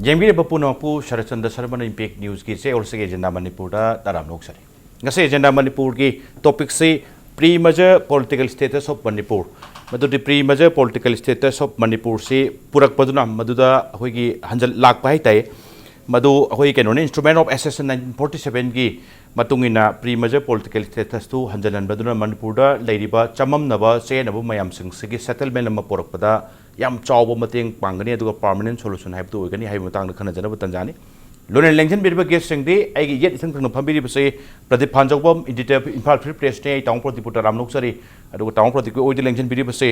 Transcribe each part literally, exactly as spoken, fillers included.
ꯌꯦꯡꯕꯤꯔꯤꯕ ꯄꯨꯝꯅꯃꯛꯄꯨ Saratchandra ꯁꯔꯃꯅ impact ꯅ꯭ꯌꯨꯁꯀꯤ ꯆꯌꯣꯜꯁꯤꯒꯤ agenda ꯃꯅꯤꯄꯨꯔꯗ ꯇꯔꯥꯝꯅ ꯑꯣꯛꯆꯔꯤ꯫ ꯉꯁꯤ ꯑꯦꯖꯦꯟꯗꯥ ꯃꯅꯤꯄꯨꯔꯒꯤ ꯇꯣꯄꯤꯛꯁꯤ pre-merger political status of Manipur. ꯃꯗꯨꯗꯤ pre-merger political status of ꯃꯅꯤꯄꯨꯔꯁꯤ ꯄꯨꯔꯛꯄꯗꯨꯅ ꯃꯗꯨꯗ ꯑꯩꯈꯣꯏꯒꯤ ꯍꯟꯖꯜ ꯂꯥꯛꯄ ꯍꯥꯏꯇꯥꯔꯦ꯫ ꯃꯗꯨ ꯑꯩꯈꯣꯏ ꯀꯩꯅꯣꯅꯤ, instrument of accession nineteen forty sevenꯒꯤ ꯃꯇꯨꯡ ꯏꯟꯅ pre-merger political status ꯇꯨ ꯍꯟꯖꯜꯍꯟꯕꯗꯨꯅ ꯃꯅꯤꯄꯨꯔꯗ ꯂꯩꯔꯤꯕ ꯆꯃꯝꯅꯕ ꯆꯌꯦꯠꯅꯕ ꯃꯌꯥꯝꯁꯤꯡꯁꯤꯒꯤ settlement ꯑꯃ ꯄꯨꯔꯛꯄꯗ ꯌꯥꯝ ꯆꯥꯎꯕ ꯃꯇꯦꯡ ꯄꯥꯡꯒꯅꯤ, ꯑꯗꯨꯒ permanent solution ꯍꯥꯏꯕꯗꯨ ꯑꯣꯏꯒꯅꯤ ꯍꯥꯏꯕꯒꯤ ꯃꯇꯥꯡꯗ ꯈꯟꯅꯖꯅꯕ ꯇꯥꯟꯖꯥꯅꯤ꯫ ꯂꯣꯏꯅ ꯂꯦꯡꯁꯤꯟꯕꯤꯔꯤꯕ guest ꯁꯤꯡꯗꯤ ꯑꯩꯒꯤ ꯌꯦꯠ ꯏꯊꯪ ꯊꯪꯅ ꯐꯝꯕꯤꯔꯤꯕꯁꯤ Pradeep ꯐꯥꯟꯖꯧꯕꯝ, editor, Imphal Free Press ꯅꯤ꯫ ꯑꯩ ꯇꯥꯃꯣ ꯄ꯭ꯔꯗꯤꯞꯄꯨ ꯇꯔꯥꯝꯅ ꯑꯣꯛꯆꯔꯤ꯫ ꯑꯗꯨꯒ ꯇꯥꯃꯣ ꯄ꯭ꯔꯗꯤꯞꯀꯤ ꯑꯣꯏꯗ ꯂꯦꯡꯁꯤꯟꯕꯤꯔꯤꯕꯁꯤ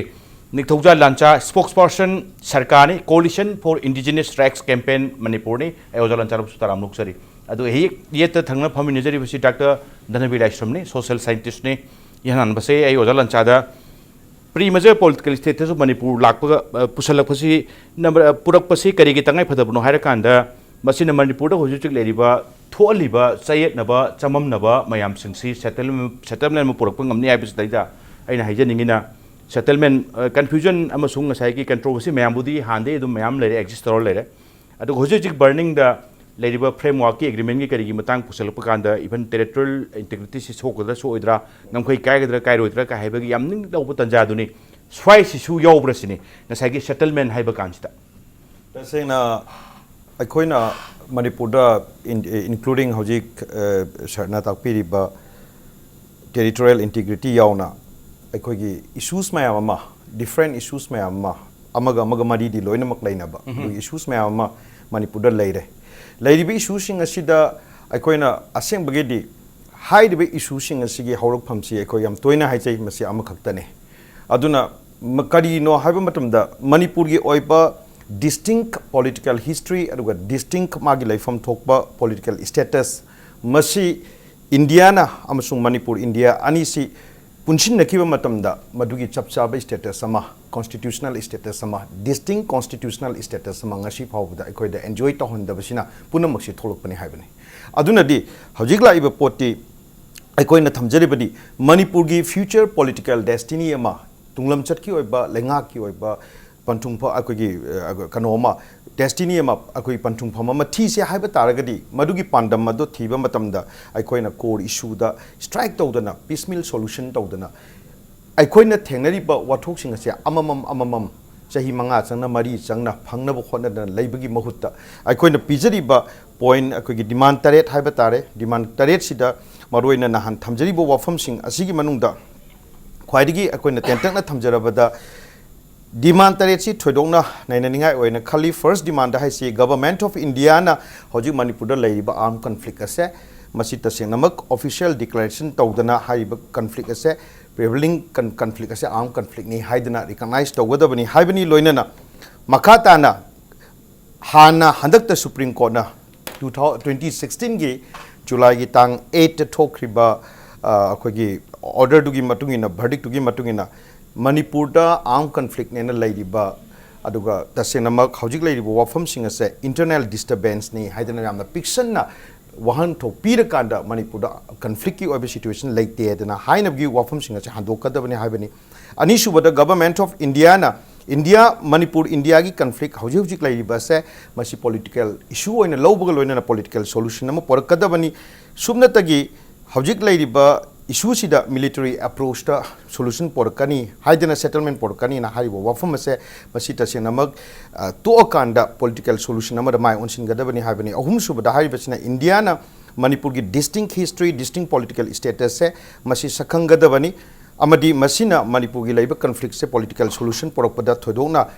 ꯅꯤꯡꯊꯧꯖꯥ ꯂꯥꯟꯆꯥ, spokesperson ꯁꯔꯀꯥꯔꯅꯤ, Coalition for Indigenous Rights Campaign ꯃꯅꯤꯄꯨꯔꯅꯤ꯫ ꯑꯩ ꯑꯣꯖꯥ ꯂꯥꯟꯆꯥꯕꯨꯁꯨ ꯇꯔꯥꯝꯅ ꯑꯣꯛꯆꯔꯤ꯫ ꯑꯗꯨꯒ ꯍꯦꯛ ꯌꯦꯠꯇ ꯊꯪꯅ ꯐꯝꯃꯤꯟꯅꯖꯔꯤꯕꯁꯤ ꯗꯥꯛꯇꯔ ꯙꯅꯕꯤꯔ ꯂꯥꯏꯁ꯭ꯔꯝꯅꯤ, social scientist ꯅꯤ꯫ ꯏꯍꯥꯟ ꯍꯥꯟꯕꯁꯦ ꯑꯩ ꯑꯣꯖꯥ ꯂꯥꯟꯆꯥꯗ pre-merger political status of Manipur ꯂꯥꯛꯄꯒ, ꯑ, ꯄꯨꯁꯜꯂꯛꯄꯁꯤ, ꯅꯝꯕꯔ, ꯑ, ꯄꯨꯔꯛꯄꯁꯤ ꯀꯔꯤꯒꯤ ꯇꯉꯥꯏ ꯐꯗꯕꯅꯣ ꯍꯥꯏꯔꯀꯥꯟꯗ, ꯃꯁꯤꯅ ꯃꯅꯤꯄꯨꯔꯗ ꯍꯧꯖꯤꯛ ꯍꯧꯖꯤꯛ ꯂꯩꯔꯤꯕ ꯊꯣꯛꯍꯜꯂꯤꯕ ꯆꯌꯦꯠꯅꯕ, ꯆꯃꯝꯅꯕ ꯃꯌꯥꯝꯁꯤꯡꯁꯤ settlement, settlement ꯑꯃ ꯄꯨꯔꯛꯄ ꯉꯝꯅꯤ ꯍꯥꯏꯕꯁꯤꯗꯩꯗ ꯑꯩꯅ ꯍꯥꯏꯖꯅꯤꯡꯉꯤꯅ, settlement, ꯑ, confusion ꯑꯃꯁꯨꯡ ꯉꯁꯥꯏꯒꯤ controversy ꯃꯌꯥꯝꯕꯨꯗꯤ ꯍꯥꯟꯅꯗꯩ ꯑꯗꯨꯝ ꯃꯌꯥꯝ ꯂꯩꯔꯦ, exist ꯇꯧꯔ ꯂꯩꯔꯦ꯫ ꯑꯗꯨꯒ ꯍꯧꯖꯤꯛ ꯍꯧꯖꯤꯛ burning ꯗ ꯂꯩꯔꯤꯕ framework ꯀꯤ agreement ꯀꯤ ꯀꯔꯤꯒꯤ ꯃꯇꯥꯡ ꯄꯨꯁꯜꯂꯛꯄ ꯀꯥꯟꯗ, even territorial integrity ꯁꯤ ꯁꯣꯛꯀꯗ꯭ꯔꯥ ꯁꯣꯛꯑꯣꯏꯗ꯭ꯔꯥ, ꯉꯝꯈꯩ ꯀꯥꯏꯒꯗ꯭ꯔꯥ ꯀꯥꯏꯔꯣꯏꯗ꯭ꯔꯥ ꯀꯥꯏ ꯍꯥꯏꯕꯒꯤ ꯌꯥꯝ ꯅꯤꯡ ꯇꯧꯕ ꯇꯥꯟꯖꯥꯗꯨꯅꯤ꯫ ꯁ꯭ꯋꯥꯏꯁꯤꯁꯨ ꯌꯥꯎꯕ꯭ꯔꯥ ꯁꯤꯅꯤ ꯉꯁꯥꯏꯒꯤ settlement ꯍꯥꯏꯕ ꯀꯥꯟꯁꯤꯗ꯫ ꯇꯁꯦꯡꯅ ꯑꯩꯈꯣꯏꯅ ꯃꯅꯤꯄꯨꯔꯗ, in-, including ꯍꯧꯖꯤꯛ, ꯑ, ꯁꯥꯔꯅ ꯇꯥꯛꯄꯤꯔꯤꯕ territorial integrity ꯌꯥꯎꯅ ꯑꯩꯈꯣꯏꯒꯤ issues ꯃꯌꯥꯝ ꯑꯃ, different issues ꯃꯌꯥꯝ ꯑꯃ, ꯑꯃꯒ ꯑꯃꯒ ꯃꯔꯤꯗꯤ ꯂꯣꯏꯅꯃꯛ ꯂꯩꯅꯕ, ꯎꯝꯍꯨꯝ꯫ ꯑꯗꯨꯒꯤ issues ꯃꯌꯥꯝ ꯑꯃ ꯃꯅꯤꯄꯨꯔꯗ ꯂꯩꯔꯦ꯫ ꯂꯩꯔꯤꯕ issueꯁꯤꯡ ꯑꯁꯤꯗ ꯑꯩꯈꯣꯏꯅ ꯑꯁꯦꯡꯕꯒꯤꯗꯤ ꯍꯥꯏꯔꯤꯕ issueꯁꯤꯡ ꯑꯁꯤꯒꯤ ꯍꯧꯔꯛꯐꯝꯁꯤ ꯑꯩꯈꯣꯏ ꯌꯥꯝ ꯇꯣꯏꯅ ꯍꯥꯏꯖꯩ, ꯃꯁꯤ ꯑꯃꯈꯛꯇꯅꯤ꯫ ꯑꯗꯨꯅ ꯃ-, ꯀꯔꯤꯅꯣ ꯍꯥꯏꯕ ꯃꯇꯝꯗ ꯃꯅꯤꯄꯨꯔꯒꯤ ꯑꯣꯏꯕ distinct political history ꯑꯗꯨꯒ distinct ꯃꯥꯒꯤ ꯂꯩꯐꯝ ꯊꯣꯛꯄ political status, ꯃꯁꯤ ꯏꯟꯗꯤꯌꯥꯅ ꯑꯃꯁꯨꯡ ꯃꯅꯤꯄꯨꯔ, ꯏꯟꯗꯤꯌꯥ ꯑꯅꯤꯁꯤ ꯄꯨꯟꯁꯤꯟꯅꯈꯤꯕ ꯃꯇꯝꯗ ꯃꯗꯨꯒꯤ ꯆꯞ ꯆꯥꯕ status ꯑꯃ, constitutional status ꯑꯃ, distinct constitutional status ꯑꯃ ꯉꯁꯤ ꯐꯥꯎꯕꯗ ꯑꯩꯈꯣꯏꯗ enjoy ꯇꯧꯍꯟꯗꯕꯁꯤꯅ ꯄꯨꯝꯅꯃꯛꯁꯤ ꯊꯣꯛꯂꯛꯄꯅꯤ ꯍꯥꯏꯕꯅꯤ꯫ ꯑꯗꯨꯅꯗꯤ ꯍꯧꯖꯤꯛ ꯂꯥꯛꯏꯕ ꯄꯣꯠꯇꯤ ꯑꯩꯈꯣꯏꯅ ꯊꯝꯖꯔꯤꯕꯗꯤ ꯃꯅꯤꯄꯨꯔꯒꯤ future political destiny ꯑꯃ, ꯇꯨꯡꯂꯝꯆꯠꯀꯤ ꯑꯣꯏꯕ, ꯂꯩꯉꯥꯛꯀꯤ ꯑꯣꯏꯕ ꯄꯟꯊꯨꯡꯐ ꯑꯩꯈꯣꯏꯒꯤ ꯑ, ꯀꯩꯅꯣ ꯑꯃ, ꯗꯦꯁꯇꯤꯅꯤ ꯑꯃ, ꯑꯩꯈꯣꯏ ꯄꯟꯊꯨꯡꯐꯝ ꯑꯃ ꯊꯤꯁꯦ ꯍꯥꯏꯕ ꯇꯥꯔꯒꯗꯤ, ꯃꯗꯨꯒꯤ ꯄꯥꯟꯗꯝ ꯑꯗꯨ ꯊꯤꯕ ꯃꯇꯝꯗ ꯑꯩꯈꯣꯏꯅ core issue ꯗ strike ꯇꯧꯗꯅ, piecemeal solution ꯇꯧꯗꯅ, ꯑꯩꯈꯣꯏꯅ ꯊꯦꯡꯅꯔꯤꯕ ꯋꯥꯊꯣꯛꯁꯤꯡ ꯑꯁꯦ ꯑꯃꯃꯝ ꯑꯃꯃꯝ ꯆꯍꯤ ꯃꯉꯥ ꯆꯪꯅ, ꯃꯔꯤ ꯆꯪꯅ ꯐꯪꯅꯕ ꯍꯣꯠꯅꯗꯅ ꯂꯩꯕꯒꯤ ꯃꯍꯨꯠꯇ, ꯑꯩꯈꯣꯏꯅ ꯄꯤꯖꯔꯤꯕ point, ꯑꯩꯈꯣꯏꯒꯤ demand ꯇꯔꯦꯠ ꯍꯥꯏꯕ ꯇꯥꯔꯦ, demand ꯇꯔꯦꯠꯁꯤꯗ ꯃꯔꯨꯑꯣꯏꯅ ꯅꯍꯥꯟ ꯊꯝꯖꯔꯤꯕ ꯋꯥꯐꯝꯁꯤꯡ ꯑꯁꯤꯒꯤ ꯃꯅꯨꯡꯗ ꯈ꯭ꯋꯥꯏꯗꯒꯤ ꯑꯩꯈꯣꯏꯅ ꯇꯦꯟꯇꯛꯅ ꯊꯝꯖꯔꯕꯗ, demand ꯇꯔꯦꯠꯁꯤ ꯊꯣꯏꯗꯣꯛꯅ ꯅꯩꯅꯅꯤꯡꯉꯥꯏ ꯑꯣꯏꯅ ꯈꯜꯂꯤ꯫ First demand ꯍꯥꯏꯁꯤ Government of India ꯅ ꯍꯧꯖꯤꯛ ꯃꯅꯤꯄꯨꯔꯗ ꯂꯩꯔꯤꯕ armed conflict ꯑꯁꯦ, ꯃꯁꯤ ꯇꯁꯦꯡꯅꯃꯛ official declaration ꯇꯧꯗꯅ ꯍꯥꯏꯔꯤꯕ conflict ꯑꯁꯦ, prevailing con- conflict ꯑꯁꯦ armed conflict ꯅꯤ ꯍꯥꯏꯗꯅ recognize ꯇꯧꯒꯗꯕꯅꯤ ꯍꯥꯏꯕꯅꯤ꯫ ꯂꯣꯏꯅꯅ ꯃꯈꯥ ꯇꯥꯅ ꯍꯥꯟꯅ ꯍꯟꯗꯛꯇ Supreme Court ꯅ two thousand twenty sixteen ꯒꯤ July ꯒꯤ ꯇꯥꯡ eight ꯊꯣꯛꯈ꯭ꯔꯤꯕ, ꯑ, ꯑꯩꯈꯣꯏꯒꯤ order ꯗꯨꯒꯤ ꯃꯇꯨꯡ ꯏꯟꯅ, verdict ꯇꯨꯒꯤ ꯃꯇꯨꯡ ꯏꯟꯅ, ꯃꯅꯤꯄꯨꯔꯗ armed conflict ꯅꯦꯅ ꯂꯩꯔꯤꯕ, ꯑꯗꯨꯒ ꯇꯁꯦꯡꯅꯃꯛ ꯍꯧꯖꯤꯛ ꯂꯩꯔꯤꯕ ꯋꯥꯐꯝꯁꯤꯡ ꯑꯁꯦ internal disturbance ꯅꯤ ꯍꯥꯏꯗꯅ ꯌꯥꯝꯅ ꯄꯤꯛꯁꯟꯅ ꯋꯥꯍꯟꯊꯣꯛ ꯄꯤꯔꯀꯥꯟꯗ, ꯃꯅꯤꯄꯨꯔꯗ conflict ꯀꯤ ꯑꯣꯏꯕ situation ꯂꯩꯇꯦ ꯍꯥꯏꯗꯅ ꯍꯥꯏꯅꯕꯒꯤ ꯋꯥꯐꯝꯁꯤꯡ ꯑꯁꯦ ꯍꯟꯗꯣꯛꯀꯗꯕꯅꯤ ꯍꯥꯏꯕꯅꯤ꯫ ꯑꯅꯤꯁꯨꯕꯗ, Government of India ꯅ India, ꯃꯅꯤꯄꯨꯔ, India ꯒꯤ conflict ꯍꯧꯖꯤꯛ ꯍꯧꯖꯤꯛ ꯂꯩꯔꯤꯕ ꯑꯁꯦ, ꯃꯁꯤ political issue ꯑꯣꯏꯅ ꯂꯧꯕꯒ ꯂꯣꯏꯅꯅ political solution ꯑꯃ ꯄꯨꯔꯛꯀꯗꯕꯅꯤ꯫ ꯁꯨꯞꯅꯇꯒꯤ ꯍꯧꯖꯤꯛ ꯂꯩꯔꯤꯕ issue ꯁꯤꯗ military approach ꯇ solution ꯄꯨꯔꯛꯀꯅꯤ ꯍꯥꯏꯗꯅ, settlement ꯄꯨꯔꯛꯀꯅꯤꯅ ꯍꯥꯏꯔꯤꯕ ꯋꯥꯐꯝ ꯑꯁꯦ, ꯃꯁꯤ ꯇꯁꯦꯡꯅꯃꯛ, ꯑ, ꯇꯣꯛꯑꯀꯥꯟꯗ political solution ꯑꯃꯗ ꯃꯥꯏ ꯑꯣꯟꯁꯤꯟꯒꯗꯕꯅꯤ ꯍꯥꯏꯕꯅꯤ꯫ ꯑꯍꯨꯝꯁꯨꯕꯗ ꯍꯥꯏꯔꯤꯕꯁꯤꯅ, India ꯅ ꯃꯅꯤꯄꯨꯔꯒꯤ distinct history, distinct political status ꯁꯦ ꯃꯁꯤ ꯁꯛꯈꯪꯒꯗꯕꯅꯤ꯫ ꯑꯃꯗꯤ ꯃꯁꯤꯅ ꯃꯅꯤꯄꯨꯔꯒꯤ ꯂꯩꯕ conflict ꯁꯦ political solution ꯄꯨꯔꯛꯄꯗ ꯊꯣꯏꯗꯣꯛꯅ,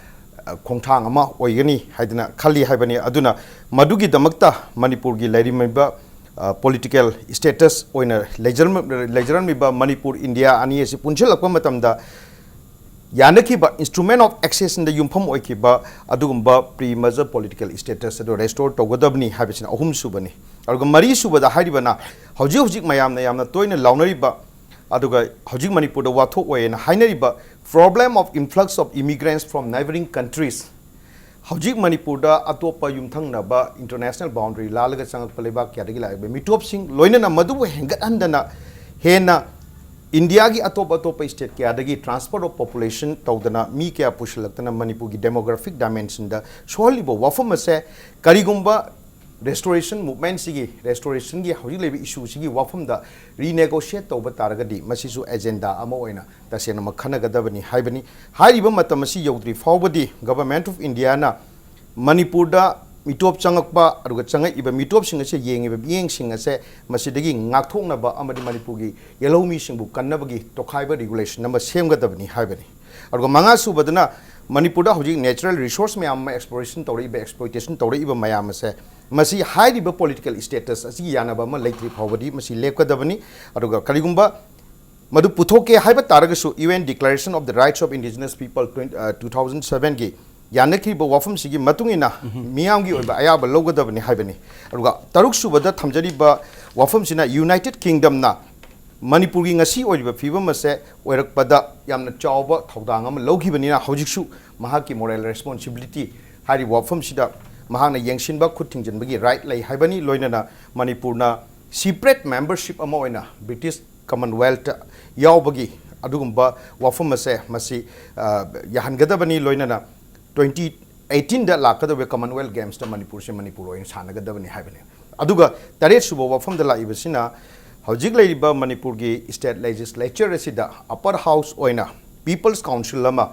ꯑ, ꯈꯣꯡꯊꯥꯡ ꯑꯃ ꯑꯣꯏꯒꯅꯤ ꯍꯥꯏꯗꯅ ꯈꯜꯂꯤ ꯍꯥꯏꯕꯅꯤ꯫ ꯑꯗꯨꯅ ꯃꯗꯨꯒꯤꯗꯃꯛꯇ ꯃꯅꯤꯄꯨꯔꯒꯤ ꯂꯩꯔꯝꯃꯤꯕ, ꯑ, political status ꯑꯣꯏꯅ ꯂꯩꯖꯔꯝ-, ꯂꯩꯖꯔꯝꯃꯤꯕ ꯃꯅꯤꯄꯨꯔ, India ꯑꯅꯤ ꯑꯁꯤ ꯄꯨꯟꯁꯤꯜꯂꯛꯄ ꯃꯇꯝꯗ ꯌꯥꯅꯈꯤꯕ instrument of accession ꯗ ꯌꯨꯝꯐꯝ ꯑꯣꯏꯈꯤꯕ ꯑꯗꯨꯒꯨꯝꯕ pre-merger political status ꯑꯗꯨ restore ꯇꯧꯒꯗꯕꯅꯤ ꯍꯥꯏꯕꯁꯤꯅ ꯑꯍꯨꯝꯁꯨꯕꯅꯤ꯫ ꯑꯗꯨꯒ ꯃꯔꯤꯁꯨꯕꯗ ꯍꯥꯏꯔꯤꯕꯅ, ꯍꯧꯖꯤꯛ ꯍꯧꯖꯤꯛ ꯃꯌꯥꯝꯅ ꯌꯥꯝꯅ ꯇꯣꯏꯅ ꯂꯥꯎꯅꯔꯤꯕ, ꯑꯗꯨꯒ ꯍꯧꯖꯤꯛ ꯃꯅꯤꯄꯨꯔꯗ ꯋꯥꯊꯣꯛ ꯑꯣꯏꯌꯦꯅ ꯍꯥꯏꯅꯔꯤꯕ problem of influx of immigrants from neighbouring countries, ꯍꯧꯖꯤꯛ ꯃꯅꯤꯄꯨꯔꯗ ꯑꯇꯣꯞꯄ ꯌꯨꯝꯊꯪꯅꯕ international boundary ꯂꯥꯜꯂꯒ ꯆꯪꯉꯛꯄ ꯂꯩꯕꯥꯛ ꯀꯌꯥꯗꯒꯤ ꯂꯥꯛꯏꯕ ꯃꯤꯇꯣꯞꯁꯤꯡ, ꯂꯣꯏꯅꯅ ꯃꯗꯨꯕꯨ ꯍꯦꯟꯒꯠꯍꯟꯗꯅ ꯍꯦꯟꯅ ꯏꯟꯗꯤꯌꯥꯒꯤ ꯑꯇꯣꯞ ꯑꯇꯣꯞꯄ ꯁ꯭ꯇꯦꯠ ꯀꯌꯥꯗꯒꯤ transfer of population ꯇꯧꯗꯅ ꯃꯤ ꯀꯌꯥ ꯄꯨꯁꯤꯜꯂꯛꯇꯅ ꯃꯅꯤꯄꯨꯔꯒꯤ demographic dimensionꯗ ꯁꯣꯛꯍꯜꯂꯤꯕ ꯋꯥꯐꯝ ꯑꯁꯦ ꯀꯔꯤꯒꯨꯝꯕ restoration movementꯁꯤꯒꯤ, restorationꯒꯤ ꯍꯧꯖꯤꯛ ꯂꯩꯔꯤꯕ issueꯁꯤꯒꯤ ꯋꯥꯐꯝꯗ renegotiate ꯇꯧꯕ ꯇꯥꯔꯒꯗꯤ ꯃꯁꯤꯁꯨ agenda ꯑꯃ ꯑꯣꯏꯅ ꯇꯁꯦꯡꯅꯃꯛ ꯈꯟꯅꯒꯗꯕꯅꯤ ꯍꯥꯏꯕꯅꯤ꯫ ꯍꯥꯏꯔꯤꯕ ꯃꯇꯝ ꯑꯁꯤ ꯌꯧꯗ꯭ꯔꯤ ꯐꯥꯎꯕꯗꯤ Government of Indiaꯅ ꯃꯅꯤꯄꯨꯔꯗ ꯃꯤꯇꯣꯞ ꯆꯪꯉꯛꯄ, ꯑꯗꯨꯒ ꯆꯪꯉꯛꯏꯕ ꯃꯤꯇꯣꯞꯁꯤꯡ ꯑꯁꯦ ꯌꯦꯡꯉꯤꯕ ꯃꯤꯠꯌꯦꯡꯁꯤꯡ ꯑꯁꯦ ꯃꯁꯤꯗꯒꯤ ꯉꯥꯛꯊꯣꯛꯅꯕ ꯑꯃꯗꯤ ꯃꯅꯤꯄꯨꯔꯒꯤ ꯌꯦꯜꯍꯧꯃꯤꯁꯤꯡꯕꯨ ꯀꯟꯅꯕꯒꯤ ꯇꯣꯈꯥꯏꯕ regulation ꯑꯃ ꯁꯦꯝꯒꯗꯕꯅꯤ ꯍꯥꯏꯕꯅꯤ꯫ ꯑꯗꯨꯒ ꯃꯉꯥ ꯁꯨꯕꯗꯅ ꯃꯅꯤꯄꯨꯔꯗ ꯍꯧꯖꯤꯛ natural resource ꯃꯌꯥꯝ ꯑꯃ exploration ꯇꯧꯔꯛꯏꯕ, exploitation ꯇꯧꯔꯛꯏꯕ ꯃꯌꯥꯝ ꯑꯁꯦ ꯃꯁꯤ ꯍꯥꯏꯔꯤꯕ political status ꯑꯁꯤꯒꯤ ꯌꯥꯅꯕ ꯑꯃ ꯂꯩꯇ꯭ꯔꯤ ꯐꯥꯎꯕꯗꯤ ꯃꯁꯤ ꯂꯦꯞꯀꯗꯕꯅꯤ꯫ ꯑꯗꯨꯒ ꯀꯔꯤꯒꯨꯝꯕ ꯃꯗꯨ ꯄꯨꯊꯣꯛꯀꯦ ꯍꯥꯏꯕ ꯇꯥꯔꯒꯁꯨ U N Declaration of the Rights of Indigenous People twenty, uh, two thousand sevenꯒꯤ ꯌꯥꯅꯈꯤꯕ ꯋꯥꯐꯝꯁꯤꯒꯤ ꯃꯇꯨꯡ ꯏꯟꯅ ꯃꯤꯌꯥꯝꯒꯤ ꯑꯣꯏꯕ ꯑꯌꯥꯕ ꯂꯧꯒꯗꯕꯅꯤ ꯍꯥꯏꯕꯅꯤ꯫ ꯑꯗꯨꯒ ꯇꯔꯨꯛ ꯁꯨꯕꯗ ꯊꯝꯖꯔꯤꯕ ꯋꯥꯐꯝꯁꯤꯅ United Kingdomꯅ ꯃꯅꯤꯄꯨꯔꯒꯤ ꯉꯁꯤ ꯑꯣꯏꯔꯤꯕ ꯐꯤꯕꯝ ꯑꯁꯦ ꯑꯣꯏꯔꯛꯄꯗ ꯌꯥꯝꯅ ꯆꯥꯎꯕ ꯊꯧꯗꯥꯡ ꯑꯃ ꯂꯧꯈꯤꯕꯅꯤꯅ ꯍꯧꯖꯤꯛꯁꯨ ꯃꯍꯥꯛꯀꯤ moral responsibility ꯍꯥꯏꯔꯤꯕ ꯋꯥꯐꯝꯁꯤꯗ ꯃꯍꯥꯛꯅ ꯌꯦꯡꯁꯤꯟꯕ, ꯈꯨꯠ ꯊꯤꯡꯖꯤꯟꯕꯒꯤ right ꯂꯩ ꯍꯥꯏꯕꯅꯤ꯫ ꯂꯣꯏꯅꯅ ꯃꯅꯤꯄꯨꯔꯅ separate membership ꯑꯃ ꯑꯣꯏꯅ British Commonwealth ꯌꯥꯎꯕꯒꯤ ꯑꯗꯨꯒꯨꯝꯕ ꯋꯥꯐꯝ ꯑꯁꯦ ꯃꯁꯤ, ꯑ, ꯌꯥꯍꯟꯒꯗꯕꯅꯤ꯫ ꯂꯣꯏꯅꯅ twenty eighteenꯗ ꯂꯥꯛꯀꯗꯧꯔꯤꯕ Commonwealth Gamesꯇ ꯃꯅꯤꯄꯨꯔꯁꯦ ꯃꯅꯤꯄꯨꯔ ꯑꯣꯏꯅ ꯁꯥꯟꯅꯒꯗꯕꯅꯤ ꯍꯥꯏꯕꯅꯤ꯫ ꯑꯗꯨꯒ ꯇꯔꯦꯠ ꯁꯨꯕ ꯋꯥꯐꯝꯗ ꯂꯥꯛꯏꯕꯁꯤꯅ ꯍꯧꯖꯤꯛ ꯂꯩꯔꯤꯕ ꯃꯅꯤꯄꯨꯔꯒꯤ state legislature ꯑꯁꯤꯗ upper house ꯑꯣꯏꯅ People's Council ꯑꯃ,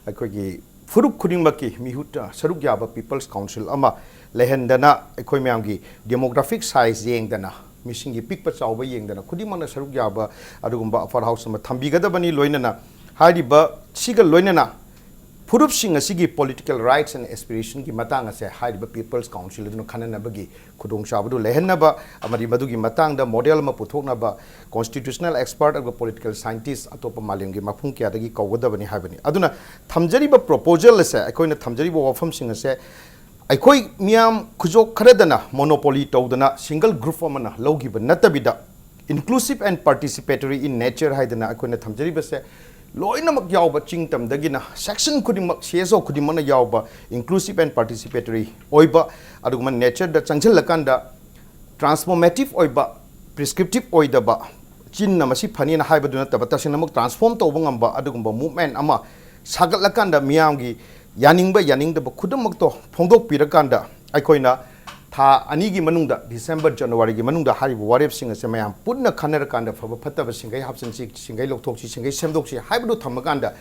ꯑꯩꯈꯣꯏꯒꯤ ꯐꯨꯔꯨꯞ ꯈꯨꯗꯤꯡꯃꯛꯀꯤ ꯃꯤꯍꯨꯠ, ꯑ, ꯁꯔꯨꯛ ꯌꯥꯕ People's Council ꯑꯃ ꯂꯩꯍꯟꯗꯅ ꯑꯩꯈꯣꯏ ꯃꯌꯥꯝꯒꯤ demographic size ꯌꯦꯡꯗꯅ, ꯃꯤꯁꯤꯡꯒꯤ ꯄꯤꯛꯄ ꯆꯥꯎꯕ ꯌꯦꯡꯗꯅ ꯈꯨꯗꯤꯡꯃꯛꯅ ꯁꯔꯨꯛ ꯌꯥꯕ ꯑꯗꯨꯒꯨꯝꯕ upper house ꯑꯃ ꯊꯝꯕꯤꯒꯗꯕꯅꯤ꯫ ꯂꯣꯏꯅꯅ ꯍꯥꯏꯔꯤꯕ ꯁꯤꯒ ꯂꯣꯏꯅꯅ ꯐꯨꯔꯨꯞꯁꯤꯡ ꯑꯁꯤꯒꯤ political rights and aspirationꯒꯤ ꯃꯇꯥꯡ ꯑꯁꯦ ꯍꯥꯏꯔꯤꯕ People's Council ꯑꯗꯨꯅ ꯈꯟꯅꯅꯕꯒꯤ ꯈꯨꯗꯣꯡꯆꯥꯕꯗꯨ ꯂꯩꯍꯟꯅꯕ ꯑꯃꯗꯤ ꯃꯗꯨꯒꯤ ꯃꯇꯥꯡꯗ model ꯑꯃ ꯄꯨꯊꯣꯛꯅꯕ constitutional expert ꯑꯗꯨꯒ political scientist ꯑꯇꯣꯞꯄ ꯃꯥꯂꯦꯝꯒꯤ ꯃꯐꯝ ꯀꯌꯥꯗꯒꯤ ꯀꯧꯒꯗꯕꯅꯤ ꯍꯥꯏꯕꯅꯤ꯫ ꯑꯗꯨꯅ ꯊꯝꯖꯔꯤꯕ proposal ꯑꯁꯦ, ꯑꯩꯈꯣꯏꯅ ꯊꯝꯖꯔꯤꯕ ꯋꯥꯐꯝꯁꯤꯡ ꯑꯁꯦ ꯑꯩꯈꯣꯏ ꯃꯤꯌꯥꯝ ꯈꯨꯖꯣꯞ ꯈꯔꯗꯅ monopoly ꯇꯧꯗꯅ single group ꯑꯃꯅ ꯂꯧꯈꯤꯕ ꯅꯠꯇꯕꯤꯗ inclusive and participatory in nature ꯍꯥꯏꯗꯅ ꯑꯩꯈꯣꯏꯅ ꯊꯝꯖꯔꯤꯕꯁꯦ ꯂꯣꯏꯅꯃꯛ ꯌꯥꯎꯕ ꯆꯤꯡ ꯇꯝꯗꯒꯤꯅ section ꯈꯨꯗꯤꯡꯃꯛ, C S O ꯈꯨꯗꯤꯡꯃꯛꯅ ꯌꯥꯎꯕ inclusive and participatory ꯑꯣꯏꯕ, ꯑꯗꯨꯒꯨꯝꯕ natureꯗ ꯆꯪꯁꯤꯜꯂꯀꯥꯟꯗ transformative ꯑꯣꯏꯕ, prescriptive ꯑꯣꯏꯗꯕ, ꯆꯤꯟꯅ ꯃꯁꯤ ꯐꯅꯤꯅ ꯍꯥꯏꯕꯗꯨ ꯅꯠꯇꯕ, ꯇꯁꯦꯡꯅꯃꯛ ꯇ꯭ꯔꯥꯟꯁꯐꯣꯔꯝ ꯇꯧꯕ ꯉꯝꯕ ꯑꯗꯨꯒꯨꯝꯕ ꯃꯨꯚꯃꯦꯟꯠ ꯑꯃ ꯁꯥꯒꯠꯂꯀꯥꯟꯗ, ꯃꯤꯌꯥꯝꯒꯤ ꯌꯥꯅꯤꯡꯕ ꯌꯥꯅꯤꯡꯗꯕ ꯈꯨꯗꯤꯡꯃꯛꯇꯣ ꯐꯣꯡꯗꯣꯛꯄꯤꯔꯀꯥꯟꯗ, ꯑꯩꯈꯣꯏꯅ ꯊꯥ ꯑꯅꯤꯒꯤ ꯃꯅꯨꯡꯗ, ꯗꯤꯁꯦꯝꯕꯔ, ꯖꯅꯋꯥꯔꯤꯒꯤ ꯃꯅꯨꯡꯗ ꯍꯥꯏꯔꯤꯕ ꯋꯥꯔꯦꯞꯁꯤꯡ ꯑꯁꯦ ꯃꯌꯥꯝ ꯄꯨꯟꯅ ꯈꯟꯅꯔꯀꯥꯟꯗ, ꯐꯕ ꯐꯠꯇꯕ ꯁꯤꯡꯒꯩ ꯍꯥꯞꯆꯤꯟꯁꯤ, ꯁꯤꯡꯒꯩ ꯂꯧꯊꯣꯛꯁꯤ, ꯁꯤꯡꯒꯩ ꯁꯦꯝꯗꯣꯛꯁꯤ ꯍꯥꯏꯕꯗꯨ ꯊꯝꯃꯀꯥꯟꯗ,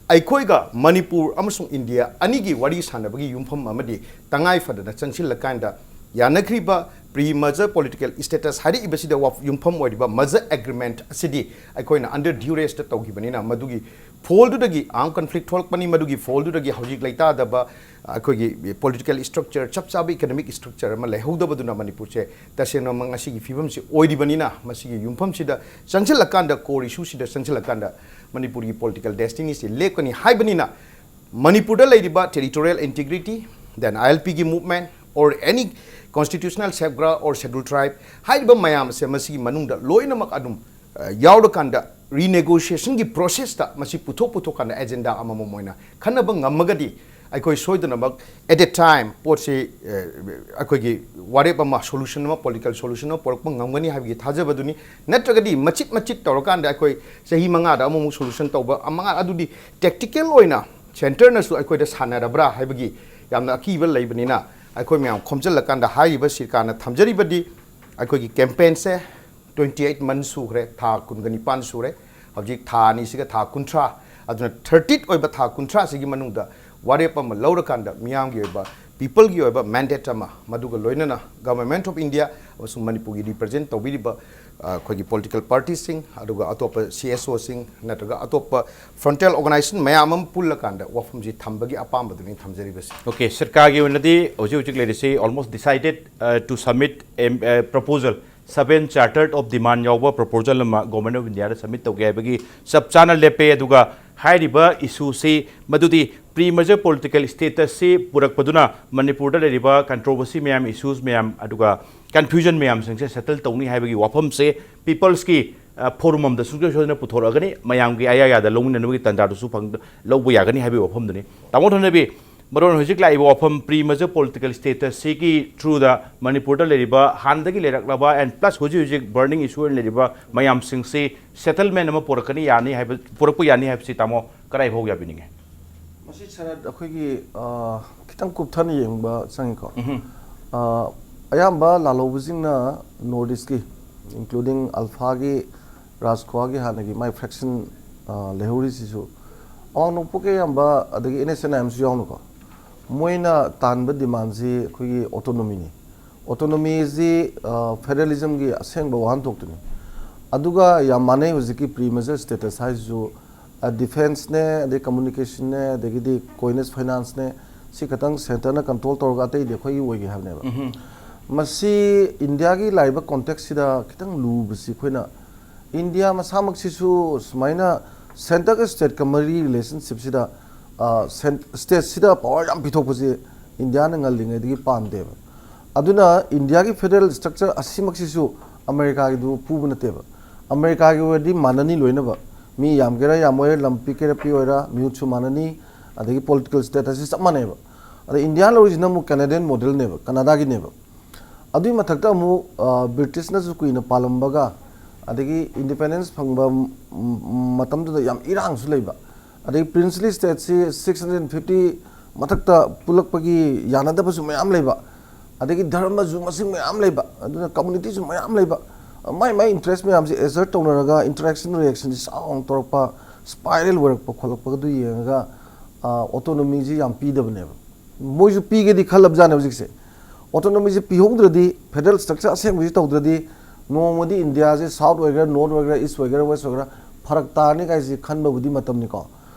ꯑꯩꯈꯣꯏꯒ ꯃꯅꯤꯄꯨꯔ ꯑꯃꯁꯨꯡ ꯏꯟꯗꯤꯌꯥ ꯑꯅꯤꯒꯤ ꯋꯥꯔꯤ ꯁꯥꯟꯅꯕꯒꯤ ꯌꯨꯝꯐꯝ ꯑꯃꯗꯤ ꯇꯉꯥꯏ ꯐꯗꯅ ꯆꯪꯁꯤꯜꯂꯀꯥꯟꯗ, ꯌꯥꯅꯈ꯭ꯔꯤꯕ ꯄ꯭ꯔꯤ ꯃꯔꯖꯔ ꯄꯣꯂꯤꯇꯤꯀꯦꯜ ꯁ꯭ꯇꯦꯇꯁ ꯍꯥꯏꯔꯛꯏꯕꯁꯤꯗ ꯋꯥ-, ꯌꯨꯝꯐꯝ ꯑꯣꯏꯔꯤꯕ ꯃꯔꯖꯔ ꯑꯦꯒ꯭ꯔꯤꯃꯦꯟꯠ ꯑꯁꯤꯗꯤ ꯑꯩꯈꯣꯏꯅ ꯑꯟꯗꯔ ꯗ꯭ꯌꯨꯔꯦꯁꯇ ꯇꯧꯈꯤꯕꯅꯤꯅ, ꯃꯗꯨꯒꯤ ꯐꯣꯜꯗꯨꯗꯒꯤ ꯑꯥꯔꯝ ꯀꯟꯐ꯭ꯂꯤꯛ ꯊꯣꯛꯂꯛꯄꯅꯤ, ꯃꯗꯨꯒꯤ ꯐꯣꯜꯗꯨꯗꯒꯤ ꯍꯧꯖꯤꯛ ꯂꯩꯇꯥꯗꯕ ꯑꯩꯈꯣꯏꯒꯤ ꯄꯣꯂꯤꯇꯤꯀꯦꯜ ꯁ꯭ꯇ꯭ꯔꯛꯆꯔ, ꯆꯞ ꯆꯥꯕ ꯏꯀꯅꯣꯃꯤꯛ ꯁ꯭ꯇ꯭ꯔꯛꯆꯔ ꯑꯃ ꯂꯩꯍꯧꯗꯕꯗꯨꯅ ꯃꯅꯤꯄꯨꯔꯁꯦ ꯇꯁꯦꯡꯅꯃꯛ ꯉꯁꯤꯒꯤ ꯐꯤꯕꯝꯁꯤ ꯑꯣꯏꯔꯤꯕꯅꯤꯅ, ꯃꯁꯤꯒꯤ ꯌꯨꯝꯐꯝꯁꯤꯗ ꯆꯪꯁꯤꯜꯂꯀꯥꯟꯗ, core issue ꯁꯤꯗ ꯆꯪꯁꯤꯜꯂꯀꯥꯟꯗ ꯃꯅꯤꯄꯨꯔꯒꯤ ꯄꯣꯂꯤꯇꯤꯀꯦꯜ ꯗꯦꯁꯇꯤꯅꯤꯁꯤ ꯂꯦꯞꯀꯅꯤ ꯍꯥꯏꯕꯅꯤꯅ, ꯃꯅꯤꯄꯨꯔꯗ ꯂꯩꯔꯤꯕ territorial integrity, then ILP ꯒꯤ movement, or any constitutional safeguard or schedule tribe ꯍꯥꯏꯔꯤꯕ ꯃꯌꯥꯝ ꯑꯁꯦ ꯃꯁꯤꯒꯤ ꯃꯅꯨꯡꯗ ꯂꯣꯏꯅꯃꯛ ꯑꯗꯨꯝ, ꯑ, ꯌꯥꯎꯔꯀꯥꯟꯗ, renegotiation ꯒꯤ process ꯇ ꯃꯁꯤ ꯄꯨꯊꯣꯛ ꯄꯨꯊꯣꯛꯀꯥꯟꯗ ꯑꯦꯖꯦꯟꯗꯥ ꯑꯃꯃꯝ ꯑꯣꯏꯅ ꯈꯟꯅꯕ ꯉꯝꯃꯒꯗꯤ, ꯑꯩꯈꯣꯏ ꯁꯣꯏꯗꯅꯃꯛ at a time ꯄꯣꯠꯁꯤ, ꯑ, ꯑꯩꯈꯣꯏꯒꯤ ꯋꯥꯔꯦꯞ ꯑꯃ, solution ꯑꯃ, political solution ꯑꯃ ꯄꯨꯔꯛꯄ ꯉꯝꯒꯅꯤ ꯍꯥꯏꯕꯒꯤ ꯊꯥꯖꯕꯗꯨꯅꯤ꯫ ꯅꯠꯇ꯭ꯔꯒꯗꯤ ꯃꯆꯤꯠ ꯃꯆꯤꯠ ꯇꯧꯔꯀꯥꯟꯗ ꯑꯩꯈꯣꯏ ꯆꯍꯤ ꯃꯉꯥꯗ ꯑꯃꯃꯨꯛ solution ꯇꯧꯕ, ꯃꯉꯥ ꯑꯗꯨꯗꯤ tactical ꯑꯣꯏꯅ centre ꯅꯁꯨ ꯑꯩꯈꯣꯏꯗ ꯁꯥꯟꯅꯔꯕ꯭ꯔꯥ ꯍꯥꯏꯕꯒꯤ ꯌꯥꯝꯅ ꯑꯀꯤꯕ ꯂꯩꯕꯅꯤꯅ, ꯑꯩꯈꯣꯏ ꯃꯌꯥꯝ ꯈꯣꯝꯖꯤꯜꯂꯀꯥꯟꯗ ꯍꯥꯏꯔꯤꯕ ꯁꯔꯀꯥꯔꯅ ꯊꯝꯖꯔꯤꯕꯗꯤ, ꯑꯩꯈꯣꯏꯒꯤ campaign ꯁꯦ twenty eight months ꯁꯨꯈ꯭ꯔꯦ, ꯊꯥ ꯀꯨꯟꯒ ꯅꯤꯄꯥꯟ ꯁꯨꯔꯦ꯫ ꯍꯧꯖꯤꯛ ꯊꯥ ꯑꯅꯤꯁꯤꯒ ꯊꯥ ꯀꯨꯟꯊ꯭ꯔꯥ, ꯑꯗꯨꯅ thirtieth ꯑꯣꯏꯕ ꯊꯥ ꯀꯨꯟꯊ꯭ꯔꯥꯁꯤꯒꯤ ꯃꯅꯨꯡꯗ ꯋꯥꯔꯦꯞ ꯑꯃ ꯂꯧꯔꯀꯥꯟꯗ, ꯃꯤꯌꯥꯝꯒꯤ ꯑꯣꯏꯕ, people ꯒꯤ ꯑꯣꯏꯕ mandate ꯑꯃ, ꯃꯗꯨꯒ ꯂꯣꯏꯅꯅ Government of India ꯑꯃꯁꯨꯡ ꯃꯅꯤꯄꯨꯔꯒꯤ represent ꯇꯧꯕꯤꯔꯤꯕ, ꯑ, ꯑꯩꯈꯣꯏꯒꯤ political party ꯁꯤꯡ, ꯑꯗꯨꯒ ꯑꯇꯣꯞꯄ CSO ꯁꯤꯡ ꯅꯠꯇ꯭ꯔꯒ ꯑꯇꯣꯞꯄ frontal organisation ꯃꯌꯥꯝ ꯑꯃ ꯄꯨꯜꯂꯀꯥꯟꯗ ꯋꯥꯐꯝꯁꯤ ꯊꯝꯕꯒꯤ ꯑꯄꯥꯝꯕꯗꯨꯅꯤ ꯊꯝꯖꯔꯤꯕꯁꯤ꯫ Okay, ꯁꯔꯀꯥꯔꯒꯤ ꯑꯣꯏꯅꯗꯤ ꯍꯧꯖꯤꯛ ꯍꯧꯖꯤꯛ ꯂꯩꯔꯤꯁꯤ almost decided, uh, to submit a, a proposal, seven charter of demand ꯌꯥꯎꯕ proposal ꯑꯃ Government of India the submit ꯇꯧꯒꯦ ꯍꯥꯏꯕꯒꯤ ꯆꯞ ꯆꯥꯅ ꯂꯦꯞꯄꯦ꯫ ꯑꯗꯨꯒ ꯍꯥꯏꯔꯤꯕ issue ꯁꯤ ꯃꯗꯨꯗꯤ pre merger political status ꯁꯤ ꯄꯨꯔꯛꯄꯗꯨꯅ ꯃꯅꯤꯄꯨꯔꯗ ꯂꯩꯔꯤꯕ controversy ꯃꯌꯥꯝ, issues ꯃꯌꯥꯝ, ꯑꯗꯨꯒ confusion ꯃꯌꯥꯝꯁꯤꯡꯁꯦ settle ꯇꯧꯅꯤ ꯍꯥꯏꯕꯒꯤ ꯋꯥꯐꯝꯁꯦ People's ꯀꯤ, ꯑ, forum ꯑꯃꯗ ꯁꯨꯡꯁꯣꯏ ꯁꯣꯏꯗꯅ ꯄꯨꯊꯣꯔꯛꯑꯒꯅꯤ꯫ ꯃꯌꯥꯝꯒꯤ ꯑꯌꯥ ꯌꯥꯗ ꯂꯧꯃꯤꯟꯅꯅꯕꯒꯤ ꯇꯥꯟꯖꯥꯗꯨꯁꯨ ꯐꯪ-, ꯂꯧꯕ ꯌꯥꯒꯅꯤ ꯍꯥꯏꯕꯒꯤ ꯋꯥꯐꯝꯗꯨꯅꯤ꯫ ꯇꯥꯃꯣ ꯊꯣꯏꯅꯕꯤ, ꯃꯔꯨ ꯑꯣꯏꯅ ꯍꯧꯖꯤꯛ ꯂꯥꯛꯏꯕ ꯋꯥꯐꯝ, ꯄ꯭ꯔꯤ ꯃꯦꯖꯔ ꯄꯣꯂꯤꯇꯤꯀꯦꯜ ꯁ꯭ꯇꯦꯇꯁꯁꯤꯒꯤ ꯊ꯭ꯔꯨꯗ ꯃꯅꯤꯄꯨꯔꯗ ꯂꯩꯔꯤꯕ ꯍꯥꯟꯅꯗꯒꯤ ꯂꯩꯔꯛꯂꯕ and plus ꯍꯧꯖꯤꯛ ꯍꯧꯖꯤꯛ ꯕꯔꯅꯤꯡ ꯏꯁꯨ ꯑꯣꯏꯅ ꯂꯩꯔꯤꯕ ꯃꯌꯥꯝꯁꯤꯡꯁꯤ ꯁꯦꯇꯜꯃꯦꯟ ꯑꯃ ꯄꯨꯔꯛꯀꯅꯤ, ꯌꯥꯅꯤ ꯍꯥꯏꯕ, ꯄꯨꯔꯛꯄ ꯌꯥꯅꯤ ꯍꯥꯏꯕꯁꯤ ꯇꯥꯃꯣ ꯀꯗꯥꯏ ꯐꯥꯎ ꯌꯥꯕꯤꯅꯤꯡꯉꯦ? ꯃꯁꯤ ꯁꯔꯠ ꯑꯩꯈꯣꯏꯒꯤ, ꯑ, ꯈꯤꯇꯪ ꯀꯨꯞꯊꯅ ꯌꯦꯡꯕ ꯆꯪꯉꯤꯀꯣ꯫ ꯎꯝꯍꯨꯝ꯫ ꯑ, ꯑꯌꯥꯝꯕ ꯂꯥꯜꯍꯧꯕꯁꯤꯡꯅ ꯅꯣꯔꯠ ꯏꯁꯀꯤ, including ꯑꯜꯐꯥꯒꯤ, ꯔꯥꯖꯈꯣꯋꯥꯒꯤ ꯍꯥꯟꯅꯒꯤ ꯃꯥꯏ ꯐ꯭ꯔꯦꯛꯁꯟ, ꯑ, ꯂꯩꯍꯧꯔꯤꯁꯤꯁꯨ ꯑꯋꯥꯡ ꯅꯣꯡꯄꯣꯛꯀꯤ ꯑꯌꯥꯝꯕ, ꯑꯗꯒꯤ ꯑꯦꯟ ꯑꯦꯁ ꯑꯦꯟ ꯑꯥꯏ ꯑꯦꯝꯁꯨ ꯌꯥꯎꯅꯀꯣ, ꯃꯣꯏꯅ ꯇꯥꯟꯕ ꯗꯤꯃꯥꯟꯁꯤ ꯑꯩꯈꯣꯏꯒꯤ ꯑꯣꯇꯣꯅꯣꯃꯤꯅꯤ꯫ ꯑꯣꯇꯣꯅꯣꯃꯤꯁꯤ, ꯑ, ꯐꯦꯗꯔꯦꯂꯤꯖꯝꯒꯤ ꯑꯁꯦꯡꯕ ꯋꯥꯍꯟꯊꯣꯛꯇꯨꯅꯤ꯫ ꯑꯗꯨꯒ ꯌꯥꯝ ꯃꯥꯟꯅꯩ ꯍꯧꯖꯤꯛꯀꯤ ꯄ꯭ꯔꯤ ꯃꯦꯖꯔ ꯁ꯭ꯇꯦꯇꯁ ꯍꯥꯏꯁꯤꯁꯨ, ꯑ, ꯗꯤꯐꯦꯟꯁꯅꯦ, ꯑꯗꯩ ꯀꯝꯃꯨꯅꯤꯀꯦꯁꯟꯅꯦ, ꯑꯗꯒꯤꯗꯤ ꯀꯣꯏꯅꯦꯁ ꯐꯥꯏꯅꯥꯟꯁꯅꯦ, ꯁꯤ ꯈꯛꯇꯪ ꯁꯦꯟꯇꯔꯅ ꯀꯟꯇ꯭ꯔꯣꯜ ꯇꯧꯔꯒ ꯑꯇꯩꯗꯤ ꯑꯩꯈꯣꯏꯒꯤ ꯑꯣꯏꯒꯦ ꯍꯥꯏꯕꯅꯦꯕ꯫ ꯎꯝꯍꯨꯝ꯫ ꯃꯁꯤ ꯏꯟꯗꯤꯌꯥꯒꯤ ꯂꯥꯛꯏꯕ ꯀꯣꯟꯇꯦꯛꯁꯁꯤꯗ ꯈꯤꯇꯪ ꯂꯨꯕꯁꯤ ꯑꯩꯈꯣꯏꯅ ꯏꯟꯗꯤꯌꯥ ꯃꯁꯥꯃꯛꯁꯤꯁꯨ ꯁꯨꯃꯥꯏꯅ ꯁꯦꯟꯇꯔꯒ ꯁ꯭ꯇꯦꯠꯀ ꯃꯔꯤ ꯔꯤꯂꯦꯁꯟꯁꯤꯞꯁꯤꯗ, ꯑ, ꯁꯦꯟ-, ꯁ꯭ꯇꯦꯠꯁꯤꯗ ꯄꯋꯥꯔ ꯌꯥꯝ ꯄꯤꯊꯣꯛꯄꯁꯦ ꯏꯟꯗꯤꯌꯥꯅ ꯉꯜꯂꯤꯉꯩꯗꯒꯤ ꯄꯥꯝꯗꯦꯕ꯫ ꯑꯗꯨꯅ ꯏꯟꯗꯤꯌꯥꯒꯤ ꯐꯦꯗꯔꯦꯜ ꯁ꯭ꯇ꯭ꯔꯛꯆꯔ ꯑꯁꯤꯃꯛꯁꯤꯁꯨ ꯑꯃꯦꯔꯤꯀꯥꯒꯤꯗꯨ ꯄꯨꯕ ꯅꯠꯇꯦꯕ꯫ ꯑꯃꯦꯔꯤꯀꯥꯒꯤ ꯑꯣꯏꯔꯗꯤ ꯃꯥꯟꯅꯅꯤ ꯂꯣꯏꯅꯃꯛ, ꯃꯤ ꯌꯥꯝꯒꯦꯔꯥ ꯌꯥꯝꯃꯣꯏꯔꯥ, ꯂꯝ ꯄꯤꯛꯀꯦꯔꯥ ꯄꯤꯛꯑꯣꯏꯔꯥ, ꯃꯤꯍꯨꯠꯁꯨ ꯃꯥꯟꯅꯅꯤ, ꯑꯗꯒꯤ ꯄꯣꯂꯤꯇꯤꯀꯦꯜ ꯁ꯭ꯇꯦꯇꯁꯁꯤ ꯆꯞ ꯃꯥꯟꯅꯩꯕ꯫ ꯑꯗ ꯏꯟꯗꯤꯌꯥ ꯂꯧꯔꯤꯁꯤꯅ ꯑꯃꯨꯛ ꯀꯦꯅꯦꯗꯤꯌꯟ ꯃꯣꯗꯦꯜꯅꯦꯕ, ꯀꯅꯥꯗꯥꯒꯤꯅꯦꯕ꯫ ꯑꯗꯨꯒꯤ ꯃꯊꯛꯇ ꯑꯃꯨꯛ, ꯑ, ꯕ꯭ꯔꯤꯇꯤꯁꯅꯁꯨ ꯀꯨꯏꯅ ꯄꯥꯜꯂꯝꯕꯒ, ꯑꯗꯒꯤ ꯏꯟꯗꯤꯄꯦꯟꯗꯦꯟꯁ ꯐꯪꯕ ꯃ-, ꯃ-, ꯃꯇꯝꯗꯨꯗ ꯌꯥꯝ ꯏꯔꯥꯡꯁꯨ ꯂꯩꯕ, ꯑꯗꯒꯤ ꯄ꯭ꯔꯤꯟꯁꯂꯤ ꯁ꯭ꯇꯦꯠꯁꯤ ꯁꯤꯛꯁ ꯍꯟꯗ꯭ꯔꯦꯠ ꯐꯤꯐꯇꯤ ꯃꯊꯛꯇ ꯄꯨꯜꯂꯛꯄꯒꯤ ꯌꯥꯅꯗꯕꯁꯨ ꯃꯌꯥꯝ ꯂꯩꯕ, ꯑꯗꯒꯤ ꯙꯔꯃꯁꯨ ꯃꯁꯤꯡ ꯃꯌꯥꯝ ꯂꯩꯕ, ꯑꯗꯨꯅ ꯀꯝꯃꯨꯅꯤꯇꯤꯁꯨ ꯃꯌꯥꯝ ꯂꯩꯕ, ꯃꯥꯏ ꯃꯥꯏ ꯏꯟꯇꯔꯦꯁ ꯃꯌꯥꯝꯁꯦ ꯑꯦꯖꯔꯠ ꯇꯧꯅꯔꯒ ꯏꯟꯇꯔꯦꯛꯁꯟ ꯔꯤꯌꯦꯛꯁꯟꯁꯤ ꯆꯥꯎꯅ ꯇꯧꯔꯛꯄ, ꯁ꯭ꯄꯥꯏꯔꯦꯜ ꯑꯣꯏꯔꯛꯄ ꯈꯣꯠꯂꯛꯄꯒꯗꯨ ꯌꯦꯡꯉꯒ, ꯑ, ꯑꯣꯇꯣꯅꯣꯃꯤꯁꯤ ꯌꯥꯝ ꯄꯤꯗꯕꯅꯦꯕ꯫ ꯃꯣꯏꯁꯨ ꯄꯤꯒꯦꯗꯤ ꯈꯜꯂꯕꯖꯥꯠꯅꯦ ꯍꯧꯖꯤꯛꯁꯦ꯫ ꯑꯣꯇꯣꯅꯣꯃꯤꯁꯦ ꯄꯤꯍꯧꯗ꯭ꯔꯗꯤ, ꯐꯦꯗꯔꯦꯜ ꯁ꯭ꯇ꯭ꯔꯛꯆꯔ ꯑꯁꯦꯡꯕꯁꯤ ꯇꯧꯗ꯭ꯔꯗꯤ, ꯅꯣꯡꯃꯗꯤ ꯏꯟꯗꯤꯌꯥꯁꯦ ꯁꯥꯎꯠ ꯑꯣꯏꯒꯦꯔꯥ, ꯅꯣꯔꯠ ꯑꯣꯏꯒꯦꯔꯥ, ꯏꯁ ꯑꯣꯏꯒꯦꯔꯥ, ꯋꯦꯁ ꯑꯣꯏꯒꯦꯔꯥ, ꯐꯔꯛ ꯇꯥꯔꯅꯤ ꯀꯥꯏꯁꯤ ꯈꯟꯕꯕꯨꯗꯤ ꯃꯇꯝꯅꯤꯀꯣ꯫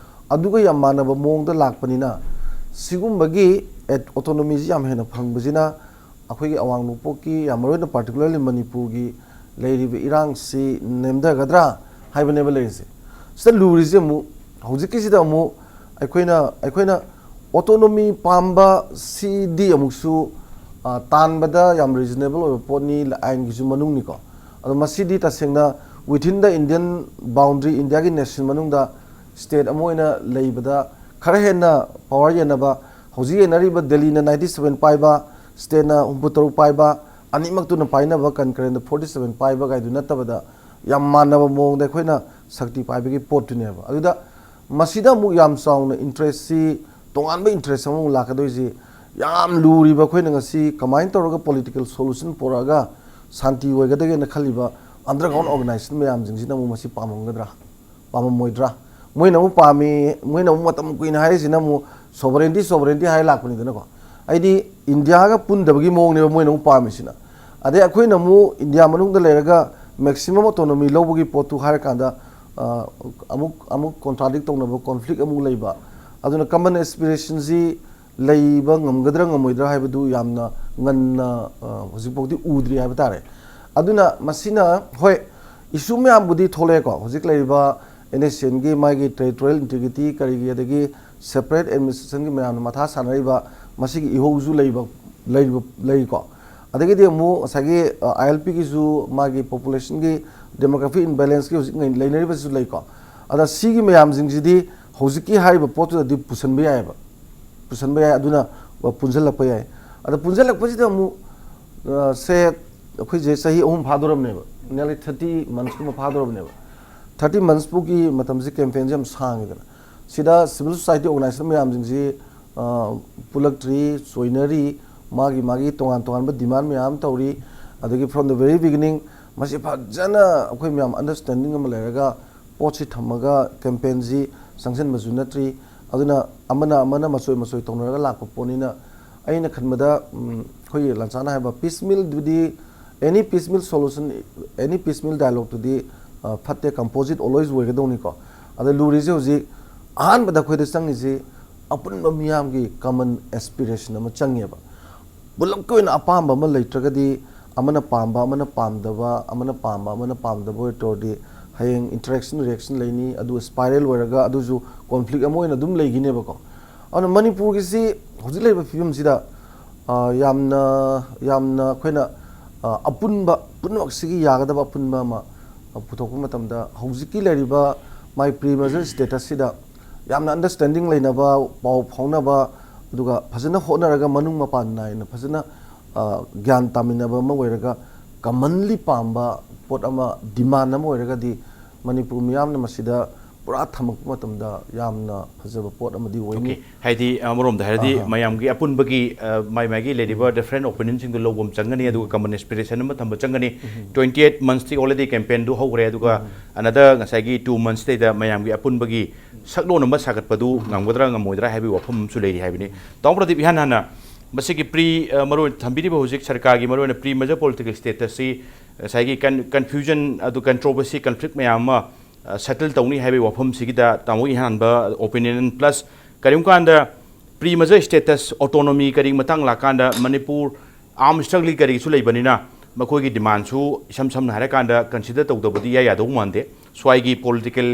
ꯑꯗꯨꯒ ꯌꯥꯝ ꯃꯥꯟꯅꯕ ꯃꯑꯣꯡꯗ ꯂꯥꯛꯄꯅꯤꯅ, ꯁꯤꯒꯨꯝꯕꯒꯤ ꯑꯦꯠ-, ꯑꯣꯇꯣꯅꯣꯃꯤꯁꯤ ꯌꯥꯝ ꯍꯦꯟꯅ ꯐꯪꯕꯁꯤꯅ ꯑꯩꯈꯣꯏꯒꯤ ꯑꯋꯥꯡ ꯅꯣꯡꯄꯣꯛꯀꯤ, ꯌꯥꯝ ꯃꯔꯨ ꯑꯣꯏꯅ particularly ꯃꯅꯤꯄꯨꯔꯒꯤ ꯂꯩꯔꯤꯕ ꯏꯔꯥꯡꯁꯤ ꯅꯦꯝꯊꯒꯗ꯭ꯔꯥ ꯍꯥꯏꯕꯅꯦꯕ ꯂꯩꯔꯤꯁꯦ꯫ ꯁꯤꯗ ꯂꯨꯔꯤꯁꯦ ꯑꯃꯨꯛ, ꯍꯧꯖꯤꯛꯀꯤꯁꯤꯗ ꯑꯃꯨꯛ ꯑꯩꯈꯣꯏꯅ, ꯑꯩꯈꯣꯏꯅ ꯑꯣꯇꯣꯅꯣꯃꯤ ꯄꯥꯝꯕ ꯁꯤꯗꯤ ꯑꯃꯨꯛꯁꯨ, ꯑ, ꯇꯥꯟꯕꯗ ꯌꯥꯝ ꯔꯤꯖꯅꯦꯕꯜ ꯑꯣꯏꯕ ꯄꯣꯠꯅꯤ, ꯑꯥꯏꯟꯒꯤꯁꯨ ꯃꯅꯨꯡꯅꯤꯀꯣ꯫ ꯑꯗꯣ ꯃꯁꯤꯗꯤ ꯇꯁꯦꯡꯅ within the Indian boundary, ꯏꯟꯗꯤꯌꯥꯒꯤ ꯅꯦꯁꯟ ꯃꯅꯨꯡꯗ ꯁ꯭ꯇꯦꯠ ꯑꯃ ꯑꯣꯏꯅ ꯂꯩꯕꯗ ꯈꯔ ꯍꯦꯟꯅ ꯄꯋꯥꯔ ꯌꯦꯟꯅꯕ, ꯍꯧꯖꯤꯛ ꯌꯦꯡꯅꯔꯤꯕ ꯗꯦꯜꯂꯤꯅ ninety seven ꯄꯥꯏꯕ, ꯁ꯭ꯇꯦꯠꯅ ꯍꯨꯝꯐꯨꯇꯔꯨꯛ ꯄꯥꯏꯕ, ꯑꯅꯤꯃꯛꯇꯨꯅ ꯄꯥꯏꯅꯕ ꯀꯟꯀꯔꯦꯟꯗ forty seven ꯄꯥꯏꯕ ꯀꯥꯏꯗꯨ ꯅꯠꯇꯕꯗ, ꯌꯥꯝ ꯃꯥꯟꯅꯕ ꯃꯑꯣꯡꯗ ꯑꯩꯈꯣꯏꯅ ꯁꯛꯇꯤ ꯄꯥꯏꯕꯒꯤ ꯄꯣꯠꯇꯨꯅꯦꯕ꯫ ꯑꯗꯨꯗ ꯃꯁꯤꯗ ꯑꯃꯨꯛ ꯌꯥꯝ ꯆꯥꯎꯅ ꯏꯟꯇꯔꯦꯁꯁꯤ, ꯇꯣꯉꯥꯟꯕ ꯏꯟꯇꯔꯦꯁ ꯑꯃꯃꯨꯛ ꯂꯥꯛꯀꯗꯣꯏꯁꯤ, ꯌꯥꯝ ꯂꯨꯔꯤꯕ ꯑꯩꯈꯣꯏꯅ ꯉꯁꯤ ꯀꯃꯥꯏꯅ ꯇꯧꯔꯒ ꯄꯣꯂꯤꯇꯤꯀꯦꯜ ꯁꯣꯂꯨꯁꯟ ꯄꯨꯔꯛꯑꯒ ꯁꯥꯟꯇꯤ ꯑꯣꯏꯒꯗꯒꯦꯅ ꯈꯜꯂꯤꯕ ꯑꯟꯗꯔꯒ꯭ꯔꯥꯎꯟ ꯑꯣꯔꯒꯅꯥꯏꯖꯦꯁꯟ ꯃꯌꯥꯝꯁꯤꯡꯁꯤꯅ ꯑꯃꯨꯛ ꯃꯁꯤ ꯄꯥꯝꯃꯝꯒꯗ꯭ꯔꯥ? ꯄꯥꯝꯃꯝꯃꯣꯏꯗ꯭ꯔꯥ? ꯃꯣꯏꯅ ꯑꯃꯨꯛ ꯄꯥꯝꯃꯤ, ꯃꯣꯏꯅ ꯑꯃꯨꯛ ꯃꯇꯝ ꯀꯨꯏꯅ ꯍꯥꯏꯔꯤꯁꯤꯅ ꯑꯃꯨꯛ ꯁꯣꯚꯔꯦꯟꯇꯤ, ꯁꯣꯚꯔꯦꯟꯇꯤ ꯍꯥꯏꯔ ꯂꯥꯛꯄꯅꯤꯗꯅꯀꯣ꯫ ꯑꯩꯗꯤ ꯏꯟꯗꯤꯌꯥꯒ ꯄꯨꯟꯗꯕꯒꯤ ꯃꯑꯣꯡꯅꯦꯕ ꯃꯣꯏꯅ ꯑꯃꯨꯛ ꯄꯥꯝꯃꯤꯁꯤꯅ꯫ ꯑꯗꯩ ꯑꯩꯈꯣꯏꯅ ꯑꯃꯨꯛ ꯏꯟꯗꯤꯌꯥ ꯃꯅꯨꯡꯗ ꯂꯩꯔꯒ ꯃꯦꯛꯁꯤꯃꯝ ꯑꯣꯇꯣꯅꯣꯃꯤ ꯂꯧꯕꯒꯤ ꯄꯣꯠꯇꯨ ꯍꯥꯏꯔꯀꯥꯟꯗ, ꯑ, ꯑꯃꯨꯛ, ꯑꯃꯨꯛ ꯀꯣꯟꯇ꯭ꯔꯥꯗꯤꯛ ꯇꯧꯅꯕ, ꯀꯣꯟꯐ꯭ꯂꯤꯛ ꯑꯃꯨꯛ ꯂꯩꯕ꯫ ꯑꯗꯨꯅ ꯀꯃꯟ ꯑꯦꯁꯄꯤꯔꯦꯁꯟꯁꯤ ꯂꯩꯕ ꯉꯝꯒꯗ꯭ꯔꯥ ꯉꯝꯃꯣꯏꯗ꯭ꯔꯥ ꯍꯥꯏꯕꯗꯨ ꯌꯥꯝꯅ ꯉꯟꯅ, ꯑ, ꯍꯧꯖꯤꯛꯐꯥꯎꯗꯤ ꯎꯗ꯭ꯔꯤ ꯍꯥꯏꯕ ꯇꯥꯔꯦ꯫ ꯑꯗꯨꯅ ꯃꯁꯤꯅ, ꯍꯣꯏ, ꯏꯁꯨ ꯃꯌꯥꯝꯕꯨꯗꯤ ꯊꯣꯛꯂꯛꯑꯦꯀꯣ꯫ ꯍꯧꯖꯤꯛ ꯂꯩꯔꯤꯕ ꯑꯦꯟ ꯑꯦꯁ ꯁꯤ ꯑꯦꯟꯒꯤ ꯃꯥꯒꯤ ꯇꯦꯔꯤꯇꯣꯔꯤꯌꯦꯜ ꯏꯟꯇꯤꯒ꯭ꯔꯤꯇꯤ ꯀꯔꯤꯒꯤ, ꯑꯗꯒꯤ ꯁꯦꯄꯔꯦꯠ ꯑꯦꯗꯃꯤꯅꯤꯁꯇ꯭ꯔꯦꯁꯟꯒꯤ ꯃꯌꯥꯝꯅ ꯃꯊꯥ ꯁꯥꯟꯅꯔꯤꯕ ꯃꯁꯤꯒꯤ ꯏꯍꯧꯁꯨ ꯂꯩꯕ, ꯂꯩꯔꯤꯕ, ꯂꯩꯔꯤꯀꯣ꯫ ꯑꯗꯒꯤꯗꯤ ꯑꯃꯨꯛ ꯉꯁꯥꯏꯒꯤ, ꯑ, ꯑꯥꯏ ꯑꯦꯜ ꯄꯤꯒꯤꯁꯨ ꯃꯥꯒꯤ ꯄꯣꯄꯨꯂꯦꯁꯟꯒꯤ ꯗꯦꯃꯣꯒ꯭ꯔꯥꯐꯤꯛ ꯏꯝꯕꯦꯂꯦꯟꯁꯀꯤ ꯍꯧꯖꯤꯛ ꯂꯩꯅꯔꯤꯕꯁꯤꯁꯨ ꯂꯩꯀꯣ꯫ ꯑꯗ ꯁꯤꯒꯤ ꯃꯌꯥꯝꯁꯤꯡꯁꯤꯗꯤ ꯍꯧꯖꯤꯛꯀꯤ ꯍꯥꯏꯔꯤꯕ ꯄꯣꯠꯇꯨꯗꯗꯤ ꯄꯨꯁꯟꯕ ꯌꯥꯏꯑꯕ, ꯄꯨꯁꯟꯕ ꯌꯥꯏ꯫ ꯑꯗꯨꯅ ꯄꯨꯟꯁꯤꯜꯂꯛꯄ ꯌꯥꯏ꯫ ꯑꯗ ꯄꯨꯟꯁꯤꯜꯂꯛꯄꯁꯤꯗ ꯑꯃꯨꯛ, ꯑ, ꯁꯦ, ꯑꯩꯈꯣꯏꯁꯦ ꯆꯍꯤ ꯑꯍꯨꯝ ꯐꯥꯗꯣꯔꯕꯅꯦꯕ, nearly thirty months ꯀꯨꯝꯕ ꯐꯥꯗꯣꯔꯕꯅꯦꯕ꯫ Thirty months ꯐꯥꯎꯒꯤ ꯃꯇꯝꯁꯤ ꯀꯦꯝꯄꯦꯟꯁꯤ ꯌꯥꯝ ꯁꯥꯡꯉꯤꯗꯅ, ꯁꯤꯗ ꯁꯤꯚꯤꯜ ꯁꯣꯁꯥꯏꯇꯤ ꯑꯣꯔꯒꯅꯥꯏꯖꯦꯁꯟ ꯃꯌꯥꯝꯁꯤꯡꯁꯤ, ꯑ, ꯄꯨꯜꯂꯛꯇ꯭ꯔꯤ, ꯆꯣꯏꯅꯔꯤ, ꯃꯥꯒꯤ ꯃꯥꯒꯤ ꯇꯣꯉꯥꯟ ꯇꯣꯉꯥꯟꯕ ꯗꯤꯃꯥꯟ ꯃꯌꯥꯝ ꯑꯃ ꯇꯧꯔꯤ꯫ ꯑꯗꯒꯤ from the very beginning ꯃꯁꯤ ꯐꯖꯅ ꯑꯩꯈꯣꯏ ꯃꯌꯥꯝ ꯑꯟꯗꯔꯁꯇꯦꯟꯗꯤꯡ ꯑꯃ ꯂꯩꯔꯒ ꯄꯣꯠꯁꯤ ꯊꯝꯃꯒ ꯀꯦꯝꯄꯦꯟꯁꯤ ꯆꯪꯁꯤꯟꯕꯁꯨ ꯅꯠꯇ꯭ꯔꯤ꯫ ꯑꯗꯨꯅ ꯑꯃꯅ ꯑꯃꯅ ꯃꯆꯣꯏ ꯃꯆꯣꯏ ꯇꯧꯅꯔꯒ ꯂꯥꯛꯄ ꯄꯣꯠꯅꯤꯅ, ꯑꯩꯅ ꯈꯟꯕꯗ, ꯎꯝ, ꯑꯩꯈꯣꯏꯒꯤ ꯂꯟꯆꯥꯅ ꯍꯥꯏꯕ ꯄꯤꯁꯃꯤꯜꯗꯨꯗꯤ, any piecemeal solution, any piecemeal dialogueꯇꯨꯗꯤ, ꯑ, ꯐꯠꯇꯦ, ꯀꯝꯄꯣꯖꯤꯠ ꯑꯣꯜꯋꯦꯁ ꯑꯣꯏꯒꯗꯧꯅꯤꯀꯣ꯫ ꯑꯗ ꯂꯨꯔꯤꯁꯦ ꯍꯧꯖꯤꯛ ꯑꯍꯥꯟꯕꯗ ꯑꯩꯈꯣꯏꯗ ꯆꯪꯉꯤꯁꯤ ꯑꯄꯨꯟꯕ ꯃꯤꯌꯥꯝꯒꯤ ꯀꯃꯟ ꯑꯦꯁꯄꯤꯔꯦꯁꯟ ꯑꯃ ꯆꯪꯉꯦꯕ꯫ ꯄꯨꯂꯞꯀꯤ ꯑꯣꯏꯅ ꯑꯄꯥꯝꯕ ꯑꯃ ꯂꯩꯇ꯭ꯔꯒꯗꯤ, ꯑꯃꯅ ꯄꯥꯝꯕ, ꯑꯃꯅ ꯄꯥꯝꯗꯕ, ꯑꯃꯅ ꯄꯥꯝꯕ, ꯑꯃꯅ ꯄꯥꯝꯗꯕ ꯑꯣꯏ ꯇꯧꯔꯗꯤ, ꯍꯌꯦꯡ ꯏꯟꯇꯔꯦꯛꯁꯟ ꯔꯤꯌꯦꯛꯁꯟ ꯂꯩꯅꯤ, ꯑꯗꯨ ꯁ꯭ꯄꯥꯏꯔꯦꯜ ꯑꯣꯏꯔꯒ ꯑꯗꯨꯁꯨ ꯀꯣꯟꯐ꯭ꯂꯤꯛ ꯑꯃ ꯑꯣꯏꯅ ꯑꯗꯨꯝ ꯂꯩꯈꯤꯅꯦꯕꯀꯣ꯫ ꯑꯗꯨꯅ ꯃꯅꯤꯄꯨꯔꯒꯤꯁꯤ ꯍꯧꯖꯤꯛ ꯂꯩꯔꯤꯕ ꯐꯤꯕꯝꯁꯤꯗ, ꯑ, ꯌꯥꯝꯅ, ꯌꯥꯝꯅ ꯑꯩꯈꯣꯏꯅ, ꯑ, ꯑꯄꯨꯟꯕ, ꯄꯨꯝꯅꯃꯛꯁꯤꯒꯤ ꯌꯥꯒꯗꯕ ꯑꯄꯨꯟꯕ ꯑꯃ, ꯑ, ꯄꯨꯊꯣꯛꯄ ꯃꯇꯝꯗ ꯍꯧꯖꯤꯛꯀꯤ ꯂꯩꯔꯤꯕ ꯃꯥꯏ ꯄ꯭ꯔꯤ ꯃꯔꯖꯔ ꯁ꯭ꯇꯦꯇꯁꯁꯤꯗ ꯌꯥꯝꯅ ꯑꯟꯗꯔꯁꯇꯦꯟꯗꯤꯡ ꯂꯩꯅꯕ, ꯄꯥꯎ ꯐꯥꯎꯅꯕ, ꯑꯗꯨꯒ ꯐꯖꯅ ꯍꯣꯠꯅꯔꯒ ꯃꯅꯨꯡ ꯃꯄꯥꯟ ꯅꯥꯏꯅ ꯐꯖꯅ, ꯑ, ꯒ꯭ꯌꯥꯟ ꯇꯥꯃꯤꯟꯅꯕ ꯑꯃ ꯑꯣꯏꯔꯒ, commonly ꯄꯥꯝꯕ ꯄꯣꯠ ꯑꯃ, demand ꯑꯃ ꯑꯣꯏꯔꯒꯗꯤ, ꯃꯅꯤꯄꯨꯔ ꯃꯤꯌꯥꯝꯅ ꯃꯁꯤꯗ ꯄꯨꯔꯥ ꯊꯝꯃꯛꯄ ꯃꯇꯝꯗ ꯌꯥꯝꯅ ꯐꯖꯕ ꯄꯣꯠ ꯑꯃꯗꯤ ꯑꯣꯏꯅꯤ꯫ Okay. ꯍꯥꯏꯗꯤ, ꯑꯃꯔꯣꯝꯗ ꯍꯥꯏꯔꯗꯤ, ꯑꯍꯥ꯫ ꯃꯌꯥꯝꯒꯤ ꯑꯄꯨꯟꯕꯒꯤ, ꯑ, ꯃꯥꯏ ꯃꯥꯏꯒꯤ ꯂꯩꯔꯤꯕ different opinion ꯁꯤꯡꯗꯣ ꯂꯧꯕ ꯑꯃ ꯆꯪꯒꯅꯤ, ꯑꯗꯨꯒ common aspiration ꯑꯃ ꯊꯝꯕ ꯆꯪꯒꯅꯤ꯫ Twenty eight months T already campaign ꯗꯨ ꯍꯧꯈ꯭ꯔꯦ, ꯑꯗꯨꯒ another ꯉꯁꯥꯏꯒꯤ two months ꯇꯩꯗ ꯃꯌꯥꯝꯒꯤ ꯑꯄꯨꯟꯕꯒꯤ ꯁꯛꯂꯣꯟ ꯑꯃ ꯁꯥꯒꯠꯄꯗꯨ ꯉꯝꯒꯗ꯭ꯔꯥ ꯉꯝꯃꯣꯏꯗ꯭ꯔꯥ ꯍꯥꯏꯕꯒꯤ ꯋꯥꯐꯝ ꯑꯃꯁꯨ ꯂꯩꯔꯤ ꯍꯥꯏꯕꯅꯤ꯫ ꯇꯥꯃꯣ ꯄ꯭ꯔꯗꯤꯞ, ꯏꯍꯥꯟ ꯍꯥꯟꯅ ꯃꯁꯤꯒꯤ pre, ꯑ, ꯃꯔꯨ ꯑꯣꯏꯅ ꯊꯝꯕꯤꯔꯤꯕ ꯍꯧꯖꯤꯛ ꯁꯔꯀꯥꯔꯒꯤ ꯃꯔꯨ ꯑꯣꯏꯅ pre merger political status ꯁꯤ ꯉꯁꯥꯏꯒꯤ con-, confusion ꯑꯗꯨ controversy, conflict ꯃꯌꯥꯝ ꯑꯃ, ꯑ, settle ꯇꯧꯅꯤ ꯍꯥꯏꯕꯒꯤ ꯋꯥꯐꯝꯁꯤꯒꯤꯗ ꯇꯥꯃꯣꯒꯤ ꯏꯍꯥꯟ ꯍꯥꯟꯕ opinion, plus ꯀꯔꯤꯒꯨꯝꯕ ꯀꯥꯟꯗ pre merger status, autonomy ꯀꯔꯤ ꯃꯇꯥꯡ ꯂꯥꯛꯀꯥꯟꯗ ꯃꯅꯤꯄꯨꯔ arm struggle ꯀꯔꯤꯁꯨ ꯂꯩꯕꯅꯤꯅ ꯃꯈꯣꯏꯒꯤ demand ꯁꯨ ꯏꯁꯝ ꯁꯝꯅ ꯍꯥꯏꯔꯀꯥꯟꯗ consider ꯇꯧꯗꯕꯗꯤ ꯏꯌꯥ ꯌꯥꯗꯧ ꯃꯥꯟꯗꯦ꯫ ꯁ꯭ꯋꯥꯏꯒꯤ political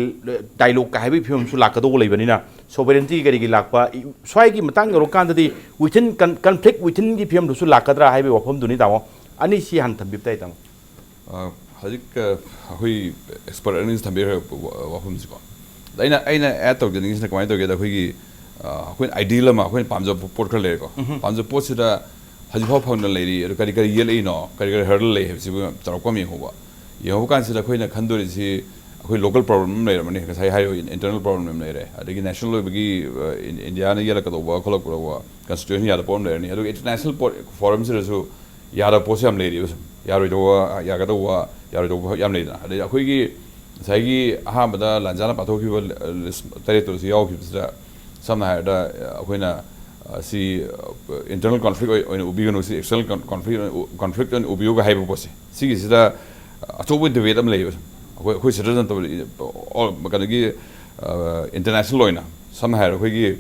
dialogue ꯀ ꯍꯥꯏꯕꯒꯤ ꯐꯤꯕꯝꯁꯨ ꯂꯥꯛꯀꯗꯧꯕ ꯂꯩꯕꯅꯤꯅ, sovereignty ꯀꯔꯤꯒꯤ ꯂꯥꯛꯄ, ꯏ-, ꯁ꯭ꯋꯥꯏꯒꯤ ꯃꯇꯥꯡ ꯌꯧꯔꯀꯥꯟꯗꯗꯤ within con-, conflict within ꯒꯤ ꯐꯤꯕꯝꯗꯨꯁꯨ ꯂꯥꯛꯀꯗ꯭ꯔꯥ ꯍꯥꯏꯕꯒꯤ ꯋꯥꯐꯝꯗꯨꯅꯤ ꯇꯥꯃꯣ꯫ ꯑꯅꯤꯁꯤ ꯍꯥꯟꯅ ꯊꯝꯕꯤꯕ ꯇꯥꯏ ꯇꯥꯃꯣ꯫ ꯑ, ꯍꯧꯖꯤꯛ, ꯑ, ꯑꯩꯈꯣꯏ expert ꯑꯅꯤꯁꯤ ꯊꯝꯕꯤꯈ꯭ꯔ ꯋꯥ-, ꯋꯥꯐꯝꯁꯤꯀꯣ꯫ ꯑꯗ ꯑꯩꯅ, ꯑꯩꯅ add ꯇꯧꯖꯅꯤꯡꯉꯤꯁꯤꯅ ꯀꯃꯥꯏꯅ ꯇꯧꯒꯦꯗ, ꯑꯩꯈꯣꯏꯒꯤ, ꯑ, ꯑꯩꯈꯣꯏꯅ ideal ꯑꯃ, ꯑꯩꯈꯣꯏꯅ ꯄꯥꯝꯖꯕ ꯄꯣꯠ ꯈꯔ ꯂꯩꯔꯦꯀꯣ꯫ ꯄꯥꯝꯖꯕ ꯄꯣꯠꯁꯤꯗ ꯍꯧꯖꯤꯛꯐꯥꯎ ꯐꯪꯗꯅ ꯂꯩꯔꯤ, ꯑꯗꯨ ꯀꯔꯤ ꯀꯔꯤ ꯌꯦꯠꯂꯛꯏꯅꯣ, ꯀꯔꯤ ꯀꯔꯤ hurdle ꯂꯩ ꯍꯥꯏꯕꯁꯤꯕꯨ ꯆꯥꯎꯔꯥꯛꯄ ꯑꯃ ꯌꯦꯡꯍꯧꯕ꯫ ꯌꯦꯡꯍꯧꯕ ꯀꯥꯟꯁꯤꯗ ꯑꯩꯈꯣꯏꯅ ꯈꯟꯗꯣꯔꯤꯁꯤ, ꯑꯩꯈꯣꯏ local problem ꯑꯃ ꯂꯩꯔꯝꯃꯅꯤ, ꯉꯁꯥꯏ ꯍꯥꯏꯔꯤꯕ internal problem ꯑꯃ ꯂꯩꯔꯦ, ꯑꯗꯒꯤ national ꯑꯣꯏꯕꯒꯤ, ꯑ, ꯏꯟ-, ꯏꯟꯗꯤꯌꯥꯅ ꯌꯦꯜꯂꯛꯀꯗꯧꯕ ꯈꯣꯠꯂꯛꯀꯗꯧꯕ constitution ꯌꯥꯗꯕ ꯄꯣꯠ ꯑꯃ ꯂꯩꯔꯅꯤ, ꯑꯗꯨꯒ international ꯄꯣꯠ, forum ꯁꯤꯗꯁꯨ ꯌꯥꯗꯕ ꯄꯣꯠꯁꯨ ꯌꯥꯝ ꯂꯩꯔꯤꯕ ꯁꯨꯝ꯫ ꯌꯥꯔꯣꯏꯗꯧꯕ, ꯌꯥꯒꯗꯧꯕ, ꯌꯥꯔꯣꯏꯗꯧꯕ ꯌꯥꯝ ꯂꯩꯗꯅ꯫ ꯑꯗꯩ ꯑꯩꯈꯣꯏꯒꯤ ꯉꯁꯥꯏꯒꯤ ꯑꯍꯥꯟꯕꯗ ꯂꯥꯟꯖꯥꯅ ꯄꯥꯊꯣꯛꯈꯤꯕ list ꯇꯔꯦꯠꯇꯨꯗꯁꯨ ꯌꯥꯎꯈꯤꯕꯁꯤꯗ, ꯁꯝꯅ ꯍꯥꯏꯔꯕꯗ, ꯑꯩꯈꯣꯏꯅ, ꯑ, ꯁꯤ, ꯑ, internal conflict ꯑꯣꯏ-, ꯑꯣꯏꯅ ꯎꯕꯤꯒꯅꯨ, ꯁꯤ external con-, conflict ꯑꯣꯏꯅ ꯎ-, conflict ꯑꯣꯏꯅ ꯎꯕꯤꯌꯨꯒ ꯍꯥꯏꯕ ꯄꯣꯠꯁꯦ, ꯁꯤꯒꯤꯁꯤꯗ ꯑꯆꯧꯕ debate ꯑꯃ ꯂꯩꯌꯦꯕ ꯁꯨꯝ꯫ ꯑꯩꯈꯣꯏ, ꯑꯩꯈꯣꯏ citizen ꯇꯧꯕ, all, ꯀꯩꯅꯣꯒꯤ, ꯑ, international ꯑꯣꯏꯅ ꯁꯝꯅ ꯍꯥꯏꯔꯕꯗ ꯑꯩꯈꯣꯏꯒꯤ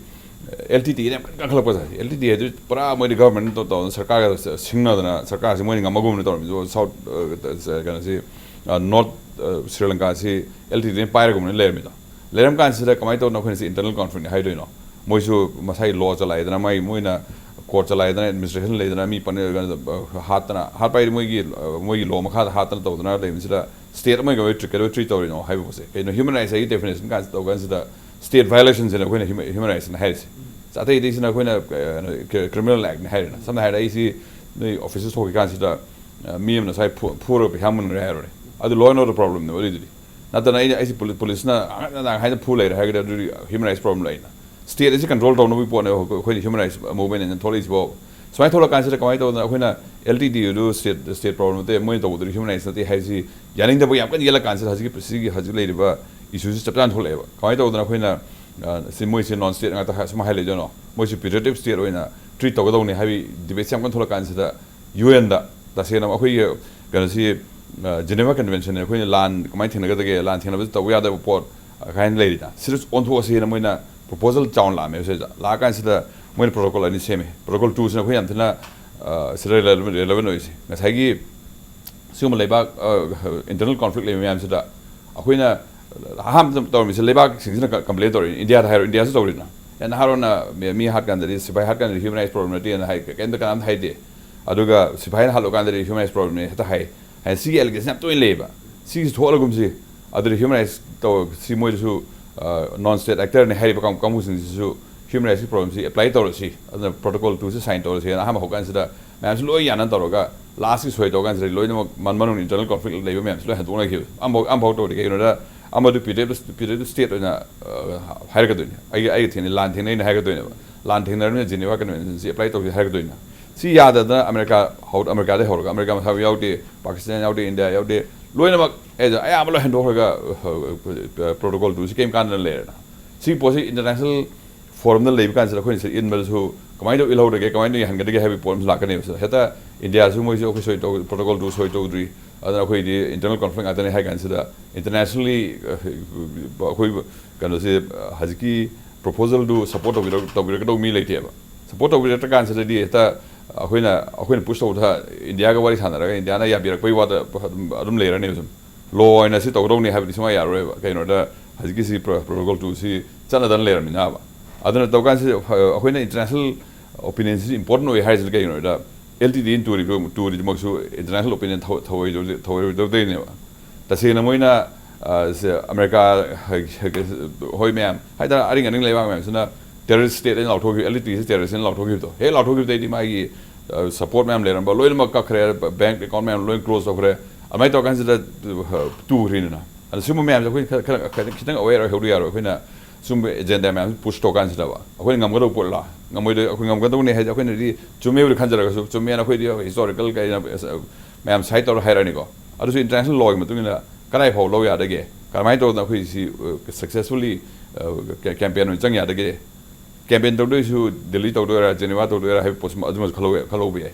L T T ꯅ ꯌꯥꯝ ꯀꯟꯅ ꯀꯟꯈꯠꯂꯛꯄꯁꯦ, L T T ꯍꯥꯏꯗꯨ ꯄꯨꯔꯥ ꯃꯣꯏꯗꯤ government ꯇꯧ-, ꯇꯧꯗꯅ ꯁꯔꯀꯥꯔꯒ ꯁꯤꯡꯅꯗꯅ ꯁꯔꯀꯥꯔꯁꯤ ꯃꯣꯏꯅ ꯉꯝꯃꯒꯨꯝꯅ ꯇꯧꯔꯝꯃꯤꯗꯣ꯫ South, ꯑ, ꯀꯩꯅꯣꯁꯤ, ꯑ, North, ꯑ, Sri Lanka ꯁꯤ L T T ꯅ ꯄꯥꯏꯔꯒꯨꯝꯅ ꯂꯩꯔꯝꯃꯤꯗꯣ꯫ ꯂꯩꯔꯝ ꯀꯥꯟꯁꯤꯗ ꯀꯃꯥꯏꯅ ꯇꯧꯗꯅ ꯑꯩꯈꯣꯏꯅ ꯁꯤ internal conflict ꯅꯤ ꯍꯥꯏꯗꯣꯏꯅꯣ? ꯃꯣꯏꯁꯨ ꯃꯁꯥꯒꯤ law ꯆꯂꯥꯏꯗꯅ, ꯃꯥꯏ, ꯃꯣꯏꯅ court ꯆꯂꯥꯏꯗꯅ, administration ꯂꯩꯗꯅ, ꯃꯤ ꯄꯟ-, ꯀꯩꯅꯣ, ꯍꯥꯠꯇꯅ, ꯍꯥꯠꯄ ꯍꯥꯏꯗꯤ ꯃꯣꯏꯒꯤ, ꯃꯣꯏꯒꯤ law ꯃꯈꯥꯗ ꯍꯥꯠꯇꯅ ꯇꯧꯗꯅ ꯂꯩꯕꯁꯤꯗ state ꯑꯃꯒ ꯀꯩꯗꯧꯕꯩ treat, ꯀꯩꯗꯧꯕꯩ treat ꯇꯧꯔꯤꯅꯣ ꯍꯥꯏꯕ ꯄꯣꯠꯁꯦ꯫ ꯀꯩꯅꯣ human rights ꯍꯥꯏꯒꯤ definition ꯀꯥꯟꯁꯤ ꯇꯧ ꯀꯥꯟꯁꯤꯗ state violation ꯁꯤꯅ ꯑꯩꯈꯣꯏꯅ human, human rights ꯅ ꯍꯥꯏꯔꯤꯁꯦ꯫ ꯑꯇꯩ ꯑꯇꯩꯁꯤꯅ ꯑꯩꯈꯣꯏꯅ ꯀ꯭ꯔꯤꯃꯤꯅꯦꯜ ꯑꯦꯛꯅꯤ ꯍꯥꯏꯔꯦꯅ꯫ ꯁꯝꯅ ꯍꯥꯏꯔꯕꯗ ꯑꯩꯁꯤ ꯅꯣꯏ ꯑꯣꯐꯤꯁꯇ ꯊꯣꯛꯈꯤ ꯀꯥꯟꯁꯤꯗ, ꯑ, ꯃꯤ ꯑꯃꯅ ꯉꯁꯥꯏ ꯐꯨ- ꯐꯨꯔꯒ ꯄꯩꯁꯥ ꯃꯨꯟꯈ꯭ꯔꯦ ꯍꯥꯏꯔꯨꯔꯦ, ꯑꯗꯨ ꯂꯣ ꯑꯦꯟ ꯑꯣꯔꯗꯔ ꯄ꯭ꯔꯣꯕ꯭ꯂꯦꯝꯅꯦꯕ ꯑꯗꯨꯏꯗꯨꯗꯤ꯫ ꯅꯠꯇꯅ ꯑꯩꯅ ꯑꯩꯁꯤ ꯄꯨꯂꯤ- ꯄꯨꯂꯤꯁꯅ ꯉꯥꯡꯅ ꯉꯥꯡꯅ ꯍꯥꯏꯅ ꯐꯨ ꯂꯩꯔꯦ ꯍꯥꯏꯔꯒꯗꯤ ꯑꯗꯨꯗꯤ ꯍ꯭ꯌꯨꯃꯦꯟ ꯔꯥꯏꯠꯁ ꯄ꯭ꯔꯣꯕ꯭ꯂꯦꯝ ꯂꯩꯅ꯫ ꯁ꯭ꯇꯦꯠ ꯑꯁꯤ ꯀꯟꯇ꯭ꯔꯣꯜ ꯇꯧꯅꯕꯒꯤ ꯄꯣꯠꯅꯦꯕ ꯑꯩꯈꯣꯏ- ꯑꯩꯈꯣꯏꯅ ꯍ꯭ꯌꯨꯃꯦꯟ ꯔꯥꯏꯠꯁ ꯃꯨꯚꯃꯦꯟ ꯑꯅ ꯊꯣꯛꯂꯛꯏꯁꯤꯕꯣ꯫ ꯁꯨꯃꯥꯏꯅ ꯊꯣꯛꯂꯛꯀꯥꯟꯁꯤꯗ ꯀꯃꯥꯏꯅ ꯇꯧꯗꯅ ꯑꯩꯈꯣꯏꯅ ꯑꯦꯜ ꯇꯤ ꯇꯤ ꯑꯗꯨ ꯁ꯭ꯇꯦꯠ ꯁ꯭ꯇꯦꯠ ꯄ꯭ꯔꯣꯕ꯭ꯂꯦꯝ ꯅꯠꯇꯦ, ꯃꯣꯏꯅ ꯇꯧꯕꯗꯨꯗꯤ ꯍ꯭ꯌꯨꯃꯦꯟ ꯔꯥꯏꯠꯁ ꯅꯠꯇꯦ ꯍꯥꯏꯁꯤ ꯌꯥꯅꯤꯡꯗꯕ ꯌꯥꯝ ꯀꯟꯅ ꯌꯦꯜꯂꯀꯥꯟꯁꯤꯗ ꯍꯧꯖꯤꯛꯀꯤ ꯁꯤꯒꯤ ꯍꯧꯖꯤꯛ ꯂꯩꯔꯤꯕ ꯏꯁꯨꯁꯤ ꯆꯞ ꯆꯥꯅ ꯊꯣꯛꯂꯛꯑꯦꯕ꯫ ꯀꯃꯥꯏꯅ ꯇꯧꯗꯅ ꯑꯩꯈꯣꯏꯅ, ꯑ, ꯁꯤ ꯃꯣꯏꯁꯦ ꯅꯣꯟ ꯁ꯭ꯇꯦꯠ ꯉꯥꯛꯇ ꯍꯥꯏ- ꯁꯨꯃꯥꯏꯅ ꯍꯥꯏ ꯂꯩꯗꯣꯏꯅꯣ? ꯃꯣꯏꯁꯤ ꯄ꯭ꯔꯤꯗꯦꯇꯤꯞ ꯁ꯭ꯇꯦꯠ ꯑꯣꯏꯅ ꯇ꯭ꯔꯤꯠ ꯇꯧꯒꯗꯧꯅꯤ ꯍꯥꯏꯕꯒꯤ ꯗꯤꯕꯦꯠꯁꯦ ꯌꯥꯝ ꯀꯟꯅ ꯊꯣꯛꯂꯛꯀꯥꯟꯁꯤꯗ ꯌꯨ ꯑꯦꯟꯗ ꯇꯁꯦꯡꯅ ꯑꯩꯈꯣꯏꯒꯤ ꯀꯩꯅꯣꯁꯤ, ꯑ, ꯖꯦꯅꯦꯚꯥ ꯀꯟꯚꯦꯟꯁꯟ ꯑꯩꯈꯣꯏꯅ ꯂꯥꯟ ꯀꯃꯥꯏꯅ ꯊꯦꯡꯅꯒꯗꯒꯦ, ꯂꯥꯟ ꯊꯦꯡꯅꯕꯁꯤ ꯇꯧꯕ ꯌꯥꯗꯕ ꯄꯣꯠ, ꯑ, ꯀꯥꯏꯅ ꯂꯩꯔꯤꯗ ꯁꯤꯗ ꯑꯣꯟꯊꯣꯛꯑꯁꯦꯅ ꯃꯣꯏꯅ ꯄ꯭ꯔꯣꯄꯣꯖꯜ ꯆꯥꯎꯅ ꯂꯥꯛꯑꯝꯃꯦꯕ꯫ ꯁꯤꯗ ꯂꯥꯛꯑꯀꯥꯟꯁꯤꯗ ꯃꯣꯏꯅ ꯄ꯭ꯔꯣꯇꯣꯀꯣꯜ ꯑꯅꯤ ꯁꯦꯝꯃꯦ꯫ ꯄ꯭ꯔꯣꯇꯣꯀꯣꯜ ꯇꯨꯁꯤꯅ ꯑꯩꯈꯣꯏ ꯌꯥꯝ ꯊꯤꯅ, ꯑ, ꯁꯤꯗ ꯔꯦꯂꯦꯕꯦꯟ ꯑꯣꯏꯔꯤꯁꯦ ꯉꯁꯥꯏꯒꯤ ꯁꯤꯒꯨꯝꯕ ꯂꯩꯕꯥꯛ, ꯑ, ꯏꯟꯇꯔꯅꯦꯜ ꯀꯣꯟꯐ꯭ꯂꯤꯛ ꯂꯩꯕ ꯃꯌꯥꯝꯁꯤꯗ ꯑꯩꯈꯣꯏꯅ ꯑꯍꯥꯟꯕꯗ ꯇꯧꯔꯝꯃꯤꯁꯦ ꯂꯩꯕꯥꯛꯁꯤꯡꯁꯤꯅ ꯀ- ꯀꯝꯄ꯭ꯂꯦꯟ ꯇꯧꯔꯛꯏ꯫ ꯏꯟꯗꯤꯌꯥꯗ ꯍꯥꯏꯔꯣ, ꯏꯟꯗꯤꯌꯥꯁꯨ ꯇꯧꯔꯤꯗꯅ꯫ ꯑꯦ, ꯅꯍꯥꯔꯣꯟꯅ ꯃꯤ- ꯃꯤ ꯍꯥꯠꯀꯥꯟꯗꯗꯤ, ꯁꯤꯐꯥꯏ ꯍꯥꯠꯀꯥꯟꯗꯗꯤ ꯍ꯭ꯌꯨꯃꯦꯟ ꯔꯥꯏꯠꯁ ꯄ꯭ꯔꯣꯕ꯭ꯂꯦꯝ ꯅꯠꯇꯦꯅ ꯍꯥꯏ, ꯀꯩꯝꯇ ꯀꯅꯥꯝꯇ ꯍꯥꯏꯗꯦ꯫ ꯑꯗꯨꯒ ꯁꯤꯐꯥꯏꯅ ꯍꯥꯠꯂꯨꯀꯥꯟꯗꯗꯤ ꯍ꯭ꯌꯨꯃꯦꯟ ꯔꯥꯏꯠꯁ ꯄ꯭ꯔꯣꯕ꯭ꯂꯦꯝꯅꯦ ꯍꯦꯛꯇ ꯍꯥꯏ꯫ ꯍꯥꯏꯅ ꯁꯤꯒꯤ ꯑꯦꯂꯤꯒꯦꯁꯟ ꯌꯥꯝ ꯇꯣꯏꯅ ꯂꯩꯌꯦꯕ꯫ ꯁꯤꯒꯤꯁꯤ ꯊꯣꯛꯍꯜꯂꯒꯨꯝꯁꯤ, ꯑꯗꯨꯗꯤ ꯍ꯭ꯌꯨꯃꯦꯟ ꯔꯥꯏꯠꯁ ꯇꯧ- ꯁꯤ ꯃꯣꯏꯗꯁꯨ, ꯑ, ꯅꯣꯟ ꯁ꯭ꯇꯦꯠ ꯑꯦꯛꯇꯔꯅꯤ ꯍꯥꯏꯔꯤꯕ ꯀꯥꯡ- ꯀꯥꯡꯕꯨꯁꯤꯡꯁꯤꯁꯨ ꯍ꯭ꯌꯨꯃꯦꯟ ꯔꯥꯏꯠꯁꯀꯤ ꯄ꯭ꯔꯣꯕ꯭ꯂꯦꯝꯁꯤ ꯑꯦꯄ꯭ꯂꯥꯏ ꯇꯧꯔꯁꯤ, ꯑꯗꯨꯅ ꯄ꯭ꯔꯣꯇꯣꯀꯣꯜ ꯇꯨꯁꯤ ꯁꯥꯏꯟ ꯇꯧꯔꯁꯤ ꯍꯥꯏꯅ ꯑꯍꯥꯟꯕ ꯍꯧꯔꯀꯥꯟꯁꯤꯗ ꯃꯌꯥꯝꯁꯤ ꯂꯣꯏ ꯌꯥꯅ ꯇꯧꯔꯒ ꯂꯥꯁꯀꯤ ꯁꯣꯏ ꯇꯧꯔꯀꯥꯟꯁꯤꯗ ꯂꯣꯏꯅꯃꯛ ꯃꯟ- ꯃꯅꯨꯡ ꯏꯟꯇꯔꯅꯦꯜ ꯀꯣꯟꯐ꯭ꯂꯤꯛ ꯂꯩꯕ ꯃꯌꯥꯝꯁꯤ ꯂꯣꯏ ꯍꯟꯗꯣꯛꯅꯈꯤꯕ꯫ ꯑꯃꯐꯥꯎ ꯑꯃꯐꯥꯎ ꯇꯧꯗꯦ꯫ ꯀꯩꯒꯤꯅꯣꯗ ꯑꯃꯗꯨ ꯄ꯭ꯔꯤꯗꯦꯇꯤꯞ ꯁ꯭ꯇꯦꯠ ꯑꯣꯏꯅ, ꯑ, ꯍꯥꯏꯔꯛꯀꯗꯣꯏꯅꯤ꯫ ꯑꯩꯒꯤ ꯑꯩꯒ ꯊꯦꯡꯅꯩ, ꯂꯥꯟ ꯊꯦꯡꯅꯩꯅ ꯍꯥꯏꯔꯛꯀꯗꯣꯏꯅꯦꯕ꯫ ꯂꯥꯟ ꯊꯦꯡꯅꯔꯕꯅꯤꯅ ꯖꯤꯅꯤꯚꯥ ꯀꯟꯚꯦꯟꯁꯟꯁꯤ ꯑꯦꯄ꯭ꯂꯥꯏ ꯇꯧꯁꯤ ꯍꯥꯏꯔꯛꯀꯗꯣꯏꯅꯤ꯫ ꯁꯤ ꯌꯥꯗꯗꯅ ꯑꯃꯦꯔꯤꯀꯥ ꯍꯧ- ꯑꯃꯦꯔꯤꯀꯥꯗꯩ ꯍꯧꯔꯒ ꯑꯃꯦꯔꯤꯀꯥ ꯃꯁꯥ ꯌꯥꯎꯗꯦ, ꯄꯥꯀꯤꯁꯇꯥꯟ ꯌꯥꯎꯗꯦ, ꯏꯟꯗꯤꯌꯥ ꯌꯥꯎꯗꯦ, ꯂꯣꯏꯅꯃꯛ ꯑꯦ, ꯑꯌꯥꯝꯕ ꯂꯣꯏ ꯍꯟꯗꯣꯛꯈ꯭ꯔꯒ, ꯑ, ꯑ, ꯄ꯭ꯔꯣꯇꯣꯀꯣꯜ ꯇꯨꯁꯤ ꯀꯩꯝ ꯀꯥꯟꯗꯅ ꯂꯩꯔꯦꯅ꯫ ꯁꯤꯒꯤ ꯄꯣꯠꯁꯤ ꯏꯟꯇꯔꯅꯦꯁꯅꯦꯜ ꯐꯣꯔꯝꯗ ꯂꯩꯕ ꯀꯥꯟꯁꯤꯗ ꯑꯩꯈꯣꯏꯅ ꯁꯤ ꯏꯟꯕꯗꯁꯨ ꯀꯃꯥꯏꯅ ꯇꯧ ꯏꯜꯍꯧꯗꯒꯦ, ꯀꯃꯥꯏꯅ ꯇꯧ ꯌꯥꯍꯟꯒꯗꯒꯦ ꯍꯥꯏꯕꯒꯤ ꯄꯣꯠ ꯑꯃꯁꯨ ꯂꯥꯛꯀꯅꯦꯕ꯫ ꯁꯤꯗ ꯍꯦꯛꯇ ꯏꯟꯗꯤꯌꯥꯁꯨ ꯃꯣꯏꯁꯨ ꯑꯩꯈꯣꯏ ꯁꯣꯏ ꯇꯧ- ꯄ꯭ꯔꯣꯇꯣꯀꯣꯜ ꯇꯨ ꯁꯣꯏ ꯇꯧꯗ꯭ꯔꯤ, ꯑꯗꯨꯅ ꯑꯩꯈꯣꯏꯗꯤ ꯏꯟꯇꯔꯅꯦꯜ ꯀꯣꯟꯐ꯭ꯂꯤꯛ ꯉꯥꯛꯇꯅꯤ ꯍꯥꯏ ꯀꯥꯟꯁꯤꯗ ꯏꯟꯇꯔꯅꯦꯁꯅꯦꯜꯂꯤ, ꯑ, ꯑꯩꯈꯣꯏ ꯀꯩꯅꯣꯁꯦ, ꯑ, ꯍꯧꯖꯤꯛꯀꯤ ꯄ꯭ꯔꯣꯄꯣꯖꯜꯗꯨ ꯁꯄꯣꯔꯠ ꯇꯧꯕꯤꯔꯛ- ꯇꯧꯕꯤꯔꯛꯀꯗꯧꯕ ꯃꯤ ꯂꯩꯇꯦꯕ꯫ ꯁꯄꯣꯔꯠ ꯇꯧꯕꯤꯔꯛꯇ꯭ꯔ ꯀꯥꯟꯁꯤꯗꯗꯤ ꯍꯦꯛꯇ ꯑꯩꯈꯣꯏꯅ ꯑꯩꯈꯣꯏꯅ ꯄꯨꯁ ꯇꯧꯕꯗ ꯏꯟꯗꯤꯌꯥꯒ ꯋꯥꯔꯤ ꯁꯥꯟꯅꯔꯒ ꯏꯟꯗꯤꯌꯥꯅ ꯌꯥꯕꯤꯔꯛꯄꯒꯤ ꯋꯥꯗ ꯑꯗꯨꯝ ꯑꯗꯨꯝ ꯂꯩꯔꯅꯦꯕ꯫ ꯁꯨꯝ ꯂꯣ ꯑꯣꯏꯅ ꯁꯤ ꯇꯧꯒꯗꯧꯅꯤ ꯍꯥꯏꯕꯗꯤ ꯁꯨꯡꯌꯥ ꯌꯥꯔꯔꯣꯏꯕ꯫ ꯀꯩꯅꯣꯗ ꯍꯧꯖꯤꯛꯀꯤꯁꯤ ꯄ꯭ꯔꯣ- ꯄ꯭ꯔꯣꯇꯣꯀꯣꯜ ꯇꯨꯁꯤ ꯆꯠꯅꯗꯅ ꯂꯩꯔꯝꯃꯤꯅꯕ꯫ ꯑꯗꯨꯅ ꯇꯧꯀꯥꯟꯁꯤꯗ ꯑꯩꯈꯣꯏꯅ ꯏꯟꯇꯔꯅꯦꯁꯅꯦꯜ ꯑꯣꯄꯤꯅꯤꯌꯟꯁꯤꯁꯨ ꯏꯝꯄꯣꯔꯇꯦꯟ ꯑꯣꯏ ꯍꯥꯏꯔꯤꯁꯤꯅ ꯀꯩꯒꯤꯅꯣꯗ ꯑꯦꯜ ꯇꯤ ꯇꯤ ꯇꯨꯔꯤꯕ- ꯇꯨꯔꯤꯗꯨꯃꯛꯁꯨ ꯏꯟꯇꯔꯅꯦꯁꯅꯦꯜ ꯑꯣꯄꯤꯅꯤꯌꯟ ꯊꯧ- ꯊꯧꯑꯣꯏꯗꯧ- ꯊꯧꯑꯣꯏꯗꯧꯗꯣꯏꯅꯦꯕ꯫ ꯇꯁꯦꯡꯅ ꯃꯣꯏꯅ, ꯑ, ꯁꯦ ꯑꯃꯦꯔꯤꯀꯥ ꯍꯣꯏ ꯃꯌꯥꯝ ꯍꯥꯏꯇꯥꯔꯦ, ꯑꯔꯤꯡ ꯑꯔꯤꯡ ꯂꯩꯕꯥꯛ ꯃꯌꯥꯝꯁꯤꯅ terrorist state ꯑꯩꯅ ꯂꯥꯎꯊꯣꯛꯈꯤꯕ, L T T ꯁꯤ terrorist ꯑꯩꯅ ꯂꯥꯎꯊꯣꯛꯈꯤꯕꯗꯣ, ꯍꯦꯛ ꯂꯥꯎꯊꯣꯛꯈꯤꯕꯗꯩꯗꯤ ꯃꯥꯒꯤ support ꯃꯌꯥꯝ ꯂꯩꯔꯝꯕ ꯂꯣꯏꯅꯃꯛ ꯀꯛꯈ꯭ꯔꯦ, bank account ꯃꯌꯥꯝ ꯂꯣꯏ close ꯇꯧꯈ꯭ꯔꯦ꯫ ꯑꯗꯨꯃꯥꯏꯅ ꯇꯧꯔꯀꯥꯟꯁꯤꯗ ꯇꯨꯈ꯭ꯔꯤꯅꯤꯅ꯫ ꯑꯗ ꯁꯤꯒꯨꯝꯕ ꯃꯌꯥꯝꯁꯦ ꯑꯩꯈꯣꯏ ꯈꯔ ꯈꯔ ꯈꯤꯇꯪ aware ꯑꯣꯏꯍꯧꯗ ꯌꯥꯔꯣꯏ꯫ ꯑꯩꯈꯣꯏꯅ ꯁꯤꯒꯨꯝꯕ agenda ꯃꯌꯥꯝꯁꯤ push ꯇꯧꯔꯀꯥꯟꯁꯤꯗꯕ ꯑꯩꯈꯣꯏꯅ ꯉꯝꯒꯗꯧꯕ ꯄꯣꯠꯂꯥ? ꯉꯝꯃꯣꯏꯗꯣꯏ? ꯑꯩꯈꯣꯏ ꯉꯝꯒꯗꯧꯕꯅꯦ ꯍꯥꯏꯗꯤ ꯑꯩꯈꯣꯏꯅꯗꯤ ꯆꯨꯝꯃꯦꯕꯨꯗꯤ ꯈꯟꯖꯔꯒꯁꯨ, ꯆꯨꯝꯃꯦꯅ ꯑꯩꯈꯣꯏꯗꯤ historical ꯀꯩꯅ ꯃꯌꯥꯝ cite ꯇꯧꯔ ꯍꯥꯏꯔꯛꯑꯅꯤꯀꯣ꯫ ꯑꯗꯨꯁꯨ international lawꯒꯤ ꯃꯇꯨꯡ ꯏꯟꯅ ꯀꯗꯥꯏ ꯐꯥꯎ ꯂꯧ ꯌꯥꯗꯒꯦ? ꯀꯃꯥꯏꯅ ꯇꯧꯗꯅ ꯑꯩꯈꯣꯏ ꯁꯤ successfully campaign ꯑꯣꯏꯅ ꯆꯪ ꯌꯥꯗꯒꯦ? Campaign ꯇꯧꯗꯣꯏꯁꯨ ꯗꯤꯜꯂꯤ ꯇꯧꯗꯣꯏꯔꯥ, ꯖꯦꯅꯤꯚꯥ ꯇꯧꯗꯣꯏꯔꯥ ꯍꯥꯏꯕ ꯄꯣꯠꯁꯤꯃ ꯑꯗꯨꯃꯁꯨ ꯈꯜꯍꯧꯕ, ꯈꯜꯍꯧꯕ ꯌꯥꯏ꯫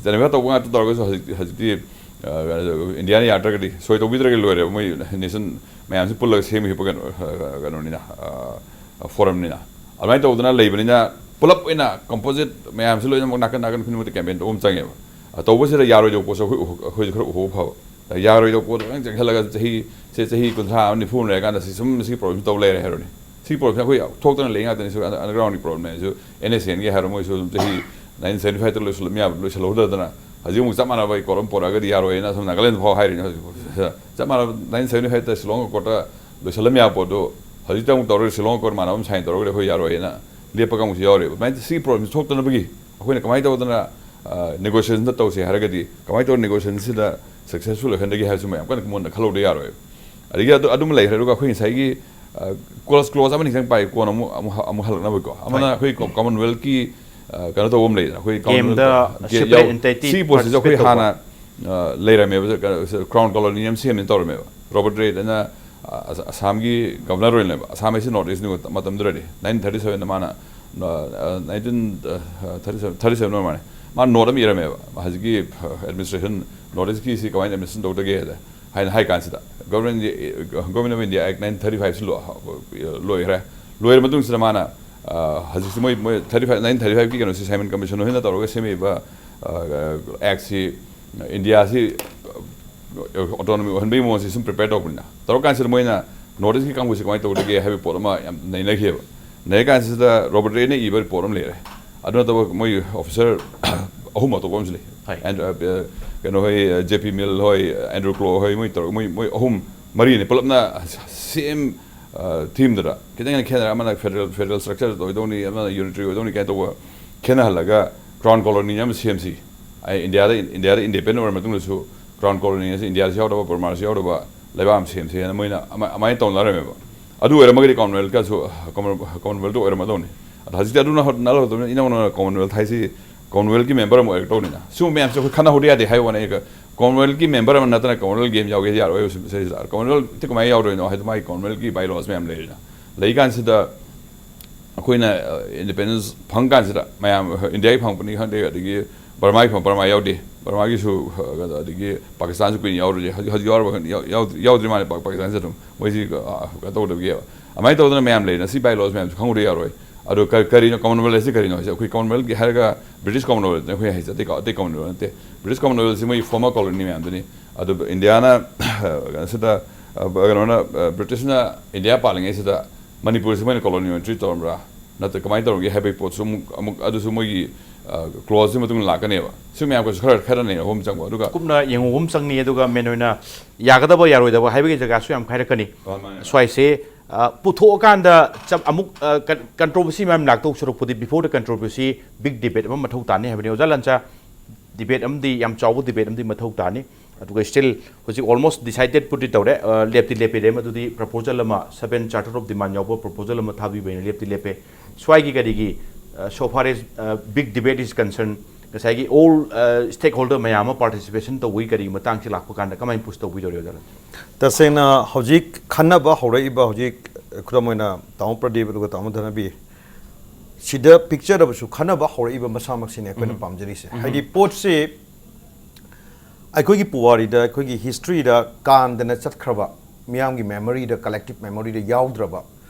ꯖꯦꯅꯤꯚꯥ ꯇꯧꯕ ꯉꯥꯛꯇ ꯇꯧꯔꯒꯁꯨ ꯍꯧꯖꯤꯛ, ꯍꯧꯖꯤꯛꯇꯤ, ꯑ, ꯏꯟꯗꯤꯌꯥꯅ ꯌꯥꯔꯛꯇ꯭ꯔꯒꯗꯤ, ꯁꯣꯏ ꯇꯧꯕꯤꯗ꯭ꯔꯒꯗꯤ ꯂꯣꯏꯔꯦꯕ꯫ ꯃꯣꯏ nation ꯃꯌꯥꯝꯁꯤ ꯄꯨꯜꯂꯒ ꯁꯦꯝꯈꯤꯕ ꯀꯩꯅꯣ, ꯑ, ꯀꯩꯅꯣꯅꯤꯅ, ꯑ, forumꯅꯤꯅ꯫ ꯑꯗꯨꯃꯥꯏꯅ ꯇꯧꯗꯅ ꯂꯩꯕꯅꯤꯅ ꯄꯨꯂꯞ ꯑꯣꯏꯅ composite ꯃꯌꯥꯝꯁꯤ ꯂꯣꯏꯅꯃꯛ ꯅꯥꯀꯟ ꯅꯥꯀꯟ ꯈꯨꯗꯤꯡꯃꯛꯇ campaign ꯇꯧꯕ ꯑꯃ ꯆꯪꯉꯦꯕ꯫ ꯑ, ꯇꯧꯕꯁꯤꯗ ꯌꯥꯔꯣꯏꯗꯧꯕ ꯄꯣꯠꯁꯨ ꯑꯩꯈꯣꯏ, ꯑꯩꯈꯣꯏꯁꯨ ꯈꯔ ꯎꯍꯧꯕ ꯐꯕ꯫ ꯌꯥꯔꯣꯏꯗꯧꯕ ꯄꯣꯠꯇꯣ ꯈꯤꯇꯪ ꯆꯦꯟꯈꯠꯂꯒ ꯆꯍꯤ, ꯁꯦ, ꯆꯍꯤ ꯀꯨꯟꯊ꯭ꯔꯥ ꯑꯃ, ꯅꯤꯐꯨ ꯑꯃ ꯂꯩꯔꯀꯥꯟꯗ ꯁꯤ ꯁꯨꯝ ꯁꯤ problem ꯁꯤ ꯇꯧ ꯂꯩꯔꯦ ꯍꯥꯏꯔꯣꯅꯦ꯫ ꯁꯤ problem ꯁꯤ ꯑꯩꯈꯣꯏ ꯊꯣꯛꯇꯅ ꯂꯩ ꯉꯥꯛꯇꯅꯤ꯫ ꯁꯤ underground ꯒꯤ problem ꯅꯦ꯫ ꯁꯤꯁꯨ N S C N ꯒꯤ ꯍꯥꯏꯔꯣ, ꯃꯣꯏꯁꯨ ꯑꯗꯨꯝ ꯆꯍꯤ nineteen seventy five ꯇ ꯂꯣꯏꯁꯤꯜꯂꯝ ꯌꯥꯕ ꯂꯣꯏꯁꯤꯜꯍꯧꯗꯗꯅ ꯍꯧꯖꯤꯛ ꯑꯃꯨꯛ ꯆꯞ ꯃꯥꯟꯅꯕ ꯀꯣꯔꯝ ꯄꯣꯔꯛꯑꯒꯗꯤ ꯌꯥꯔꯣꯏꯅ ꯑꯁꯣꯝ ꯅꯥꯒꯥꯂꯦꯟ ꯐꯥꯎ ꯍꯥꯏꯔꯤꯅꯤ ꯍꯧꯖꯤꯛ꯫ ꯆꯞ ꯃꯥꯟꯅꯕ nineteen seventy five ꯇ Shillong Accord ꯇ ꯂꯣꯏꯁꯤꯜꯂꯝ ꯌꯥꯕ ꯄꯣꯠꯇꯨ ꯍꯧꯖꯤꯛꯇ ꯑꯃꯨꯛ ꯇꯧꯔꯒ Shillong Accord ꯃꯥꯟꯅꯕ ꯑꯃ sign ꯇꯧꯔꯒꯗꯤ ꯑꯩꯈꯣꯏ ꯌꯥꯔꯣꯏꯅ ꯂꯦꯞꯄ ꯀꯥꯡꯕꯨꯁꯨ ꯌꯥꯎꯔꯤꯕ꯫ ꯑꯗꯨꯃꯥꯏꯅ ꯁꯤ problem ꯁꯤ ꯊꯣꯛꯇꯅꯕꯒꯤ ꯑꯩꯈꯣꯏꯅ ꯀꯃꯥꯏꯅ ꯇꯧꯗꯅ, ꯑ, negotiation ꯗ ꯇꯧꯁꯦ ꯍꯥꯏꯔꯒꯗꯤ, ꯀꯃꯥꯏꯅ ꯇꯧꯔ negotiation ꯁꯤꯗ successful ꯑꯣꯏꯍꯟꯗꯒꯦ ꯍꯥꯏꯕꯁꯤ ꯃꯌꯥꯝ ꯀꯟꯅ ꯃꯨꯟꯅ ꯈꯜꯍꯧꯗ ꯌꯥꯔꯣꯏ꯫ ꯑꯗꯒꯤ ꯑꯗꯨ, ꯑꯗꯨꯝ ꯂꯩꯈ꯭ꯔꯦ꯫ ꯑꯗꯨꯒ ꯑꯩꯈꯣꯏ ꯉꯁꯥꯏꯒꯤ, ꯑ, clause, clause ꯑꯃꯅꯤ ꯈꯤꯇꯪ ꯄꯥꯏ, ꯀꯣꯟꯅ ꯑꯃꯨꯛ, ꯑꯃꯨꯛ, ꯑꯃꯨꯛ ꯍꯜꯂꯛꯅꯕꯀꯣ꯫ ꯑꯃꯅ ꯍꯣꯏ꯫ ꯑꯩꯈꯣꯏ ꯀꯣ-, Commonwealth ꯀꯤ, ꯑ, ꯀꯩꯅꯣ ꯇꯧꯕ ꯑꯃ ꯂꯩꯗꯅ, ꯑꯩꯈꯣꯏ game ꯗ Commonwealth ꯀꯤ separate ꯌꯥꯎ-, entity ꯁꯤꯒꯤ ꯄꯣꯠꯁꯤꯁꯨ ꯑꯩꯈꯣꯏ participate ꯇꯧꯕ꯫ ꯍꯥꯟꯅ, ꯑ, ꯂꯩꯔꯝꯃꯦꯕ, ꯀꯩꯅꯣ, Crown Colony ꯑꯃ ꯁꯦꯝꯃꯦꯅ ꯇꯧꯔꯝꯃꯦꯕ꯫ ꯔꯣꯕꯔꯠ ꯔꯦꯗ ꯑꯅ, ꯑ, ꯑꯁ-, ꯑꯁꯥꯝꯒꯤ governor ꯑꯣꯏꯅ ꯂꯩꯕ꯫ ꯑꯁꯥꯝ ꯍꯥꯏꯁꯤ North East ꯅꯤꯀꯣ, ꯃꯇꯝꯗꯨꯗꯗꯤ꯫ nineteen thirty seven ꯗ ꯃꯥꯅ, ꯑ, ꯑ, nineteen, ꯑ, thirty seven, thirty seven ꯑꯣꯏꯔ ꯃꯥꯜꯂꯦ꯫ ꯃꯥꯅ note ꯑꯃ ꯏꯔꯝꯃꯦꯕ꯫ ꯍꯧꯖꯤꯛꯀꯤ, ꯑ, administration, North East ꯀꯤꯁꯤ ꯀꯃꯥꯏꯅ administration ꯇꯧꯗꯒꯦ ꯍꯥꯏꯅ ꯍꯥꯏ ꯀꯥꯟꯁꯤꯗ, Government, Government of India Act nineteen thirty five ꯁꯤ ꯂꯣ-, ꯂꯣꯏꯈ꯭ꯔꯦ꯫ ꯂꯣꯏꯔ ꯃꯇꯨꯡꯁꯤꯗ ꯃꯥꯅ, ꯑ, ꯍꯧꯖꯤꯛꯁꯤ ꯃꯣꯏ, ꯃꯣꯏ thirty five, nineteen thirty five ꯀꯤ ꯀꯩꯅꯣꯁꯤ Simon Commission ꯍꯣꯏꯅ ꯇꯧꯔꯒ ꯁꯦꯝꯃꯛꯏꯕ, ꯑ, act ꯁꯤ, ꯏꯟꯗꯤꯌꯥꯁꯤ autonomy ꯑꯣꯏꯍꯟꯕꯒꯤ ꯃꯑꯣꯡꯁꯤ ꯁꯨꯝ prepare ꯇꯧꯕꯅꯤꯅ, ꯇꯧꯔꯀꯥꯟꯁꯤꯗ ꯃꯣꯏꯅ North East ꯀꯤ ꯀꯥꯡꯕꯨꯁꯤ ꯀꯃꯥꯏꯅ ꯇꯧꯗꯒꯦ ꯍꯥꯏꯕꯒꯤ ꯄꯣꯠ ꯑꯃ ꯌꯥꯝ ꯅꯩꯅꯈꯤꯑꯕ꯫ ꯅꯩꯔꯀꯥꯟꯁꯤꯗ ꯔꯣꯕꯔꯠ ꯔꯦꯅ ꯏꯕ report ꯑꯃ ꯂꯩꯔꯦ꯫ ꯑꯗꯨ ꯅꯠꯇꯕ ꯃꯣꯏ officer ꯑꯍꯨꯝ ꯑꯇꯣꯞꯄ ꯑꯃꯁꯨ ꯂꯩ꯫ ꯍꯣꯏ꯫ And, ꯑ, ꯀꯩꯅꯣ ꯍꯣꯏ, J P Mill ꯍꯣꯏ, Andrew Clow ꯍꯣꯏ, ꯃꯣꯏ ꯇꯧꯔꯒ ꯃꯣꯏ, ꯃꯣꯏ ꯑꯍꯨꯝ ꯃꯔꯤꯅꯤ ꯄꯨꯂꯞꯅ same ꯊꯤꯝꯗꯨꯗ ꯈꯤꯇꯪ ꯍꯦꯟꯅ ꯈꯦꯠꯅꯔꯦ꯫ ꯑꯃꯅ ꯐꯦꯗꯔꯦꯜ ꯐꯦꯗꯔꯦꯜ ꯁ꯭ꯇ꯭ꯔꯛꯆꯔ ꯑꯣꯏꯗꯧꯅꯤ, ꯑꯃꯅ ꯌꯨꯅꯤꯇꯔꯤ ꯑꯣꯏꯗꯧꯅꯤ ꯀꯥꯏꯅ ꯇꯧꯕ ꯈꯦꯠꯅꯍꯜꯂꯒ ꯒ꯭ꯔꯥꯎꯟ ꯀꯣꯂꯣꯅꯤ ꯑꯃ ꯁꯦꯝꯁꯤ꯫ ꯑꯩ ꯏꯟꯗꯤꯌꯥꯗ ꯏꯟꯗꯤꯌꯥꯗ ꯏꯟꯗꯤꯄꯦꯟꯗꯦꯟ ꯑꯣꯏꯔ ꯃꯇꯨꯡꯗꯁꯨ ꯒ꯭ꯔꯥꯎꯟ ꯀꯣꯂꯣꯅꯤ ꯑꯁꯤ ꯏꯟꯗꯤꯌꯥꯗꯁꯨ ꯌꯥꯎꯗꯕ, ꯕꯔꯃꯥꯗꯁꯨ ꯌꯥꯎꯗꯕ ꯂꯩꯕꯥꯛ ꯑꯃ ꯁꯦꯝꯁꯦꯅ ꯃꯣꯏꯅ ꯑꯃ- ꯑꯗꯨꯃꯥꯏꯅ ꯇꯧꯅꯔꯝꯃꯦꯕ꯫ ꯑꯗꯨ ꯑꯣꯏꯔꯝꯃꯒꯗꯤ ꯀꯃꯟꯋꯦꯜꯠꯀꯁꯨ ꯀꯃꯟ ꯀꯃꯟꯋꯦꯜꯠꯇ ꯑꯣꯏꯔꯝꯃꯗꯧꯅꯤ꯫ ꯑꯗꯣ ꯍꯧꯖꯤꯛꯇꯤ ꯑꯗꯨꯅ ꯍꯧ- ꯅꯠꯍꯧꯗꯕꯅꯤꯅ ꯏꯅꯧ ꯅꯧꯅ ꯀꯃꯟꯋꯦꯜꯠ ꯍꯥꯏꯁꯤ ꯀꯃꯟꯋꯦꯜꯠꯀꯤ ꯃꯦꯝꯕꯔ ꯑꯃ ꯑꯣꯏꯔꯛꯇꯧꯅꯤꯅ꯫ ꯁꯤꯒꯨꯝꯕ ꯃꯌꯥꯝꯁꯦ ꯑꯩꯈꯣꯏ ꯈꯟꯅꯍꯧꯗ ꯌꯥꯗꯦ ꯍꯥꯏꯕ ꯋꯥꯅꯤ꯫ ꯀꯃꯟꯋꯦꯜꯠꯀꯤ ꯃꯦꯝꯕꯔ ꯑꯃ ꯅꯠꯇꯅ ꯀꯃꯟꯋꯦꯜꯠ ꯒꯦꯝ ꯌꯥꯎꯒꯦ ꯌꯥꯔꯣꯏ꯫ ꯁꯤꯗꯩꯁꯤꯗ ꯀꯃꯟꯋꯦꯜꯠꯇꯤ ꯀꯃꯥꯏꯅ ꯌꯥꯎꯗꯣꯏꯅꯣ ꯍꯥꯏꯗꯤ ꯃꯥꯒꯤ ꯀꯃꯟꯋꯦꯜꯠꯀꯤ ꯕꯥꯏꯂꯣꯁ ꯃꯌꯥꯝ ꯂꯩꯔꯤꯅ꯫ ꯂꯩꯀꯥꯟꯁꯤꯗ ꯑꯩꯈꯣꯏꯅ ꯏꯟꯗꯤꯄꯦꯟꯗꯦꯟꯁ ꯐꯪꯀꯥꯟꯁꯤꯗ ꯃꯌꯥꯝ ꯏꯟꯗꯤꯌꯥꯒꯤ ꯐꯪꯉꯛꯄꯅꯤ ꯈꯪꯗꯦ, ꯑꯗꯒꯤ ꯕꯔꯃꯥꯒꯤ ꯐꯪ- ꯕꯔꯃꯥ ꯌꯥꯎꯗꯦ, ꯕꯔꯃꯥꯒꯤꯁꯨ, ꯑꯗꯒꯤ ꯄꯥꯀꯤꯁꯇꯥꯟꯁꯨ ꯀꯨꯏꯅ ꯌꯥꯎꯔꯨꯁꯦ꯫ ꯍꯧꯖꯤꯛ ꯍꯧꯖꯤꯛ ꯌꯥꯎꯔꯕ ꯈꯪꯗꯦ, ꯌꯥꯎ- ꯌꯥꯎꯗ꯭ꯔꯤ- ꯌꯥꯎꯗ꯭ꯔꯤ ꯃꯥꯜꯂꯦ ꯄꯥꯛ- ꯄꯥꯀꯤꯁꯇꯥꯟꯁꯦ꯫ ꯑꯗꯨꯝ ꯃꯣꯏꯁꯤ ꯀꯩꯅꯣ ꯇꯧꯗꯕꯒꯤ ꯑꯗꯨꯃꯥꯏꯅ ꯇꯧꯗꯅ ꯃꯌꯥꯝ ꯂꯩꯔꯦ꯫ ꯁꯤ ꯕꯥꯏꯂꯣꯁ ꯃꯌꯥꯝꯁꯨ ꯈꯪꯍꯧꯗ ꯌꯥꯔꯣꯏ꯫ ꯑꯗꯣ ꯀ- ꯀꯔꯤꯅꯣ ꯀꯃꯟꯋꯦꯜꯠ ꯑꯁꯤ ꯀꯔꯤꯅꯣ ꯍꯥꯏꯁꯦ? ꯑꯩꯈꯣꯏ ꯀꯃꯟꯋꯦꯜꯠꯀꯤ ꯍꯥꯏꯔꯒ ꯕ꯭ꯔꯤꯇꯤꯁ ꯀꯃꯟꯋꯦꯜꯠꯅꯤ ꯑꯩꯈꯣꯏ ꯍꯥꯏꯁꯦ, ꯑꯇꯩ ꯀ- ꯑꯇꯩ ꯀꯃꯟꯋꯦꯜꯠ ꯅꯠꯇꯦ꯫ ꯕ꯭ꯔꯤꯇꯤꯁ ꯀꯃꯟꯋꯦꯜꯠꯁꯤ ꯃꯣꯏꯒꯤ ꯐꯣꯔꯃꯔ ꯀꯣꯂꯣꯅꯤ ꯃꯌꯥꯝꯗꯨꯅꯤ꯫ ꯑꯗꯨ ꯏꯟꯗꯤꯌꯥꯅ ꯀꯩꯅꯣꯁꯤꯗ, ꯀꯩꯅꯣꯅ, ꯕ꯭ꯔꯤꯇꯤꯁꯅ ꯏꯟꯗꯤꯌꯥ ꯄꯥꯜꯂꯤꯉꯩꯁꯤꯗ ꯃꯅꯤꯄꯨꯔꯁꯤ ꯃꯣꯏꯅ ꯀꯣꯂꯣꯅꯤ ꯑꯣꯏꯅ ꯇ꯭ꯔꯤꯠ ꯇꯧꯔꯝꯕ꯭ꯔꯥ, ꯅꯠꯇ꯭ꯔꯒ ꯀꯃꯥꯏꯅ ꯇꯧꯔꯝꯒꯦ ꯍꯥꯏꯕꯒꯤ ꯄꯣꯠꯁꯨ ꯑꯃꯨꯛ ꯑꯃꯨꯛ ꯑꯗꯨꯁꯨ ꯃꯣꯏꯒꯤ ꯀ꯭ꯂꯣꯖꯁꯤ ꯃꯇꯨꯡ ꯏꯟꯅ ꯂꯥꯛꯀꯅꯦꯕ꯫ ꯁꯤ ꯃꯌꯥꯝꯒꯁꯨ ꯈꯔ ꯈꯔ ꯅꯩꯅꯕ ꯑꯃ ꯆꯪꯕ꯫ ꯑꯗꯨꯒ ꯀꯨꯞꯅ ꯌꯦꯡꯍꯧꯕ ꯑꯃ ꯆꯪꯅꯤ꯫ ꯑꯗꯨꯒ ꯃꯦꯟ ꯑꯣꯏꯅ ꯌꯥꯒꯗꯕ ꯌꯥꯔꯣꯏꯗꯕ ꯍꯥꯏꯕꯒꯤ ꯖꯒꯥꯁꯨ ꯌꯥꯝ ꯍꯥꯏꯔꯛꯀꯅꯤ꯫ ꯃꯥꯅꯤ, ꯃꯥꯅꯤ꯫ ꯁ꯭ꯋꯥꯏꯁꯦ ꯑ, ꯄꯨꯊꯣꯛꯑꯀꯥꯟꯗ ꯆꯞ- ꯑꯃꯨꯛ ꯀꯟꯇ꯭ꯔꯣꯚꯔꯁꯤ ꯃꯌꯥꯝ ꯂꯥꯛꯇꯧ ꯁꯔꯨꯛꯄꯨꯗꯤ before the controversy big debate ꯑꯃ ꯃꯊꯧ ꯇꯥꯅꯤ ꯍꯥꯏꯕꯅꯤ꯫ ꯑꯣꯖꯥ ꯂꯟꯆꯥ, ꯗꯤꯕꯦꯠ ꯑꯃꯗꯤ, ꯌꯥꯝ ꯆꯥꯎꯕ ꯗꯤꯕꯦꯠ ꯑꯃꯗꯤ ꯃꯊꯧ ꯇꯥꯅꯤ꯫ ꯑꯗꯨꯒ still ꯍꯧꯖꯤꯛ almost decided ꯄꯨꯗꯤ ꯇꯧꯔꯦ, ꯑ, ꯂꯦꯞꯇꯤ ꯂꯦꯞꯄꯤꯔꯦ꯫ ꯃꯗꯨꯗꯤ ꯄ꯭ꯔꯄꯣꯖꯦꯜ ꯑꯃ, seven charter of demand ꯌꯥꯎꯕ ꯄ꯭ꯔꯄꯣꯖꯦꯜ ꯑꯃ ꯊꯥꯕꯤꯕ ꯑꯩꯅ ꯂꯦꯞꯇꯤ ꯂꯦꯞꯄꯦ꯫ ꯁ꯭ꯋꯥꯏꯒꯤ ꯀꯔꯤꯒꯤ, ꯑ, so far as big debate is concerned, ꯉꯁꯥꯏꯒꯤ all stakeholder ꯃꯌꯥꯝ ꯑꯃ ꯄꯥꯔꯇꯤꯁꯤꯄꯦꯁꯟ ꯇꯧꯕꯒꯤ ꯀꯔꯤꯒꯤ ꯃꯇꯥꯡꯁꯤ ꯂꯥꯛꯄ ꯀꯥꯟꯗ ꯀꯃꯥꯏꯅ ꯄꯨꯁ ꯇꯧꯕꯤꯗꯧꯔꯤ, ꯑꯣꯖꯥ ꯂꯟꯆꯥ? ꯇꯁꯦꯡꯅ ꯍꯧꯖꯤꯛ ꯈꯟꯅꯕ ꯍꯧꯔꯛꯏꯕ, ꯍꯧꯖꯤꯛ ꯈꯨꯗꯝ ꯑꯣꯏꯅ ꯇꯥꯃꯣ ꯄ꯭ꯔꯗꯤꯞ ꯑꯗꯨꯒ ꯇꯥꯃꯣ ꯙꯅꯕꯤ, ꯁꯤꯗ ꯄꯤꯛꯆꯔꯗꯕꯁꯨ ꯈꯟꯅꯕ ꯍꯧꯔꯛꯏꯕ ꯃꯁꯥꯃꯛꯁꯤꯅꯦ ꯑꯩꯈꯣꯏꯅ ꯄꯥꯝꯖꯔꯤꯁꯦ꯫ ꯍꯥꯏꯗꯤ ꯄꯣꯠꯁꯤ ꯑꯩꯈꯣꯏꯒꯤ ꯄꯨꯋꯥꯔꯤꯗ, ꯑꯩꯈꯣꯏꯒꯤ ꯍꯤꯁꯇ꯭ꯔꯤꯗ ꯀꯥꯟꯗꯅ ꯆꯠꯈ꯭ꯔꯕ, ꯃꯤꯌꯥꯝꯒꯤ ꯃꯦꯃꯣꯔꯤꯗ, ꯀꯂꯦꯛꯇꯤꯞ ꯃꯦꯃꯣꯔꯤꯗ ꯌꯥꯎꯗ꯭ꯔꯕ,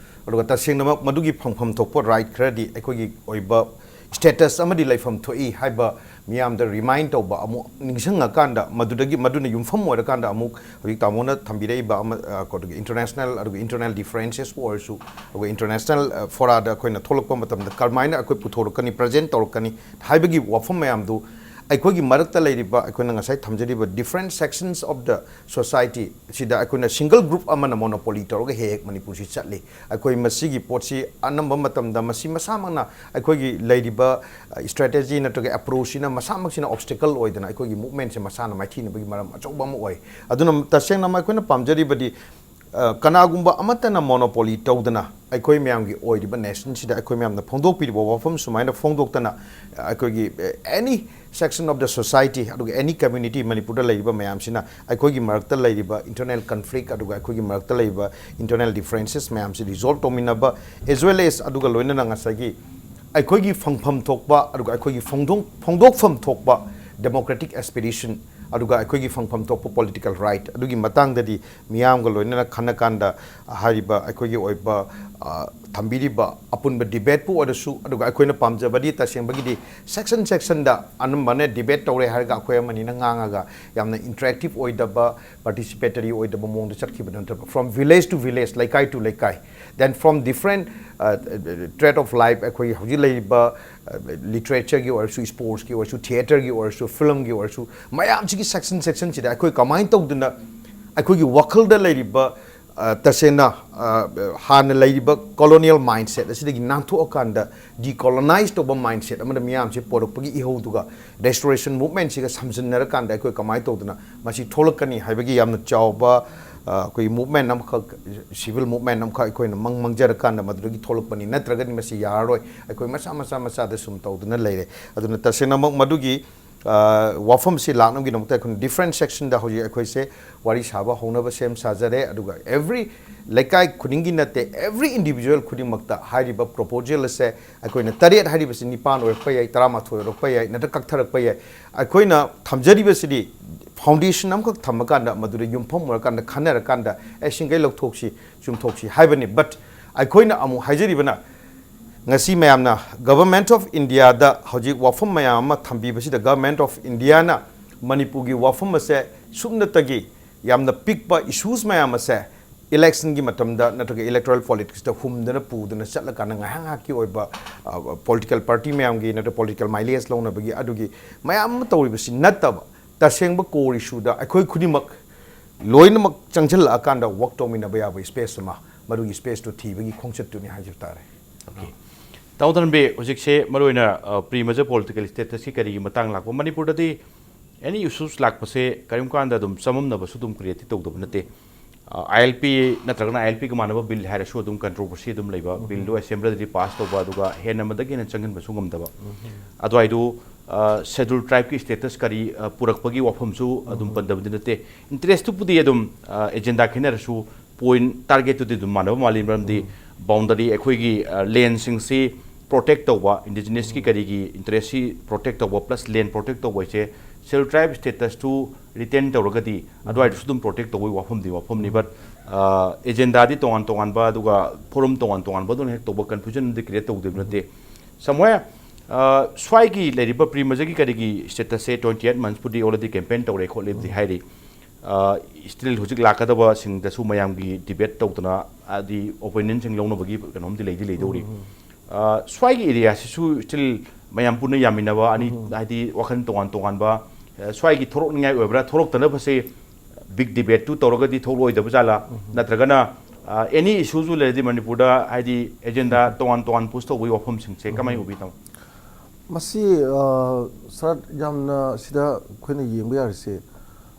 ꯑꯗꯨꯒ ꯇꯁꯦꯡꯅꯃꯛ ꯃꯗꯨꯒꯤ ꯐꯪꯐꯝ ꯊꯣꯛꯄ ꯔꯥꯏꯠ ꯈꯔꯗꯤ ꯑꯩꯈꯣꯏꯒꯤ ꯑꯣꯏꯕ ꯁ꯭ꯇꯦꯇꯁ ꯑꯃꯗꯤ ꯂꯩꯐꯝ ꯊꯣꯛꯏ ꯍꯥꯏꯕ ꯃꯤꯌꯥꯝꯗ ꯔꯤꯃꯥꯏꯟ ꯇꯧꯕ, ꯑꯃꯨꯛ ꯅꯤꯡꯁꯤꯡꯉꯀꯥꯟꯗ ꯃꯗꯨꯗꯒꯤ, ꯃꯗꯨꯅ ꯌꯨꯝꯐꯝ ꯑꯣꯏꯔꯀꯥꯟꯗ ꯑꯃꯨꯛ ꯍꯧꯖꯤꯛ ꯇꯥꯃꯣꯅ ꯊꯝꯕꯤꯔꯛꯏꯕ ꯑꯃ, ꯑ, ꯀꯩꯅꯣꯒꯤ ꯏꯟꯇꯔꯅꯦꯁꯅꯦꯜ, ꯑꯗꯨꯒ ꯏꯟꯇꯔꯅꯦꯜ ꯗꯤꯐꯔꯦꯟꯁꯦꯁꯄꯨ ꯑꯣꯏꯔꯁꯨ, ꯑꯗꯨꯒ ꯏꯟꯇꯔꯅꯦꯁꯅꯦꯜ, ꯑ, ꯐꯣꯔꯥꯗ ꯑꯩꯈꯣꯏꯅ ꯊꯣꯛꯂꯛꯄ ꯃꯇꯝꯗ ꯀꯔꯝꯍꯥꯏꯅ ꯑꯩꯈꯣꯏ ꯄꯨꯊꯣꯔꯛꯀꯅꯤ, ꯄ꯭ꯔꯖꯦꯟ ꯇꯧꯔꯛꯀꯅꯤ ꯍꯥꯏꯕꯒꯤ ꯋꯥꯐꯝ ꯃꯌꯥꯝꯗꯨ ꯑꯩꯈꯣꯏꯒꯤ ꯃꯔꯛꯇ ꯂꯩꯔꯤꯕ, ꯑꯩꯈꯣꯏꯅ ꯉꯁꯥꯏ ꯊꯝꯖꯔꯤꯕ different sections of the society ꯁꯤꯗ ꯑꯩꯈꯣꯏꯅ single group ꯑꯃꯅ monopoly ꯇꯧꯔꯒ ꯍꯦꯛ ꯍꯦꯛ ꯃꯅꯤꯄꯨꯔꯁꯤ ꯆꯠꯂꯤ꯫ ꯑꯩꯈꯣꯏ ꯃꯁꯤꯒꯤ ꯄꯣꯠꯁꯤ ꯑꯅꯝꯕ ꯃꯇꯝꯗ ꯃꯁꯤ ꯃꯁꯥꯃꯛꯅ ꯑꯩꯈꯣꯏꯒꯤ ꯂꯩꯔꯤꯕ strategy ꯅꯠꯇ꯭ꯔꯒ approach ꯁꯤꯅ ꯃꯁꯥꯃꯛꯁꯤꯅ obstacle ꯑꯣꯏꯗꯅ ꯑꯩꯈꯣꯏꯒꯤ movement ꯁꯦ ꯃꯁꯥꯅ ꯃꯥꯏꯊꯤꯅꯕꯒꯤ ꯃꯔꯝ ꯑꯆꯧꯕ ꯑꯃ ꯑꯣꯏ꯫ ꯑꯗꯨꯅ ꯇꯁꯦꯡꯅ ꯑꯩꯈꯣꯏꯅ ꯄꯥꯝꯖꯔꯤꯕꯗꯤ, ꯑ, ꯀꯅꯥꯒꯨꯝꯕ ꯑꯃꯠꯇꯅ monopoly ꯇꯧꯗꯅ ꯑꯩꯈꯣꯏ ꯃꯌꯥꯝꯒꯤ ꯑꯣꯏꯔꯤꯕ nation ꯁꯤꯗ ꯑꯩꯈꯣꯏ ꯃꯌꯥꯝꯅ ꯐꯣꯡꯗꯣꯛꯄꯤꯔꯤꯕ ꯋꯥꯐꯝ ꯁꯨꯃꯥꯏꯅ ꯐꯣꯡꯗꯣꯛꯇꯅ, ꯑ, ꯑꯩꯈꯣꯏꯒꯤ, ꯑ, any section of the society ꯑꯗꯨꯒ any community ꯃꯅꯤꯄꯨꯔꯗ ꯂꯩꯔꯤꯕ ꯃꯌꯥꯝꯁꯤꯅ ꯑꯩꯈꯣꯏꯒꯤ ꯃꯔꯛꯇ ꯂꯩꯔꯤꯕ internal conflict ꯑꯗꯨꯒ ꯑꯩꯈꯣꯏꯒꯤ ꯃꯔꯛꯇ ꯂꯩꯔꯤꯕ internal differences ꯃꯌꯥꯝꯁꯤ resolve ꯇꯧꯃꯤꯟꯅꯕ, as well as ꯑꯗꯨꯒ ꯂꯣꯏꯅꯅ ꯉꯁꯥꯏꯒꯤ ꯑꯩꯈꯣꯏꯒꯤ ꯐꯪꯐꯝ ꯊꯣꯛꯄ ꯑꯗꯨꯒ ꯑꯩꯈꯣꯏꯒꯤ ꯐꯣꯡꯗꯣꯛ-, ꯐꯣꯡꯗꯣꯛꯐꯝ ꯊꯣꯛꯄ democratic aspiration ꯑꯗꯨꯒ ꯑꯩꯈꯣꯏꯒꯤ ꯐꯪꯐꯝ ꯊꯣꯛꯄ political right ꯑꯗꯨꯒꯤ ꯃꯇꯥꯡꯗꯗꯤ ꯃꯤꯌꯥꯝꯒ ꯂꯣꯏꯅꯅ ꯈꯟꯅ ꯀꯥꯟꯗ ꯍꯥꯏꯔꯤꯕ ꯑꯩꯈꯣꯏꯒꯤ ꯑꯣꯏꯕ, ꯑ, ꯊꯝꯕꯤꯔꯤꯕ ꯑꯄꯨꯟꯕ debate ꯄꯨ ꯑꯣꯏꯔꯁꯨ, ꯑꯗꯨꯒ ꯑꯩꯈꯣꯏꯅ ꯄꯥꯝꯖꯕꯗꯤ ꯇꯁꯦꯡꯕꯒꯤꯗꯤ section section ꯗ ꯑꯅꯝꯕꯅ debate ꯇꯧꯔꯦ ꯍꯥꯏꯔꯒ ꯑꯩꯈꯣꯏ ꯑꯃꯅꯤꯅ ꯉꯥꯡꯉꯒ ꯌꯥꯝꯅ interactive ꯑꯣꯏꯗꯕ, participatory ꯑꯣꯏꯗꯕ ꯃꯑꯣꯡꯗ ꯆꯠꯈꯤꯕ ꯅꯠꯇꯕ, from village to village, ꯂꯩꯀꯥꯏ to ꯂꯩꯀꯥꯏ, then from different, uh, trade of life, ꯑꯩꯈꯣꯏꯒꯤ ꯍꯧꯖꯤꯛ ꯂꯩꯔꯤꯕ, ꯑ, literature ꯒꯤ ꯑꯣꯏꯔꯁꯨ, sports ꯀꯤ ꯑꯣꯏꯔꯁꯨ, theatre ꯒꯤ ꯑꯣꯏꯔꯁꯨ, film ꯒꯤ ꯑꯣꯏꯔꯁꯨ, ꯃꯌꯥꯝꯁꯤꯒꯤ section section ꯁꯤꯗ ꯑꯩꯈꯣꯏ ꯀꯃꯥꯏꯅ ꯇꯧꯗꯅ ꯑꯩꯈꯣꯏꯒꯤ ꯋꯥꯈꯜꯗ ꯂꯩꯔꯤꯕ, ꯑ, ꯇꯁꯦꯡꯅ, ꯑ, ꯍꯥꯟꯅ ꯂꯩꯔꯤꯕ colonial mindset ꯑꯁꯤꯗꯒꯤ ꯅꯥꯟꯊꯣꯛꯑꯀꯥꯟꯗ decolonize ꯇꯧꯕ mindset ꯑꯃꯗ ꯃꯤꯌꯥꯝꯁꯦ ꯄꯣꯔꯛꯄꯒꯤ ꯏꯍꯧꯗꯨꯒ restoration movement ꯁꯤꯒ ꯁꯝꯖꯤꯟꯅꯔꯀꯥꯟꯗ ꯑꯩꯈꯣꯏ ꯀꯃꯥꯏꯅ ꯇꯧꯗꯅ ꯃꯁꯤ ꯊꯣꯛꯂꯛꯀꯅꯤ ꯍꯥꯏꯕꯒꯤ ꯌꯥꯝꯅ ꯆꯥꯎꯕ, ꯑ, ꯑꯩꯈꯣꯏꯒꯤ movement ꯑꯃꯈꯛ, civil movement ꯑꯃꯈꯛ ꯑꯩꯈꯣꯏꯅ ꯃꯪ ꯃꯪꯖꯔꯀꯥꯟꯗ ꯃꯗꯨꯗꯒꯤ ꯊꯣꯛꯂꯛꯄꯅꯤ, ꯅꯠꯇ꯭ꯔꯒꯗꯤ ꯃꯁꯤ ꯌꯥꯔꯔꯣꯏ꯫ ꯑꯩꯈꯣꯏ ꯃꯆꯥ ꯃꯆꯥ ꯃꯆꯥꯗ ꯁꯨꯝ ꯇꯧꯗꯨꯅ ꯂꯩꯔꯦ꯫ ꯑꯗꯨꯅ ꯇꯁꯦꯡꯅꯃꯛ ꯃꯗꯨꯒꯤ, ꯑ, ꯋꯥꯐꯝꯁꯤ ꯂꯥꯛꯅꯕꯒꯤꯗꯃꯛꯇ ꯑꯩꯈꯣꯏꯅ different section ꯗ ꯍꯧꯖꯤꯛ ꯑꯩꯈꯣꯏꯁꯦ ꯋꯥꯔꯤ ꯁꯥꯕ ꯍꯧꯅꯕ ꯁꯦꯝ ꯁꯥꯖꯔꯦ꯫ ꯑꯗꯨꯒ every ꯂꯩꯀꯥꯏ ꯈꯨꯗꯤꯡꯒꯤ ꯅꯠꯇꯦ, every individual ꯈꯨꯗꯤꯡꯃꯛꯇ ꯍꯥꯏꯔꯤꯕ proposal ꯑꯁꯦ ꯑꯩꯈꯣꯏꯅ ꯇꯔꯦꯠ ꯍꯥꯏꯔꯤꯕꯁꯤ ꯅꯤꯄꯥꯟ ꯑꯣꯏꯔꯛꯄ ꯌꯥꯏ, ꯇꯔꯥꯃꯥꯊꯣꯏ ꯑꯣꯏꯔꯛꯄ ꯌꯥꯏ, ꯅꯠꯇ꯭ꯔꯒ ꯀꯛꯊꯔꯛꯄ ꯌꯥꯏ꯫ ꯑꯩꯈꯣꯏꯅ ꯊꯝꯖꯔꯤꯕꯁꯤꯗꯤ foundation ꯑꯃꯈꯛ ꯊꯝꯃꯀꯥꯟꯗ, ꯃꯗꯨꯗ ꯌꯨꯝꯐꯝ ꯑꯣꯏꯔꯀꯥꯟꯗ ꯈꯟꯅꯔꯀꯥꯟꯗ, ꯑꯦ, ꯁꯤꯡꯈꯩ ꯂꯧꯊꯣꯛꯁꯤ, ꯆꯨꯝꯊꯣꯛꯁꯤ ꯍꯥꯏꯕꯅꯤ꯫ But ꯑꯩꯈꯣꯏꯅ ꯑꯃꯨꯛ ꯍꯥꯏꯖꯔꯤꯕꯅ, ꯉꯁꯤ ꯃꯌꯥꯝꯅ Government of India ꯗ ꯍꯧꯖꯤꯛ ꯋꯥꯐꯝ ꯃꯌꯥꯝ ꯑꯃ ꯊꯝꯕꯤꯕꯁꯤꯗ, Government of India ꯅ ꯃꯅꯤꯄꯨꯔꯒꯤ ꯋꯥꯐꯝ ꯑꯁꯦ ꯁꯨꯞꯅꯇꯒꯤ ꯌꯥꯝꯅ ꯄꯤꯛꯄ issues ꯃꯌꯥꯝ ꯑꯁꯦ ꯏꯂꯦꯛꯁꯟꯒꯤ ꯃꯇꯝꯗ ꯅꯠꯇ꯭ꯔꯒ ꯏꯂꯦꯛꯇꯣꯔꯦꯜ ꯄꯣꯂꯤꯇꯤꯛꯁꯇ ꯍꯨꯝꯗꯅ ꯄꯨꯗꯅ ꯆꯠꯂꯀꯥꯟꯗ ꯉꯥꯏꯍꯥꯛ ꯉꯥꯏꯍꯥꯛꯀꯤ ꯑꯣꯏꯕ ꯄꯣꯂꯤꯇꯤꯀꯦꯜ ꯄꯥꯔꯇꯤ ꯃꯌꯥꯝꯒꯤ ꯅꯠꯇ꯭ꯔꯒ ꯄꯣꯂꯤꯇꯤꯀꯦꯜ ꯃꯥꯏꯂꯦꯖ ꯂꯧꯅꯕꯒꯤ ꯑꯗꯨꯒꯤ ꯃꯌꯥꯝ ꯑꯃ ꯇꯧꯔꯤꯕꯁꯤ ꯅꯠꯇꯕ, ꯇꯁꯦꯡꯕ ꯀꯣꯔ ꯏꯁꯨꯗ ꯑꯩꯈꯣꯏ ꯈꯨꯗꯤꯡꯃꯛ ꯂꯣꯏꯅꯃꯛ ꯆꯪꯁꯤꯜꯂꯛꯑꯀꯥꯟꯗ ꯋꯥꯛ ꯇꯧꯃꯤꯟꯅꯕ ꯌꯥꯕ ꯁ꯭ꯄꯦꯁ ꯑꯃ, ꯃꯗꯨꯒꯤ ꯁ꯭ꯄꯦꯁꯇꯨ ꯊꯤꯕꯒꯤ ꯈꯣꯡꯆꯠꯇꯨꯅꯤ ꯍꯥꯏꯖꯕ ꯇꯥꯔꯦ꯫ ꯇꯥꯃꯣ ꯙꯔꯃꯕꯤꯔ, ꯍꯧꯖꯤꯛꯁꯦ ꯃꯔꯨꯑꯣꯏꯅ ꯄ꯭ꯔꯤ ꯃꯦꯖꯔ ꯄꯣꯂꯤꯇꯤꯀꯦꯜ ꯁ꯭ꯇꯦꯇꯁꯀꯤ ꯀꯔꯤꯒꯤ ꯃꯇꯥꯡ ꯂꯥꯛꯄ, ꯃꯅꯤꯄꯨꯔꯗꯗꯤ ꯑꯦꯅꯤ ꯏꯁꯨꯁ ꯂꯥꯛꯄꯁꯦ ꯀꯔꯤꯒꯨꯝꯕ ꯀꯥꯟꯗ ꯑꯗꯨꯝ ꯆꯃꯝꯅꯕꯁꯨ ꯑꯗꯨꯝ ꯀ꯭ꯔꯤꯌꯦꯠꯇꯤ ꯇꯧꯗꯕ ꯅꯠꯇꯦ꯫ ꯑꯥꯏ ꯑꯦꯜ ꯄꯤ ꯅꯠꯇ꯭ꯔꯒꯅ ꯑꯥꯏ ꯑꯦꯜ ꯄꯤꯒ ꯃꯥꯟꯅꯕ ꯕꯤꯜ ꯍꯥꯏꯔꯁꯨ ꯑꯗꯨꯝ ꯀꯟꯇ꯭ꯔꯣꯚꯔꯁꯤ ꯑꯗꯨꯝ ꯂꯩꯕ, ꯕꯤꯜꯗꯨ ꯑꯦꯁꯦꯝꯕ꯭ꯂꯤꯗꯗꯤ ꯄꯥꯁ ꯇꯧꯕ ꯑꯗꯨꯒ ꯍꯦꯟꯅ ꯑꯃꯗꯒꯤ ꯍꯦꯟꯅ ꯆꯪꯍꯟꯕꯁꯨ ꯉꯝꯗꯕ꯫ ꯑꯗꯨꯋꯥꯏꯗꯨ ꯁꯦꯗꯨꯜ ꯇ꯭ꯔꯥꯏꯕꯀꯤ ꯁ꯭ꯇꯦꯇꯁ ꯀꯔꯤ ꯑ, ꯄꯨꯔꯛꯄꯒꯤ ꯋꯥꯐꯝꯁꯨ ꯑꯗꯨꯝ ꯄꯟꯗꯕꯗꯤ ꯅꯠꯇꯦ꯫ ꯏꯟꯇꯔꯦꯁꯇꯨꯕꯨꯗꯤ ꯑꯗꯨꯝ ꯑꯦꯖꯦꯟꯗꯥ ꯈꯦꯠꯅꯔꯁꯨ ꯄꯣꯏꯟ ꯇꯥꯔꯒꯦꯠꯇꯨꯗꯤ ꯑꯗꯨꯝ ꯃꯥꯟꯅꯕ ꯃꯥꯜꯂꯤ, ꯃꯔꯝꯗꯤ ꯕꯥꯎꯟꯗꯔꯤ ꯑꯩꯈꯣꯏꯒꯤ ꯂꯦꯟꯁꯤꯡꯁꯤ ꯄ꯭ꯔꯣꯇꯦꯛ ꯇꯧꯕ, ꯏꯟꯗꯤꯖꯤꯅꯁꯀꯤ ꯀꯔꯤꯒꯤ ꯏꯟꯇꯔꯦꯁꯁꯤ ꯄ꯭ꯔꯣꯇꯦꯛ ꯇꯧꯕ ꯄ꯭ꯂꯁ ꯂꯦꯟ ꯄ꯭ꯔꯣꯇꯦꯛ ꯇꯧꯕ ꯍꯥꯏꯁꯦ ꯁꯦꯗꯨꯜ ꯇ꯭ꯔꯥꯏꯕ ꯁ꯭ꯇꯦꯇꯁꯇꯨ ꯔꯤꯇꯦꯟ ꯇꯧꯔꯒꯗꯤ ꯑꯗꯨꯋꯥꯏꯗꯁꯨ ꯑꯗꯨꯝ ꯄ꯭ꯔꯣꯇꯦꯛ ꯇꯧꯕꯒꯤ ꯋꯥꯐꯝꯗꯤ ꯋꯥꯐꯝꯅꯤ꯫ ꯕꯠ ꯑꯦꯖꯦꯟꯗꯥꯗꯤ ꯇꯣꯉꯥꯟ ꯇꯣꯉꯥꯟꯕ ꯑꯗꯨꯒ ꯐꯣꯔꯝ ꯇꯣꯉꯥꯟ ꯇꯣꯉꯥꯟꯕ ꯑꯗꯨꯅ ꯍꯦꯛ ꯇꯧꯕ ꯀꯟꯐ꯭ꯌꯨꯖꯟ ꯑꯃꯗꯤ ꯀ꯭ꯔꯤꯌꯦꯠ ꯇꯧꯗꯦꯕ ꯅꯠꯇꯦ꯫ ꯁꯝꯋꯦꯌꯔ ꯁ꯭ꯋꯥꯏꯒꯤ ꯂꯩꯔꯤꯕ ꯄ꯭ꯔꯤ ꯃꯦꯖꯔꯒꯤ ꯀꯔꯤꯒꯤ ꯁ꯭ꯇꯦꯇꯁꯁꯦ ꯇ꯭ꯋꯦꯟꯇꯤ ꯑꯩꯠ ꯃꯟꯁꯄꯨꯗꯤ ꯑꯣꯜꯔꯦꯗꯤ ꯀꯦꯝꯄꯦꯟ ꯇꯧꯔꯦ ꯈꯣꯠꯂꯦꯕꯨꯗꯤ ꯍꯥꯏꯔꯤ꯫ ꯁ꯭ꯇꯤꯜ ꯍꯧꯖꯤꯛ ꯂꯥꯛꯀꯗꯕꯁꯤꯡꯗꯁꯨ ꯃꯌꯥꯝꯒꯤ ꯗꯤꯕꯦꯠ ꯇꯧꯗꯅ ꯍꯥꯏꯗꯤ ꯑꯣꯄꯤꯅꯤꯌꯟꯁꯤꯡ ꯂꯧꯅꯕꯒꯤ ꯀꯩꯅꯣꯝꯗꯤ ꯂꯩꯗꯤ ꯂꯩꯗꯧꯔꯤ꯫ ꯁ꯭ꯋꯥꯏꯒꯤ ꯑꯦꯔꯤꯌꯥꯁꯤꯁꯨ ꯁ꯭ꯇꯤꯜ ꯃꯌꯥꯝ ꯄꯨꯟꯅ ꯌꯥꯃꯤꯟꯅꯕ ꯑꯅꯤ, ꯍꯥꯏꯗꯤ ꯋꯥꯈꯜ ꯇꯣꯉꯥꯟ ꯇꯣꯉꯥꯟꯕ ꯁ꯭ꯋꯥꯏꯒꯤ ꯊꯣꯔꯛꯅꯤꯡꯉꯥꯏ ꯑꯣꯏꯕ꯭ꯔꯥ, ꯊꯣꯔꯛꯇꯅꯕꯁꯦ ꯕꯤꯛ ꯗꯤꯕꯦꯠꯇꯨ ꯇꯧꯔꯒꯗꯤ ꯊꯣꯛꯂꯛꯑꯣꯏꯗꯕ ꯖꯥꯠꯂꯥ? ꯅꯠꯇ꯭ꯔꯒꯅ ꯑꯦꯅꯤ ꯏꯁꯨꯁꯨ ꯂꯩꯔꯗꯤ ꯃꯅꯤꯄꯨꯔꯗ ꯍꯥꯏꯗꯤ ꯑꯦꯖꯦꯟꯗꯥ ꯇꯣꯉꯥꯟ ꯇꯣꯉꯥꯟ ꯄꯨꯁ ꯇꯧꯕꯒꯤ ꯋꯥꯐꯝꯁꯤꯡꯁꯦ ꯀꯃꯥꯏꯅ ꯎꯕꯤ, ꯇꯥꯃꯣ? ꯃꯁꯤ ꯁꯥꯔ, ꯌꯥꯝꯅ ꯁꯤꯗ ꯑꯩꯈꯣꯏꯅ ꯌꯦꯡꯕ ꯌꯥꯔꯤꯁꯦ,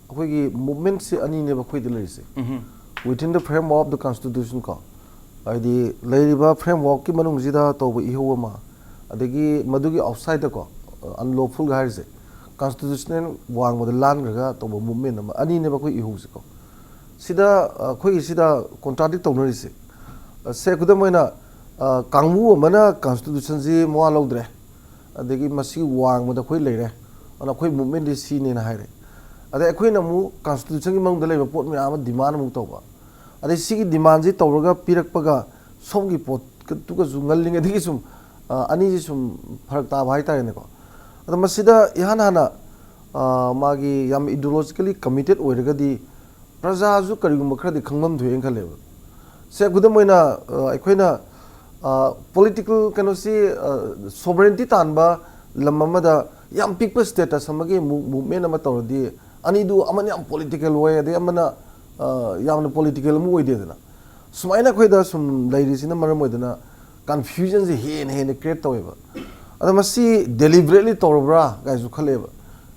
ꯑꯩꯈꯣꯏꯒꯤ ꯃꯨꯞꯃꯦꯟꯁꯦ ꯑꯅꯤꯅꯦꯕ ꯑꯩꯈꯣꯏꯗ ꯂꯩꯔꯤꯁꯦ꯫ Within the framework of the constitution ꯀꯣ, ꯍꯥꯏꯗꯤ ꯂꯩꯔꯤꯕ ꯐ꯭ꯔꯦꯝꯋꯥꯔꯛꯀꯤ ꯃꯅꯨꯡꯁꯤꯗ ꯇꯧꯕ ꯏꯍꯧ ꯑꯃ, ꯑꯗꯒꯤ ꯃꯗꯨꯒꯤ ꯑꯥꯎꯠꯁꯥꯏꯗꯇꯀꯣ, ꯑꯟꯂꯣꯐꯨꯜꯒ ꯍꯥꯏꯔꯤꯁꯦ, ꯀꯟꯁꯇꯤꯇ꯭ꯌꯨꯁꯅꯦꯜ ꯋꯥꯡꯃꯗ ꯂꯥꯟꯈ꯭ꯔꯒ ꯇꯧꯕ ꯃꯨꯞꯃꯦꯟ ꯑꯃ, ꯑꯅꯤꯅꯦꯕ ꯑꯩꯈꯣꯏ ꯏꯍꯧꯁꯦꯀꯣ꯫ ꯁꯤꯗ ꯑꯩꯈꯣꯏꯒꯤ ꯁꯤꯗ ꯀꯣꯟꯇ꯭ꯔꯥꯗꯤꯛ ꯇꯧꯅꯔꯤꯁꯦ, ꯁꯦ ꯈꯨꯗꯝ ꯑꯣꯏꯅ ꯀꯥꯡꯕꯨ ꯑꯃꯅ ꯀꯟꯁꯇꯤꯇ꯭ꯌꯨꯁꯟꯁꯤ ꯃꯋꯥ ꯂꯧꯗ꯭ꯔꯦ, ꯑꯗꯒꯤ ꯃꯁꯤ ꯋꯥꯡꯃꯗ ꯑꯩꯈꯣꯏ ꯂꯩꯔꯦ, ꯑꯗꯨꯅ ꯑꯩꯈꯣꯏ ꯃꯨꯞꯃꯦꯟꯗꯤ ꯁꯤꯅꯦꯅ ꯍꯥꯏꯔꯦ꯫ ꯑꯗꯩ ꯑꯩꯈꯣꯏꯅ ꯑꯃꯨꯛ ꯀꯟꯁꯇꯤꯇ꯭ꯌꯨꯁꯟꯒꯤ ꯃꯅꯨꯡꯗ ꯂꯩꯕ ꯄꯣꯠ ꯃꯌꯥꯝ ꯑꯃ ꯗꯤꯃꯥꯟ ꯑꯃꯨꯛ ꯇꯧꯕ, ꯑꯗꯩ ꯁꯤꯒꯤ ꯗꯤꯃꯥꯟꯁꯤ ꯇꯧꯔꯒ ꯄꯤꯔꯛꯄꯒ ꯁꯣꯝꯒꯤ ꯄꯣꯠꯇꯨꯒꯁꯨ ꯉꯜꯂꯤꯉꯩꯗꯒꯤ ꯁꯨꯝ ꯑꯅꯤꯁꯤ ꯁꯨꯝ ꯐꯔꯛ ꯇꯥꯕ ꯍꯥꯏꯇꯥꯔꯦꯅꯦꯀꯣ꯫ ꯑꯗꯣ ꯃꯁꯤꯗ ꯏꯍꯥꯟ ꯍꯥꯟꯅ ꯃꯥꯒꯤ ꯌꯥꯝ ꯏꯗꯤꯑꯣꯂꯣꯖꯤꯀꯦꯜꯂꯤ ꯀꯃꯤꯇꯦꯠ ꯑꯣꯏꯔꯒꯗꯤ ꯄ꯭ꯔꯖꯥꯁꯨ ꯀꯔꯤꯒꯨꯝꯕ ꯈꯔꯗꯤ ꯈꯪꯐꯝ ꯊꯣꯛꯑꯦꯅ ꯈꯜꯂꯦꯕ꯫ ꯁꯦ, ꯈꯨꯗꯝ ꯑꯣꯏꯅ, ꯑ, ꯑꯩꯈꯣꯏꯅ, ꯑ, ꯄꯣꯂꯤꯇꯤꯀꯦꯜ ꯀꯩꯅꯣꯁꯤ, ꯑ, ꯁꯣꯚꯔꯦꯟꯇꯤ ꯇꯥꯟꯕ ꯂꯝ ꯑꯃꯗ ꯌꯥꯝ ꯄꯤꯛꯄ ꯁ꯭ꯇꯦꯇꯁ ꯑꯃꯒꯤ ꯃꯨ-, ꯃꯨꯚꯃꯦꯟ ꯑꯃ ꯇꯧꯔꯗꯤ, ꯑꯅꯤꯗꯨ ꯑꯃꯅ ꯌꯥꯝ ꯄꯣꯂꯤꯇꯤꯀꯦꯜ ꯑꯣꯏ, ꯑꯗꯩ ꯑꯃꯅ, ꯑ, ꯌꯥꯝꯅ ꯄꯣꯂꯤꯇꯤꯀꯦꯜ ꯑꯃ ꯑꯣꯏꯗꯦꯗꯅ꯫ ꯁꯨꯃꯥꯏꯅ ꯑꯩꯈꯣꯏꯗ ꯁꯨꯝ ꯂꯩꯔꯤꯁꯤꯅ ꯃꯔꯝ ꯑꯣꯏꯗꯅ ꯀꯟꯐ꯭ꯌꯨꯖꯟꯁꯦ ꯍꯦꯟꯅ ꯍꯦꯟꯅ ꯀ꯭ꯔꯤꯌꯦꯠ ꯇꯧꯋꯦꯕ꯫ ꯑꯗ ꯃꯁꯤ ꯗꯦꯂꯤꯕꯔꯦꯠꯂꯤ ꯇꯧꯔꯕ꯭ꯔꯥ ꯀꯥꯏꯁꯨ ꯈꯜꯂꯦꯕ꯫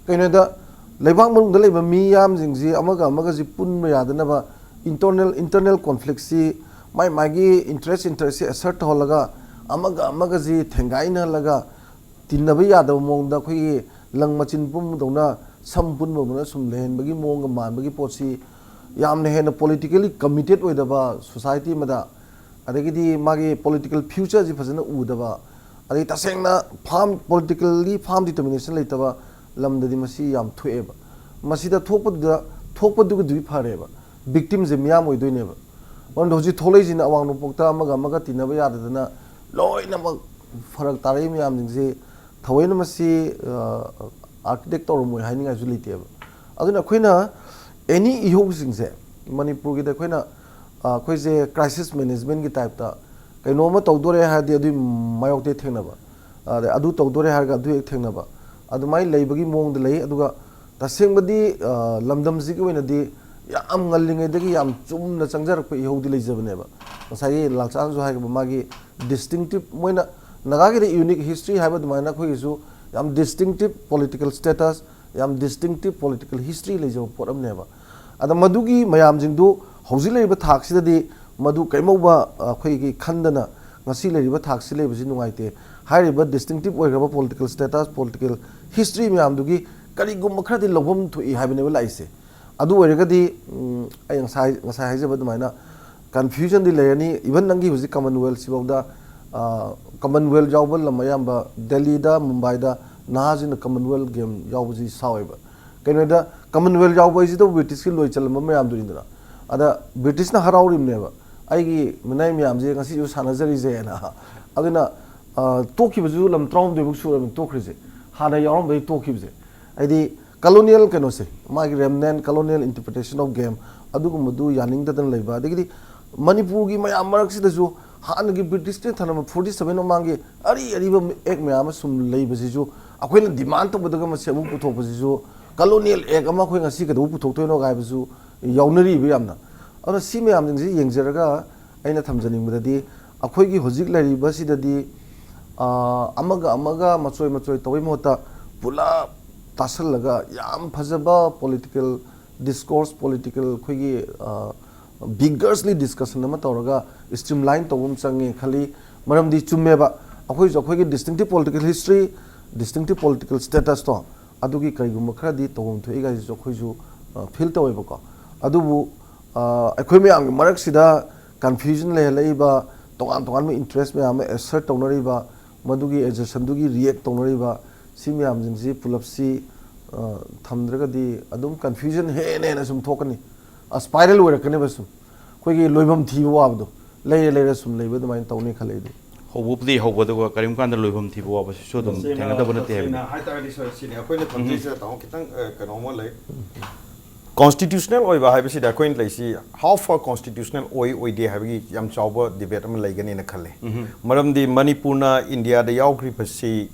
ꯀꯩꯅꯣꯗ, ꯂꯩꯕꯥꯛ ꯃꯅꯨꯡꯗ ꯂꯩꯕ ꯃꯤꯌꯥꯝꯁꯤꯡꯁꯤ ꯑꯃꯒ ꯑꯃꯒꯁꯤ ꯄꯨꯟꯕ ꯌꯥꯗꯅꯕ ꯏꯟꯇꯔꯅꯦꯜ, ꯏꯟꯇꯔꯅꯦꯜ ꯀꯣꯟꯐ꯭ꯂꯤꯛꯁꯤ, ꯃꯥꯏ ꯃꯥꯏꯒꯤ ꯏꯟꯇꯔꯦꯁ, ꯏꯟꯇꯔꯦꯁꯁꯤ ꯑꯦꯁꯔꯠ ꯇꯧꯍꯜꯂꯒ, ꯑꯃꯒ ꯑꯃꯒꯁꯤ ꯊꯦꯡꯒꯥꯏꯅꯍꯜꯂꯒ, ꯇꯤꯟꯅꯕ ꯌꯥꯗꯕ ꯃꯑꯣꯡꯗ, ꯑꯩꯈꯣꯏꯒꯤ ꯂꯪ ꯃꯆꯤꯟ ꯄꯨꯝꯕꯗꯧꯅ, ꯁꯝ ꯄꯨꯟꯕꯗꯧꯅ ꯁꯨꯝ ꯂꯩꯍꯟꯕꯒꯤ ꯃꯑꯣꯡꯒ ꯃꯥꯟꯕꯒꯤ ꯄꯣꯠꯁꯤ, ꯌꯥꯝꯅ ꯍꯦꯟꯅ ꯄꯣꯂꯤꯇꯤꯀꯦꯜꯂꯤ ꯀꯃꯤꯇꯦꯠ ꯑꯣꯏꯗꯕ ꯁꯣꯁꯥꯏꯇꯤ ꯑꯃꯗ, ꯑꯗꯒꯤꯗꯤ ꯃꯥꯒꯤ ꯄꯣꯂꯤꯇꯤꯀꯦꯜ ꯐ꯭ꯌꯨꯆꯔꯁꯤ ꯐꯖꯅ ꯎꯗꯕ, ꯑꯗꯩ ꯇꯁꯦꯡꯅ ꯐꯥꯝ, ꯄꯣꯂꯤꯇꯤꯀꯦꯜꯂꯤ ꯐꯥꯝ ꯗꯤꯇꯔꯃꯤꯅꯦꯁꯟ ꯂꯩꯇꯕ ꯂꯝꯗꯗꯤ ꯃꯁꯤ ꯌꯥꯝ ꯊꯣꯛꯑꯦꯕ꯫ ꯃꯁꯤꯗ ꯊꯣꯛꯄꯗꯨꯗ, ꯊꯣꯛꯄꯗꯨꯒꯤꯗꯨꯒꯤ ꯐꯔꯦꯕ, ꯕꯤꯛꯇꯤꯝꯁꯦ ꯃꯤꯌꯥꯝ ꯑꯣꯏꯗꯣꯏꯅꯦꯕ꯫ ꯃꯔꯝꯗꯤ ꯍꯧꯖꯤꯛ ꯊꯣꯛꯂꯛꯏꯁꯤꯅ ꯑꯋꯥꯡ ꯅꯣꯡꯄꯣꯛꯇ ꯑꯃꯒ ꯑꯃꯒ ꯇꯤꯟꯅꯕ ꯌꯥꯗꯗꯅ ꯂꯣꯏꯅꯃꯛ ꯐꯔꯛ ꯇꯥꯔꯛꯏ ꯃꯌꯥꯝꯁꯤꯡꯁꯤ ꯊꯑꯣꯏꯅ ꯃꯁꯤ, ꯑ, ꯑꯥꯔꯀꯤꯇꯦꯛ ꯇꯧꯔꯝꯃꯣꯏ ꯍꯥꯏꯅꯤꯡꯉꯥꯏꯁꯨ ꯂꯩꯇꯦꯕ꯫ ꯑꯗꯨꯅ ꯑꯩꯈꯣꯏꯅ ꯑꯦꯅꯤ ꯏꯍꯧꯁꯤꯡꯁꯦ ꯃꯅꯤꯄꯨꯔꯒꯤꯗ ꯑꯩꯈꯣꯏꯅ, ꯑ, ꯑꯩꯈꯣꯏꯁꯦ ꯀ꯭ꯔꯥꯏꯁꯤꯁ ꯃꯦꯅꯦꯖꯃꯦꯟꯒꯤ ꯇꯥꯏꯞꯇ ꯀꯩꯅꯣꯝꯃ ꯇꯧꯗꯣꯔꯦ ꯍꯥꯏꯔꯗꯤ ꯑꯗꯨꯒꯤ ꯃꯥꯌꯣꯛꯇ ꯍꯦꯛ ꯊꯦꯡꯅꯕ, ꯑꯗꯩ ꯑꯗꯨ ꯇꯧꯗꯣꯔꯦ ꯍꯥꯏꯔꯒ ꯑꯗꯨ ꯍꯦꯛ ꯊꯦꯡꯅꯕ, ꯑꯗꯨꯃꯥꯏꯅ ꯂꯩꯕꯒꯤ ꯃꯑꯣꯡꯗ ꯂꯩ꯫ ꯑꯗꯨꯒ ꯇꯁꯦꯡꯕꯗꯤ, ꯑ, ꯂꯝꯗꯝꯁꯤꯒꯤ ꯑꯣꯏꯅꯗꯤ ꯌꯥꯝ ꯉꯜꯂꯤꯉꯩꯗꯒꯤ ꯌꯥꯝ ꯆꯨꯝꯅ ꯆꯪꯖꯔꯛꯄ ꯏꯍꯧꯗꯤ ꯂꯩꯖꯕꯅꯦꯕ꯫ ꯉꯁꯥꯏꯒꯤ ꯂꯥꯛꯆꯥꯡꯁꯨ ꯍꯥꯏꯈꯤꯕ ꯃꯥꯒꯤ ꯗꯤꯁꯇꯤꯡꯇꯤꯞ, ꯃꯣꯏꯅ ꯅꯥꯒꯥꯒꯤꯗꯤ ꯌꯨꯅꯤꯛ ꯍꯤꯁꯇ꯭ꯔꯤ ꯍꯥꯏꯕ ꯑꯗꯨꯃꯥꯏꯅ ꯑꯩꯈꯣꯏꯒꯤꯁꯨ ꯌꯥꯝ ꯗꯤꯁꯇꯤꯡꯇꯤꯞ ꯄꯣꯂꯤꯇꯤꯀꯦꯜ ꯁ꯭ꯇꯦꯇꯁ, ꯌꯥꯝ ꯗꯤꯁꯇꯤꯡꯇꯤꯞ ꯄꯣꯂꯤꯇꯤꯀꯦꯜ ꯍꯤꯁꯇ꯭ꯔꯤ ꯂꯩꯖꯕ ꯄꯣꯠ ꯑꯃꯅꯦꯕ꯫ ꯑꯗ ꯃꯗꯨꯒꯤ ꯃꯌꯥꯝꯁꯤꯡꯗꯨ ꯍꯧꯖꯤꯛ ꯂꯩꯔꯤꯕ ꯊꯥꯛꯁꯤꯗꯗꯤ ꯃꯗꯨ ꯀꯩꯃꯧꯕ, ꯑ, ꯑꯩꯈꯣꯏꯒꯤ ꯈꯟꯗꯅ ꯉꯁꯤ ꯂꯩꯔꯤꯕ ꯊꯥꯛꯁꯤ ꯂꯩꯕꯁꯤ ꯅꯨꯡꯉꯥꯏꯇꯦ꯫ ꯍꯥꯏꯔꯤꯕ ꯗꯤꯁꯇꯤꯡꯇꯤꯞ ꯑꯣꯏꯈ꯭ꯔꯕ ꯄꯣꯂꯤꯇꯤꯀꯦꯜ ꯁ꯭ꯇꯦꯇꯁ, ꯄꯣꯂꯤꯇꯤꯀꯦꯜ ꯍꯤꯁꯇ꯭ꯔꯤ ꯃꯌꯥꯝꯗꯨꯒꯤ ꯀꯔꯤꯒꯨꯝꯕ ꯈꯔꯗꯤ ꯂꯧꯐꯝ ꯊꯣꯛꯏ ꯍꯥꯏꯕꯅꯦꯕ ꯂꯥꯛꯏꯁꯦ꯫ ꯑꯗꯨ ꯑꯣꯏꯔꯒꯗꯤ, ꯎꯝ, ꯑꯩ ꯉꯁꯥꯏ, ꯉꯁꯥꯏ ꯍꯥꯏꯖꯕ ꯑꯗꯨꯃꯥꯏꯅ ꯀꯟꯐ꯭ꯌꯨꯖꯟꯗꯤ ꯂꯩꯔꯅꯤ꯫ ꯏꯚꯟ ꯅꯪꯒꯤ ꯍꯧꯖꯤꯛ ꯀꯃꯟꯋꯦꯜꯊꯁꯤꯐꯥꯎꯗ, ꯑ, ꯀꯃꯟꯋꯦꯜꯊ ꯌꯥꯎꯕ ꯂꯝ ꯑꯌꯥꯝꯕ ꯗꯦꯜꯂꯤꯗ, ꯃꯨꯝꯕꯥꯏꯗ ꯅꯍꯥꯁꯤꯡꯅ ꯀꯃꯟꯋꯦꯜꯊ ꯒꯦꯝ ꯌꯥꯎꯕꯁꯤ ꯁꯥꯎꯋꯦꯕ꯫ ꯀꯩꯅꯣꯗ, ꯀꯃꯟꯋꯦꯜꯊ ꯌꯥꯎꯕ ꯍꯥꯏꯁꯤꯗ ꯕ꯭ꯔꯤꯇꯤꯁꯀꯤ ꯂꯣꯏ ꯆꯜꯂꯝꯕ ꯃꯌꯥꯝꯗꯨꯅꯤꯗꯅ꯫ ꯑꯗ ꯕ꯭ꯔꯤꯇꯤꯁꯅ ꯍꯔꯥꯎꯔꯤꯕꯅꯦꯕ, "ꯑꯩꯒꯤ ꯃꯤꯅꯥꯏ ꯃꯌꯥꯝꯁꯦ ꯉꯁꯤꯁꯨ ꯁꯥꯟꯅꯖꯔꯤꯁꯦꯅ"꯫ ꯑꯗꯨꯅ, ꯑ, ꯇꯣꯛꯈꯤꯕꯁꯨ ꯂꯝ ꯇꯔꯥꯍꯨꯝꯗꯣꯏꯃꯨꯛ ꯁꯨꯔꯕꯅꯤ ꯇꯣꯛꯈ꯭ꯔꯤꯁꯦ, ꯍꯥꯟꯅ ꯌꯥꯎꯔꯝꯕꯗꯒꯤ ꯇꯣꯛꯈꯤꯕꯁꯦ꯫ ꯍꯥꯏꯗꯤ colonial ꯀꯩꯅꯣꯁꯦ, ꯃꯥꯒꯤ remnant colonial interpretation of game ꯑꯗꯨꯒꯨꯝꯕꯗꯨ ꯌꯥꯅꯤꯡꯗꯗꯅ ꯂꯩꯕ, ꯑꯗꯒꯤꯗꯤ ꯃꯅꯤꯄꯨꯔꯒꯤ ꯃꯌꯥꯝ ꯃꯔꯛꯁꯤꯗꯁꯨ ꯍꯥꯟꯅꯒꯤ ꯕ꯭ꯔꯤꯇꯤꯁꯅ ꯊꯅꯝꯕ forty seven ꯃꯃꯥꯡꯒꯤ ꯑꯔꯤ ꯑꯔꯤꯕ act ꯃꯌꯥꯝ ꯑꯃ ꯁꯨꯝ ꯂꯩꯕꯁꯤꯁꯨ ꯑꯩꯈꯣꯏꯅ demand ꯇꯧꯕꯗꯒ ꯃꯁꯤ ꯑꯃꯨꯛ ꯄꯨꯊꯣꯛꯄꯁꯤꯁꯨ colonial act ꯑꯃ ꯑꯩꯈꯣꯏ ꯉꯁꯤ ꯀꯩꯗꯧꯕ ꯄꯨꯊꯣꯛꯇꯣꯏꯅꯣ ꯍꯥꯏꯕꯁꯨ ꯌꯥꯎꯅꯔꯤꯕ ꯌꯥꯝꯅ꯫ ꯑꯗꯨꯅ ꯁꯤ ꯃꯌꯥꯝꯁꯤꯡꯁꯤ ꯌꯦꯡꯖꯔꯒ ꯑꯩꯅ ꯊꯝꯖꯅꯤꯡꯕꯗꯗꯤ ꯑꯩꯈꯣꯏꯒꯤ ꯍꯧꯖꯤꯛ ꯂꯩꯔꯤꯕꯁꯤꯗꯗꯤ, ꯑ, ꯑꯃꯒ ꯑꯃꯒ ꯃꯆꯣꯏ ꯃꯆꯣꯏ ꯇꯧꯕꯩ ꯃꯍꯨꯠꯇ ꯄꯨꯂꯞ ꯇꯥꯁꯜꯂꯒ ꯌꯥꯝ ꯐꯖꯕ political discourse, political ꯑꯩꯈꯣꯏꯒꯤ, ꯑ, vigorously discussion ꯑꯃ ꯇꯧꯔꯒ streamline ꯇꯧꯕ ꯑꯃ ꯆꯪꯉꯦ ꯈꯜꯂꯤ꯫ ꯃꯔꯝꯗꯤ ꯆꯨꯝꯃꯦꯕ, ꯑꯩꯈꯣꯏꯁꯨ ꯑꯩꯈꯣꯏꯒꯤ distinctive political history, distinctive political status ꯇꯣ, ꯑꯗꯨꯒꯤ ꯀꯔꯤꯒꯨꯝꯕ ꯈꯔꯗꯤ ꯇꯧꯐꯝ ꯊꯣꯛꯏ ꯀꯥꯏꯁꯤꯁꯨ ꯑꯩꯈꯣꯏꯁꯨ, ꯑ, feel ꯇꯧꯋꯦꯕꯀꯣ꯫ ꯑꯗꯨꯕꯨ, ꯑ, ꯑꯩꯈꯣꯏ ꯃꯌꯥꯝꯒꯤ ꯃꯔꯛꯁꯤꯗ confusion ꯂꯩꯍꯜꯂꯛꯏꯕ, ꯇꯣꯉꯥꯟ ꯇꯣꯉꯥꯟꯕ interest ꯃꯌꯥꯝ ꯑꯃ assert ꯇꯧꯅꯔꯤꯕ, ꯃꯗꯨꯒꯤ assertion ꯗꯨꯒꯤ react ꯇꯧꯅꯔꯤꯕ, ꯁꯤ ꯃꯌꯥꯝꯁꯤꯡꯁꯤ ꯄꯨꯂꯞꯁꯤ, ꯑ, ꯊꯝꯗ꯭ꯔꯒꯗꯤ ꯑꯗꯨꯝ confusion ꯍꯦꯟꯅ ꯍꯦꯟꯅ ꯁꯨꯝ ꯊꯣꯛꯀꯅꯤ꯫ ꯑ, spiral ꯑꯣꯏꯔꯛꯀꯅꯦꯕ ꯁꯨꯝ꯫ ꯑꯩꯈꯣꯏꯒꯤ ꯂꯣꯏꯐꯝ ꯊꯤꯕ ꯋꯥꯕꯗꯣ, ꯂꯩꯔ ꯂꯩꯔ ꯁꯨꯝ ꯂꯩꯕ ꯑꯗꯨꯃꯥꯏꯅ ꯇꯧꯅꯤ ꯈꯜꯂꯦ ꯑꯩꯗꯤ꯫ ꯍꯧꯕꯕꯨꯗꯤ ꯍꯧꯕ, ꯑꯗꯨꯒ ꯀꯔꯤꯒꯨꯝꯕ ꯀꯥꯟꯗ ꯂꯣꯏꯐꯝ ꯊꯤꯕ ꯋꯥꯕꯁꯤꯁꯨ ꯑꯗꯨꯝ ꯇꯁꯦꯡꯅ, ꯊꯦꯡꯅꯗꯕ ꯅꯠꯇꯦ ꯇꯁꯦꯡꯅ ꯍꯥꯏꯕꯅꯤ꯫ ꯍꯥꯏ ꯇꯥꯔꯗꯤ, ꯁꯥꯔ, ꯁꯤꯅꯤ ꯑꯩꯈꯣꯏꯅ ꯊꯝꯖꯩꯁꯤꯗ, ꯇꯥꯃꯣ, ꯈꯤꯇꯪ, ꯑ, ꯀꯩꯅꯣ ꯑꯃ ꯂꯩ꯫ Constitutional ꯑꯣꯏꯕ ꯍꯥꯏꯕꯁꯤꯗ ꯑꯩꯈꯣꯏꯅ ꯂꯩꯁꯤ, how far constitutional ꯑꯣꯏ ꯑꯣꯏꯗꯦ ꯍꯥꯏꯕꯒꯤ ꯌꯥꯝ ꯆꯥꯎꯕ debate ꯑꯃ ꯂꯩꯒꯅꯦꯅ ꯈꯜꯂꯦ꯫ ꯃꯔꯝꯗꯤ ꯃꯅꯤꯄꯨꯔꯅ ꯏꯟꯗꯤꯌꯥꯗ ꯌꯥꯎꯈ꯭ꯔꯤꯕꯁꯤ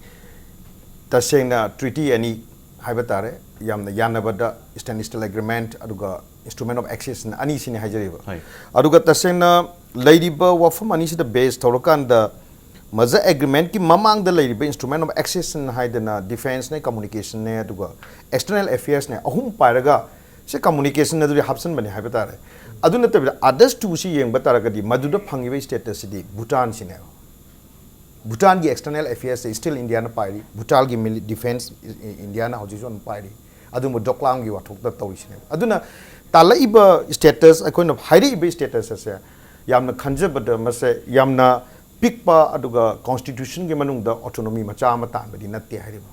ꯇꯁꯦꯡꯅ treaty ꯑꯅꯤ ꯍꯥꯏꯕ ꯇꯥꯔꯦ, ꯌꯥꯝꯅ ꯌꯥꯅꯕꯗ Standstill Agreement ꯑꯗꯨꯒ Instrument of Accession ꯑꯅꯤꯁꯤꯅꯤ ꯍꯥꯏꯖꯔꯤꯕ꯫ ꯍꯣꯏ꯫ ꯑꯗꯨꯒ ꯇꯁꯦꯡꯅ ꯂꯩꯔꯤꯕ ꯋꯥꯐꯝ ꯑꯅꯤꯁꯤꯗ base ꯇꯧꯔꯀꯥꯟꯗ, ꯃꯖ agreement ꯀꯤ ꯃꯃꯥꯡꯗ ꯂꯩꯔꯤꯕ Instrument of Accession ꯍꯥꯏꯗꯅ defence ꯅꯦ, communication ꯅꯦ, ꯑꯗꯨꯒ external affairs ꯅꯦ, ꯑꯍꯨꯝ ꯄꯥꯏꯔꯒ ꯁꯤ communication ꯑꯗꯨꯗꯤ ꯍꯥꯞꯆꯤꯟꯕꯅꯦ ꯍꯥꯏꯕ ꯇꯥꯔꯦ꯫ ꯑꯗꯨ ꯅꯠꯇꯕꯤꯗ others two ꯁꯤ ꯌꯦꯡꯕ ꯇꯥꯔꯒꯗꯤ ꯃꯗꯨꯗ ꯐꯪꯉꯤꯕ status ꯁꯤꯗꯤ ꯚꯨꯇꯥꯟꯁꯤꯅꯦꯕ꯫ ꯚꯨꯇꯥꯟꯒꯤ external affairs ꯁꯦ still ꯏꯟꯗꯤꯌꯥꯅ ꯄꯥꯏꯔꯤ, ꯚꯨꯇꯥꯟꯒꯤ ꯃꯤꯂꯤ-, defence ꯏ-, ꯏ-, ꯏꯟꯗꯤꯌꯥꯅ ꯍꯧꯖꯤꯛꯁꯨ ꯑꯗꯨꯝ ꯄꯥꯏꯔꯤ꯫ ꯑꯗꯨꯕꯨ ꯗꯣꯀ꯭ꯂꯥꯝꯒꯤ ꯋꯥꯊꯣꯛꯇ ꯇꯧꯔꯤꯁꯤꯅꯦꯕ꯫ ꯑꯗꯨꯅ ꯇꯥꯜꯂꯛꯏꯕ status, ꯑꯩꯈꯣꯏꯅ ꯍꯥꯏꯔꯛꯏꯕ status ꯑꯁꯦ ꯌꯥꯝꯅ ꯈꯟꯖꯕꯗ ꯃꯁꯦ ꯌꯥꯝꯅ ꯄꯤꯛꯄ, ꯑꯗꯨꯒ constitution ꯒꯤ ꯃꯅꯨꯡꯗ autonomy ꯃꯆꯥ ꯑꯃ ꯇꯥꯟꯕꯗꯤ ꯅꯠꯇꯦ ꯍꯥꯏꯔꯤꯕ꯫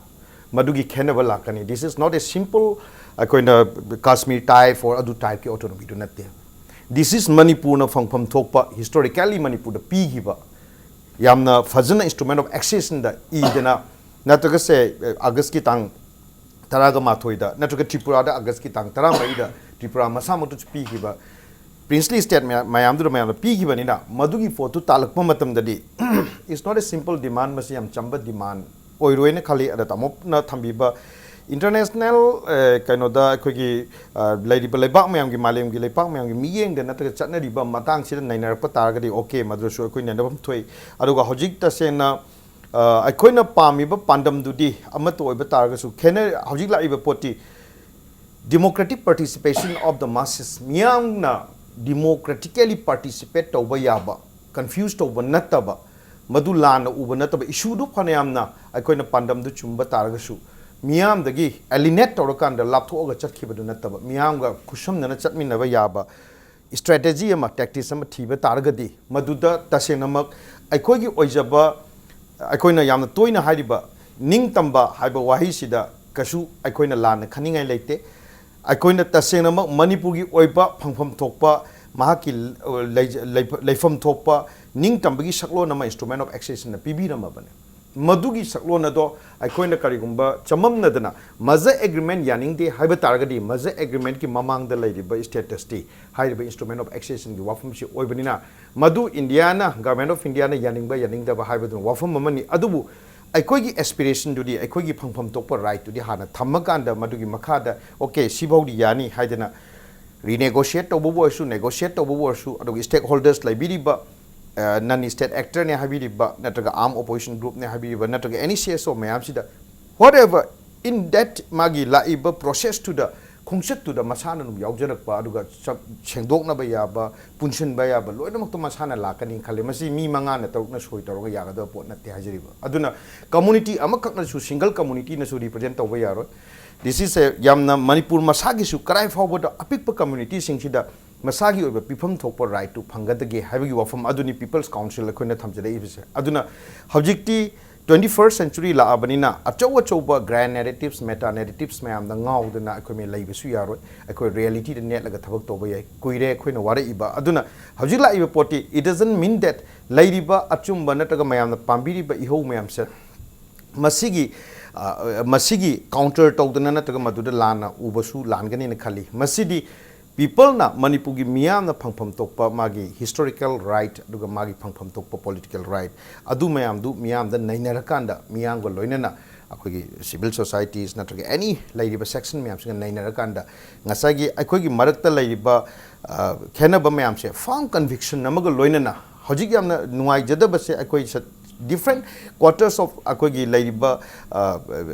ꯃꯗꯨꯒꯤ ꯈꯦꯠꯅꯕ ꯂꯥꯛꯀꯅꯤ꯫ This is not a simple, ꯑꯩꯈꯣꯏꯅ Kashmir type or ꯑꯗꯨ type ꯀꯤ autonomy ꯗꯨ ꯅꯠꯇꯦ꯫ This is ꯃꯅꯤꯄꯨꯔꯅ ꯐꯪꯐꯝ ꯊꯣꯛꯄ, historically ꯃꯅꯤꯄꯨꯔꯗ ꯄꯤꯈꯤꯕ, ꯌꯥꯝꯅ ꯐꯖꯅ Instrument of Accession ꯗ ꯏꯗꯅ, ꯅꯠꯇ꯭ꯔꯒꯁꯦ, ꯑ, August ꯀꯤ ꯇꯥꯡ ꯇꯔꯥꯒ ꯃꯥꯊꯣꯏꯗ ꯅꯠꯇ꯭ꯔꯒ ꯇ꯭ꯔꯤꯄꯨꯔꯥꯗ ꯑꯥꯒꯁꯀꯤ ꯇꯥꯡ ꯇꯔꯥꯃꯔꯤꯗ ꯇ꯭ꯔꯤꯄꯨꯔꯥ ꯃꯁꯥꯃꯛꯇꯁꯨ ꯄꯤꯈꯤꯕ, princely state ꯃꯌꯥꯝ, ꯃꯌꯥꯝꯗꯨꯗ ꯃꯌꯥꯝꯅ ꯄꯤꯈꯤꯕꯅꯤꯅ, ꯃꯗꯨꯒꯤ ꯄꯣꯠꯇꯨ ꯇꯥꯜꯂꯛꯄ ꯃꯇꯝꯗꯗꯤ it's not a simple demand, ꯃꯁꯤ ꯌꯥꯝ ꯆꯝꯕ demand ꯑꯣꯏꯔꯣꯏꯅ ꯈꯜꯂꯤ꯫ ꯑꯗ ꯇꯥꯃꯣꯅ ꯊꯝꯕꯤꯕ international, ꯑ, ꯀꯩꯅꯣꯗ ꯑꯩꯈꯣꯏꯒꯤ, ꯑ, ꯂꯩꯔꯤꯕ ꯂꯩꯕꯥꯛ ꯃꯌꯥꯝꯒꯤ, ꯃꯥꯂꯦꯝꯒꯤ ꯂꯩꯄꯥꯛ ꯃꯌꯥꯝꯒꯤ ꯃꯤꯠꯌꯦꯡꯗ ꯅꯠꯇ꯭ꯔꯒ ꯆꯠꯅꯔꯤꯕ ꯃꯇꯥꯡꯁꯤꯗ ꯅꯩꯅꯔꯛꯄ ꯇꯥꯔꯒꯗꯤ okay, ꯃꯗꯨꯁꯨ ꯑꯩꯈꯣꯏ ꯅꯩꯅꯐꯝ ꯊꯣꯛꯏ꯫ ꯑꯗꯨꯒ ꯍꯧꯖꯤꯛ ꯇꯁꯦꯡꯅ, ꯑ, ꯑꯩꯈꯣꯏꯅ ꯄꯥꯝꯃꯤꯕ ꯄꯥꯟꯗꯝꯗꯨꯗꯤ ꯑꯃꯠꯇ ꯑꯣꯏꯕ ꯇꯥꯔꯒꯁꯨ, ꯈꯦꯠꯅ-, ꯍꯧꯖꯤꯛ ꯂꯥꯛꯏꯕ ꯄꯣꯠꯇꯤ democratic participation of the masses, ꯃꯤꯌꯥꯝꯅ democratically participate ꯇꯧꯕ ꯌꯥꯕ, confuse ꯇꯧꯕ ꯅꯠꯇꯕ, ꯃꯗꯨ ꯂꯥꯟꯅ ꯎꯕ ꯅꯠꯇꯕ, ꯏꯁꯨꯗꯨ ꯐꯅꯌꯥꯝꯅ ꯑꯩꯈꯣꯏꯅ ꯄꯥꯟꯗꯝꯗꯨ ꯆꯨꯝꯕ ꯇꯥꯔꯒꯁꯨ, ꯃꯤꯌꯥꯝꯗꯒꯤ alienate ꯇꯧꯔꯀꯥꯟꯗ ꯂꯥꯞꯊꯣꯛꯑꯒ ꯆꯠꯈꯤꯕꯗꯨ ꯅꯠꯇꯕ, ꯃꯤꯌꯥꯝꯒ ꯈꯨꯠꯁꯝꯅꯅ ꯆꯠꯃꯤꯟꯅꯕ ꯌꯥꯕ strategy ꯑꯃ, tactics ꯑꯃ ꯊꯤꯕ ꯇꯥꯔꯒꯗꯤ, ꯃꯗꯨꯗ ꯇꯁꯦꯡꯅꯃꯛ ꯑꯩꯈꯣꯏꯒꯤ ꯑꯣꯏꯖꯕ, ꯑꯩꯈꯣꯏꯅ ꯌꯥꯝꯅ ꯇꯣꯏꯅ ꯍꯥꯏꯔꯤꯕ ꯅꯤꯡꯇꯝꯕ ꯍꯥꯏꯕ ꯋꯥꯍꯩꯁꯤꯗ ꯀꯩꯁꯨ ꯑꯩꯈꯣꯏꯅ ꯂꯥꯟꯅ ꯈꯟꯅꯤꯡꯉꯥꯏ ꯂꯩꯇꯦ꯫ ꯑꯩꯈꯣꯏꯅ ꯇꯁꯦꯡꯅꯃꯛ ꯃꯅꯤꯄꯨꯔꯒꯤ ꯑꯣꯏꯕ ꯐꯪꯐꯝ ꯊꯣꯛꯄ, ꯃꯍꯥꯛꯀꯤ ꯂꯩ-, ꯂꯩꯐ-, ꯂꯩꯐꯝ ꯊꯣꯛꯄ ꯅꯤꯡꯇꯝꯕꯒꯤ ꯁꯛꯂꯣꯟ ꯑꯃ instrument of accessionꯅ ꯄꯤꯕꯤꯔꯝꯃꯕꯅꯦ꯫ ꯃꯗꯨꯒꯤ ꯁꯛꯂꯣꯟ ꯑꯗꯣ ꯑꯩꯈꯣꯏꯅ ꯀꯔꯤꯒꯨꯝꯕ ꯆꯃꯝꯅꯗꯅ ꯃꯖ agreement ꯌꯥꯅꯤꯡꯗꯦ ꯍꯥꯏꯕ ꯇꯥꯔꯒꯗꯤ, ꯃꯖ agreementꯀꯤ ꯃꯃꯥꯡꯗ ꯂꯩꯔꯤꯕ statusꯇꯤ ꯍꯥꯏꯔꯤꯕ instrument of accessionꯒꯤ ꯋꯥꯐꯝꯁꯤ ꯑꯣꯏꯕꯅꯤꯅ, ꯃꯗꯨ ꯏꯟꯗꯤꯌꯥꯅ, Government of Indiaꯅ ꯌꯥꯅꯤꯡꯕ ꯌꯥꯅꯤꯡꯗꯕ ꯍꯥꯏꯕꯗꯨꯅ ꯋꯥꯐꯝ ꯑꯃꯅꯤ꯫ ꯑꯗꯨꯕꯨ ꯑꯩꯈꯣꯏꯒꯤ aspirationꯗꯨꯗꯤ, ꯑꯩꯈꯣꯏꯒꯤ ꯐꯪꯐꯝ ꯊꯣꯛꯄ rightꯇꯨꯗꯤ ꯍꯥꯟꯅ ꯊꯝꯃꯀꯥꯟꯗ, ꯃꯗꯨꯒꯤ ꯃꯈꯥꯗ okay, ꯁꯤꯐꯥꯎꯗꯤ ꯌꯥꯅꯤ ꯍꯥꯏꯗꯅ renegotiate ꯇꯧꯕꯕꯨ ꯑꯣꯏꯔꯁꯨ, negotiate ꯇꯧꯕꯕꯨ ꯑꯣꯏꯔꯁꯨ, ꯑꯗꯨꯒ stakeholders ꯂꯩꯕꯤꯔꯤꯕ, ꯑ, non state actorꯅꯦ ꯍꯥꯏꯕꯤꯔꯤꯕ, ꯅꯠꯇ꯭ꯔꯒ armed opposition groupꯅꯦ ꯍꯥꯏꯕꯤꯔꯤꯕ, ꯅꯠꯇ꯭ꯔꯒ any CSO ꯃꯌꯥꯝꯁꯤꯗ, whatever, in that ꯃꯥꯒꯤ ꯂꯥꯛꯏꯕ processꯇꯨꯗ, ꯈꯣꯡꯆꯠꯇꯨꯗ ꯃꯁꯥꯅ ꯑꯗꯨꯝ ꯌꯥꯎꯖꯔꯛꯄ, ꯑꯗꯨꯒ ꯆꯞ-, ꯁꯦꯡꯗꯣꯛꯅꯕ ꯌꯥꯕ, ꯄꯨꯟꯁꯤꯟꯕ ꯌꯥꯕ ꯂꯣꯏꯅꯃꯛꯇꯣ ꯃꯁꯥꯅ ꯂꯥꯛꯀꯅꯤ ꯈꯜꯂꯤ꯫ ꯃꯁꯤ ꯃꯤ ꯃꯉꯥꯅ ꯇꯔꯨꯛꯅ ꯁꯣꯏ ꯇꯧꯔꯒ ꯌꯥꯒꯗꯕ ꯄꯣꯠ ꯅꯠꯇꯦ ꯍꯥꯏꯖꯔꯤꯕ꯫ ꯑꯗꯨꯅ community ꯑꯃꯈꯛꯅꯁꯨ, single communityꯅꯁꯨ represent ꯇꯧꯕ ꯌꯥꯔꯣꯏ꯫ This is a ꯌꯥꯝꯅ ꯃꯅꯤꯄꯨꯔ ꯃꯁꯥꯒꯤꯁꯨ ꯀꯗꯥꯏ ꯐꯥꯎꯕꯗ ꯑꯄꯤꯛꯄ communityꯁꯤꯡꯁꯤꯗ ꯃꯁꯥꯒꯤ ꯑꯣꯏꯕ ꯄꯤꯐꯝ ꯊꯣꯛꯄ rightꯇꯨ ꯐꯪꯒꯗꯒꯦ ꯍꯥꯏꯕꯒꯤ ꯋꯥꯐꯝ ꯑꯗꯨꯅꯤ People's Council ꯑꯩꯈꯣꯏꯅ ꯊꯝꯖꯔꯛꯏꯕꯁꯦ꯫ ꯑꯗꯨꯅ ꯍꯧꯖꯤꯛꯇꯤ twenty first century ꯂꯥꯛꯑꯕꯅꯤꯅ, ꯑꯆꯧ ꯑꯆꯧꯕ grand narratives, meta narratives ꯃꯌꯥꯝꯗ ꯉꯥꯎꯗꯅ ꯑꯩꯈꯣꯏ ꯃꯤ ꯂꯩꯕꯁꯨ ꯌꯥꯔꯣꯏ꯫ ꯑꯩꯈꯣꯏ realityꯗ ꯅꯦꯠꯂꯒ ꯊꯕꯛ ꯇꯧꯕ ꯌꯥꯏ꯫ ꯀꯨꯏꯔꯦ ꯑꯩꯈꯣꯏꯅ ꯋꯥꯔꯛꯏꯕ꯫ ꯑꯗꯨꯅ ꯍꯧꯖꯤꯛ ꯂꯥꯛꯏꯕ ꯄꯣꯠꯇꯤ, it doesn't mean that ꯂꯩꯔꯤꯕ ꯑꯆꯨꯝꯕ ꯅꯠꯇ꯭ꯔꯒ ꯃꯌꯥꯝꯅ ꯄꯥꯝꯕꯤꯔꯤꯕ ꯏꯍꯧ ꯃꯌꯥꯝꯁꯦ, ꯃꯁꯤꯒꯤ ꯑ, ꯃꯁꯤꯒꯤ counter ꯇꯧꯗꯅ ꯅꯠꯇ꯭ꯔꯒ ꯃꯗꯨꯗ ꯂꯥꯟꯅ ꯎꯕꯁꯨ ꯂꯥꯟꯒꯅꯤꯅ ꯈꯜꯂꯤ꯫ ꯃꯁꯤꯗꯤ peopleꯅ, ꯃꯅꯤꯄꯨꯔꯒꯤ ꯃꯤꯌꯥꯝꯅ ꯐꯪꯐꯝ ꯊꯣꯛꯄ ꯃꯥꯒꯤ historical right ꯑꯗꯨꯒ ꯃꯥꯒꯤ ꯐꯪꯐꯝ ꯊꯣꯛꯄ political right ꯑꯗꯨ ꯃꯌꯥꯝꯗꯨ ꯃꯤꯌꯥꯝꯗ ꯅꯩꯅꯔꯀꯥꯟꯗ, ꯃꯤꯌꯥꯝꯒ ꯂꯣꯏꯅꯅ ꯑꯩꯈꯣꯏꯒꯤ civil societies ꯅꯠꯇ꯭ꯔꯒ any ꯂꯩꯔꯤꯕ section ꯃꯌꯥꯝꯁꯤꯒ ꯅꯩꯅꯔꯀꯥꯟꯗ, ꯉꯁꯥꯏꯒꯤ ꯑꯩꯈꯣꯏꯒꯤ ꯃꯔꯛꯇ ꯂꯩꯔꯤꯕ, ꯑ, ꯈꯦꯠꯅꯕ ꯃꯌꯥꯝꯁꯦ firm conviction ꯑꯃꯒ ꯂꯣꯏꯅꯅ, ꯍꯧꯖꯤꯛ ꯌꯥꯝꯅ ꯅꯨꯡꯉꯥꯏꯖꯗꯕꯁꯦ ꯑꯩꯈꯣꯏ ꯁ-, different quarters of ꯑꯩꯈꯣꯏꯒꯤ ꯂꯩꯔꯤꯕ, ꯑ,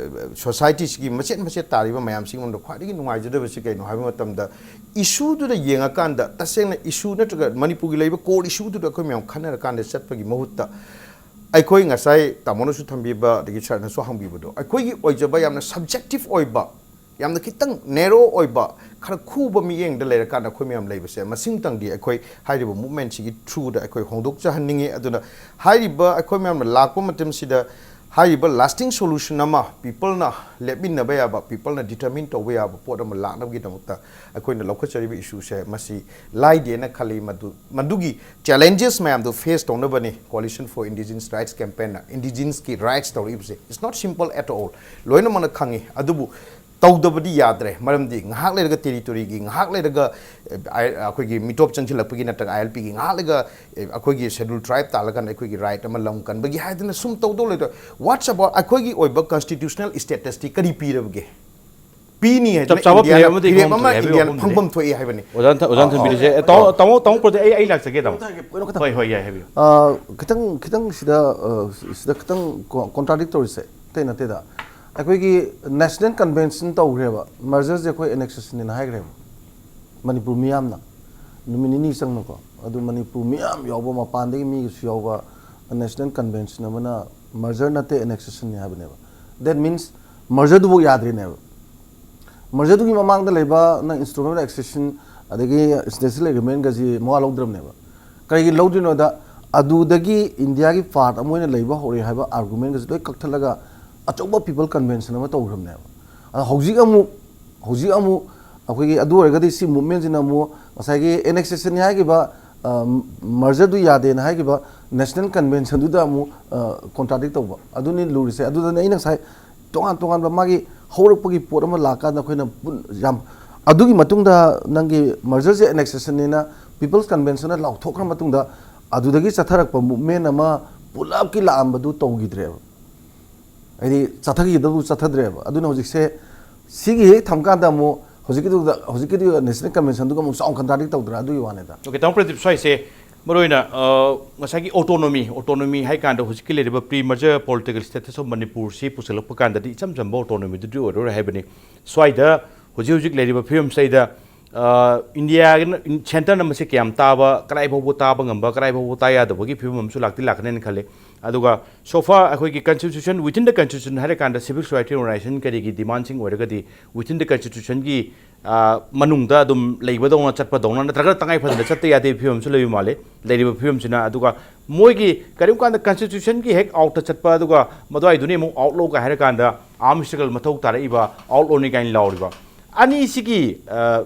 societyꯁꯤꯒꯤ ꯃꯆꯦꯠ ꯃꯆꯦꯠ ꯇꯥꯔꯤꯕ ꯃꯌꯥꯝꯁꯤꯒꯤ ꯃꯅꯨꯡꯗ ꯈ꯭ꯋꯥꯏꯗꯒꯤ ꯅꯨꯡꯉꯥꯏꯖꯗꯕꯁꯤ ꯀꯩꯅꯣ ꯍꯥꯏꯕ ꯃꯇꯝꯗ, issueꯗꯨꯗ ꯌꯦꯡꯉꯀꯥꯟꯗ, ꯇꯁꯦꯡꯅ issue ꯅꯠꯇ꯭ꯔꯒ ꯃꯅꯤꯄꯨꯔꯒꯤ ꯂꯩꯔꯤꯕ core issueꯗꯨꯗ ꯑꯩꯈꯣꯏ ꯃꯌꯥꯝ ꯈꯟꯅꯔꯀꯥꯟꯗ ꯆꯠꯄꯒꯤ ꯃꯍꯨꯠꯇ, ꯑꯩꯈꯣꯏ ꯉꯁꯥꯏ ꯇꯥꯃꯣꯅꯁꯨ ꯊꯝꯕꯤꯕ, ꯑꯗꯒꯤ ꯁꯥꯔꯅꯁꯨ ꯍꯪꯕꯤꯕꯗꯣ, ꯑꯩꯈꯣꯏꯒꯤ ꯑꯣꯏꯖꯕ ꯌꯥꯝꯅ subjective ꯑꯣꯏꯕ, ꯌꯥꯝꯅ ꯈꯤꯇꯪ narrow ꯑꯣꯏꯕ, ꯈꯔ ꯈꯨꯕ ꯃꯤꯠꯌꯦꯡꯗ ꯂꯩꯔꯀꯥꯟꯗ ꯑꯩꯈꯣꯏ ꯃꯌꯥꯝ ꯂꯩꯕꯁꯦ, ꯃꯁꯤꯃꯇꯪꯗꯤ ꯑꯩꯈꯣꯏ ꯍꯥꯏꯔꯤꯕ movementꯁꯤꯒꯤ throughꯗ ꯑꯩꯈꯣꯏ ꯍꯣꯡꯗꯣꯛꯆꯍꯟꯅꯤꯡꯉꯤ꯫ ꯑꯗꯨꯅ ꯍꯥꯏꯔꯤꯕ ꯑꯩꯈꯣꯏ ꯃꯌꯥꯝꯅ ꯂꯥꯛꯄ ꯃꯇꯝꯁꯤꯗ ꯍꯥꯏꯔꯤꯕ lasting solution ꯑꯃ peopleꯅ ꯂꯦꯞꯃꯤꯟꯅꯕ ꯌꯥꯕ, peopleꯅ determine ꯇꯧꯕ ꯌꯥꯕ ꯄꯣꯠ ꯑꯃ ꯂꯥꯛꯅꯕꯒꯤꯗꯃꯛꯇ ꯑꯩꯈꯣꯏꯅ ꯂꯧꯈꯠꯆꯔꯤꯕ issueꯁꯦ ꯃꯁꯤ ꯂꯥꯏꯗꯦꯅ ꯈꯜꯂꯤ꯫ ꯃꯗꯨ, ꯃꯗꯨꯒꯤ challenges ꯃꯌꯥꯝꯗꯨ face ꯇꯧꯅꯕꯅꯤ Coalition for Indigenous Rights campaignꯅ indigenousꯀꯤ rights ꯇꯧꯔꯛꯏꯕꯁꯦ꯫ It's not simple at all꯫ ꯂꯣꯏꯅꯃꯛꯅ ꯈꯪꯉꯤ꯫ ꯑꯗꯨꯕꯨ ꯇꯧꯗꯕꯗꯤ ꯌꯥꯗ꯭ꯔꯦ꯫ ꯃꯔꯝꯗꯤ ꯉꯥꯏꯍꯥꯛ ꯂꯩꯔꯒ territoryꯒꯤ, ꯉꯥꯏꯍꯥꯛ ꯂꯩꯔꯒ, ꯑꯦ, ꯑꯩ-, ꯑꯩꯈꯣꯏꯒꯤ ꯃꯤꯇꯣꯞ ꯆꯪꯁꯤꯜꯂꯛꯄꯒꯤ ꯅꯠꯇ꯭ꯔꯒ ILPꯒꯤ, ꯉꯥꯏꯍꯥꯛ ꯂꯩꯔꯒ, ꯑꯦ, ꯑꯩꯈꯣꯏꯒꯤ schedule tribe ꯇꯥꯜꯂꯀꯥꯟꯗ ꯑꯩꯈꯣꯏꯒꯤ right ꯑꯃ ꯂꯝ ꯀꯟꯕꯒꯤ ꯍꯥꯏꯗꯅ ꯁꯨꯝ ꯇꯧꯗꯧ ꯂꯩꯇ꯭ꯔꯣ? What's about ꯑꯩꯈꯣꯏꯒꯤ ꯑꯣꯏꯕ constitutional statusꯇꯤ ꯀꯔꯤ ꯄꯤꯔꯕꯒꯦ? ꯄꯤꯅꯤ ꯍꯥꯏꯗꯅ ꯆꯞ ꯆꯥꯕ Indiaꯅ ꯐꯤꯔꯦꯞ ꯑꯃꯗꯤ ꯐꯤꯔꯦꯞ ꯊꯣꯛꯐꯝ ꯑꯃ ꯊꯣꯛꯑꯦ ꯍꯥꯏꯕꯒꯤ Indiaꯅ ꯋꯥꯐꯝꯗꯨꯗꯤ꯫ ꯐꯪꯐꯝ ꯊꯣꯛꯏ ꯍꯥꯏꯕꯅꯤ꯫ ꯑꯣꯖꯥ ꯊ-, ꯑꯣꯖꯥ ꯑꯣ, ꯊꯝꯕꯤꯔꯤꯁꯦ꯫ ꯑꯣ, ꯑꯦ, ꯇꯥꯃꯣ, ꯑꯣ꯫ ꯇꯥꯃꯣ, ꯇꯥꯃꯣ ꯄ꯭ꯔꯗꯛ ꯑꯩ, ꯑꯩ ꯂꯥꯛꯆꯒꯦ, ꯇꯥꯃꯣ꯫ ꯀꯩꯅꯣ ꯈꯛꯇ ꯍꯣꯏ, ꯍꯣꯏ, ꯌꯥꯏ, ꯍꯥꯏꯕꯤꯌꯨ꯫ ꯑ, ꯈꯤꯇꯪ, ꯈꯤꯇꯪ ꯁꯤꯗ, ꯑ, ꯁꯤꯗ ꯈꯤꯇꯪ ꯀꯣ-, contradict ꯇꯧꯔꯤꯁꯦ ꯑꯇꯩ ꯅꯠꯇꯦꯗ꯫ ꯑꯩꯈꯣꯏꯒꯤ National Convention ꯇꯧꯈ꯭ꯔꯦꯕ, mergerꯁꯦ ꯑꯩꯈꯣꯏ annexationꯅꯦꯅ ꯍꯥꯏꯈ꯭ꯔꯦꯕ ꯃꯅꯤꯄꯨꯔ ꯃꯤꯌꯥꯝꯅ, ꯅꯨꯃꯤꯠ ꯅꯤꯅꯤ ꯆꯪꯅꯀꯣ꯫ ꯑꯗꯨ ꯃꯅꯤꯄꯨꯔ ꯃꯤꯌꯥꯝ ꯌꯥꯎꯕ, ꯃꯄꯥꯟꯗꯒꯤ ꯃꯤꯒꯁꯨ ꯌꯥꯎꯕ National Convention ꯑꯃꯅ merger ꯅꯠꯇꯦ, annexationꯅꯤ ꯍꯥꯏꯕꯅꯦꯕ꯫ That means mergerꯗꯨꯐꯥꯎ ꯌꯥꯗ꯭ꯔꯤꯅꯦꯕ꯫ Mergerꯗꯨꯒꯤ ꯃꯃꯥꯡꯗ ꯂꯩꯕ ꯅꯪ Instrument of Accession ꯑꯗꯒꯤ Status Agreementꯒꯁꯤ ꯃꯋꯥ ꯂꯧꯗ꯭ꯔꯕꯅꯦꯕ꯫ ꯀꯔꯤꯒꯤ ꯂꯧꯗ꯭ꯔꯤꯅꯣꯗ, ꯑꯗꯨꯗꯒꯤ Indiaꯒꯤ part ꯑꯃ ꯑꯣꯏꯅ ꯂꯩꯕ ꯍꯧꯔꯦ ꯍꯥꯏꯕ argumentꯒꯁꯤ ꯂꯣꯏ ꯀꯛꯊꯠꯂꯒ ꯑꯆꯧꯕ People Convention ꯑꯃ ꯇꯧꯈ꯭ꯔꯕꯅꯦꯕ꯫ ꯑꯗꯣ ꯍꯧꯖꯤꯛ ꯑꯃꯨꯛ, ꯍꯧꯖꯤꯛ ꯑꯃꯨꯛ ꯑꯩꯈꯣꯏꯒꯤ, ꯑꯗꯨ ꯑꯣꯏꯔꯒꯗꯤ ꯁꯤ movementꯁꯤꯅ ꯑꯃꯨꯛ ꯉꯁꯥꯏꯒꯤ annexationꯅꯤ ꯍꯥꯏꯈꯤꯕ, ꯑ, mergerꯗꯨ ꯌꯥꯗꯦꯅ ꯍꯥꯏꯈꯤꯕ National Conventionꯗꯨꯗ ꯑꯃꯨꯛ, ꯑ, contradict ꯇꯧꯕ꯫ ꯑꯗꯨꯅꯤ ꯂꯨꯔꯤꯁꯦ꯫ ꯑꯗꯨꯗꯅ ꯑꯩꯅ ꯉꯁꯥꯏ ꯇꯣꯉꯥꯟ ꯇꯣꯉꯥꯟꯕ ꯃꯥꯒꯤ ꯍꯧꯔꯛꯄꯒꯤ ꯄꯣꯠ ꯑꯃ ꯂꯥꯛꯀꯥꯟꯗ ꯑꯩꯈꯣꯏꯅ ꯄꯨꯟ- ꯌꯥꯝ ꯑꯗꯨꯒꯤ ꯃꯇꯨꯡꯗ ꯅꯪꯒꯤ mergers and annexation ꯅꯤꯅ People's Convention ꯅ ꯂꯥꯎꯊꯣꯛꯈ꯭ꯔ ꯃꯇꯨꯡꯗ ꯑꯗꯨꯗꯒꯤ ꯆꯠꯊꯔꯛꯄ movement ꯑꯃ ꯄꯨꯂꯞꯀꯤ ꯂꯥꯛꯑꯝꯕꯗꯨ ꯇꯧꯈꯤꯗ꯭ꯔꯦꯕ꯫ ꯍꯥꯏꯗꯤ ꯆꯠꯊꯈꯤꯒꯗꯕꯗꯨ ꯆꯠꯊꯗ꯭ꯔꯦꯕ꯫ ꯑꯗꯨꯅ ꯍꯧꯖꯤꯛꯁꯦ ꯁꯤꯒꯤ ꯍꯦꯛ ꯊꯝꯀꯥꯟꯗ ꯑꯃꯨꯛ ꯍꯧꯖꯤꯛꯀꯤꯗꯨꯗ, ꯍꯧꯖꯤꯛꯀꯤꯗꯨ National Convention ꯗꯨꯒ ꯑꯃꯨꯛ ꯆꯥꯎꯅ contradict ꯇꯧꯗ꯭ꯔꯥ? ꯑꯗꯨꯒꯤ ꯋꯥꯅꯤꯗ꯫ ꯑꯣꯀꯦ, ꯇꯥꯃꯣ ꯄ꯭ꯔꯗꯤꯞ, ꯁ꯭ꯋꯥꯏꯁꯦ ꯃꯔꯨꯑꯣꯏꯅ ꯑ, ꯉꯁꯥꯏꯒꯤ autonomy, autonomy ꯍꯥꯏ ꯀꯥꯟꯗ ꯍꯧꯖꯤꯛꯀꯤ ꯂꯩꯔꯤꯕ pre merger political status of ꯃꯅꯤꯄꯨꯔꯁꯤ ꯄꯨꯁꯤꯜꯂꯛꯄ ꯀꯥꯟꯗꯗꯤ ꯏꯆꯝ ꯆꯝꯕ autonomy ꯗꯨꯗꯤ ꯑꯣꯏꯔꯔꯣꯏ ꯍꯥꯏꯕꯅꯤ꯫ ꯁ꯭ꯋꯥꯏꯗ ꯍꯧꯖꯤꯛ ꯍꯧꯖꯤꯛ ꯂꯩꯔꯤꯕ ꯐꯤꯕꯝꯁꯤꯗꯩꯗ, ꯑ, ꯏꯟꯗꯤꯌꯥꯒꯤꯅ, ꯏꯟ-, centre ꯅ ꯃꯁꯤ ꯀꯌꯥꯝ ꯇꯥꯕ, ꯀꯗꯥꯏ ꯐꯥꯎꯕ ꯇꯥꯕ ꯉꯝꯕ, ꯀꯗꯥꯏ ꯐꯥꯎꯕ ꯇꯥ ꯌꯥꯗꯕꯒꯤ ꯐꯤꯕꯝ ꯑꯃꯁꯨ ꯂꯥꯛꯇꯤ ꯂꯥꯛꯀꯅꯦꯅ ꯈꯜꯂꯤ꯫ ꯑꯗꯨꯒ so far ꯑꯩꯈꯣꯏꯒꯤ constitution, within the constitution ꯍꯥꯏꯔꯀꯥꯟꯗ civil society organization ꯀꯔꯤꯒꯤ demand ꯁꯤꯡ ꯑꯣꯏꯔꯒꯗꯤ within the constitution ꯒꯤ, ꯑ, ꯃꯅꯨꯡꯗ ꯑꯗꯨꯝ ꯂꯩꯕꯗꯧꯅ ꯆꯠꯄꯗꯧꯅ ꯅꯠꯇ꯭ꯔꯒ ꯇꯉꯥꯏ ꯐꯗꯅ ꯆꯠꯇ ꯌꯥꯗꯦ ꯐꯤꯕꯝꯁꯨ ꯂꯩꯕ ꯃꯥꯜꯂꯤ ꯂꯩꯔꯤꯕ ꯐꯤꯕꯝꯁꯤꯅ꯫ ꯑꯗꯨꯒ ꯃꯣꯏꯒꯤ ꯀꯔꯤꯒꯨꯝꯕ ꯀꯥꯟꯗ constitution ꯒꯤ ꯍꯦꯛ out ꯇ ꯆꯠꯄ, ꯑꯗꯨꯒ ꯃꯗꯨꯋꯥꯏꯗꯨꯅ ꯑꯃꯨꯛ outlaw ꯀ ꯍꯥꯏꯔꯀꯥꯟꯗ arm struggle ꯃꯊꯧ ꯇꯥꯔꯛꯏꯕ, outlaw ꯅꯤ ꯀꯥꯏꯅ ꯂꯥꯎꯔꯤꯕ꯫ ꯑꯅꯤꯁꯤꯒꯤ, ꯑ,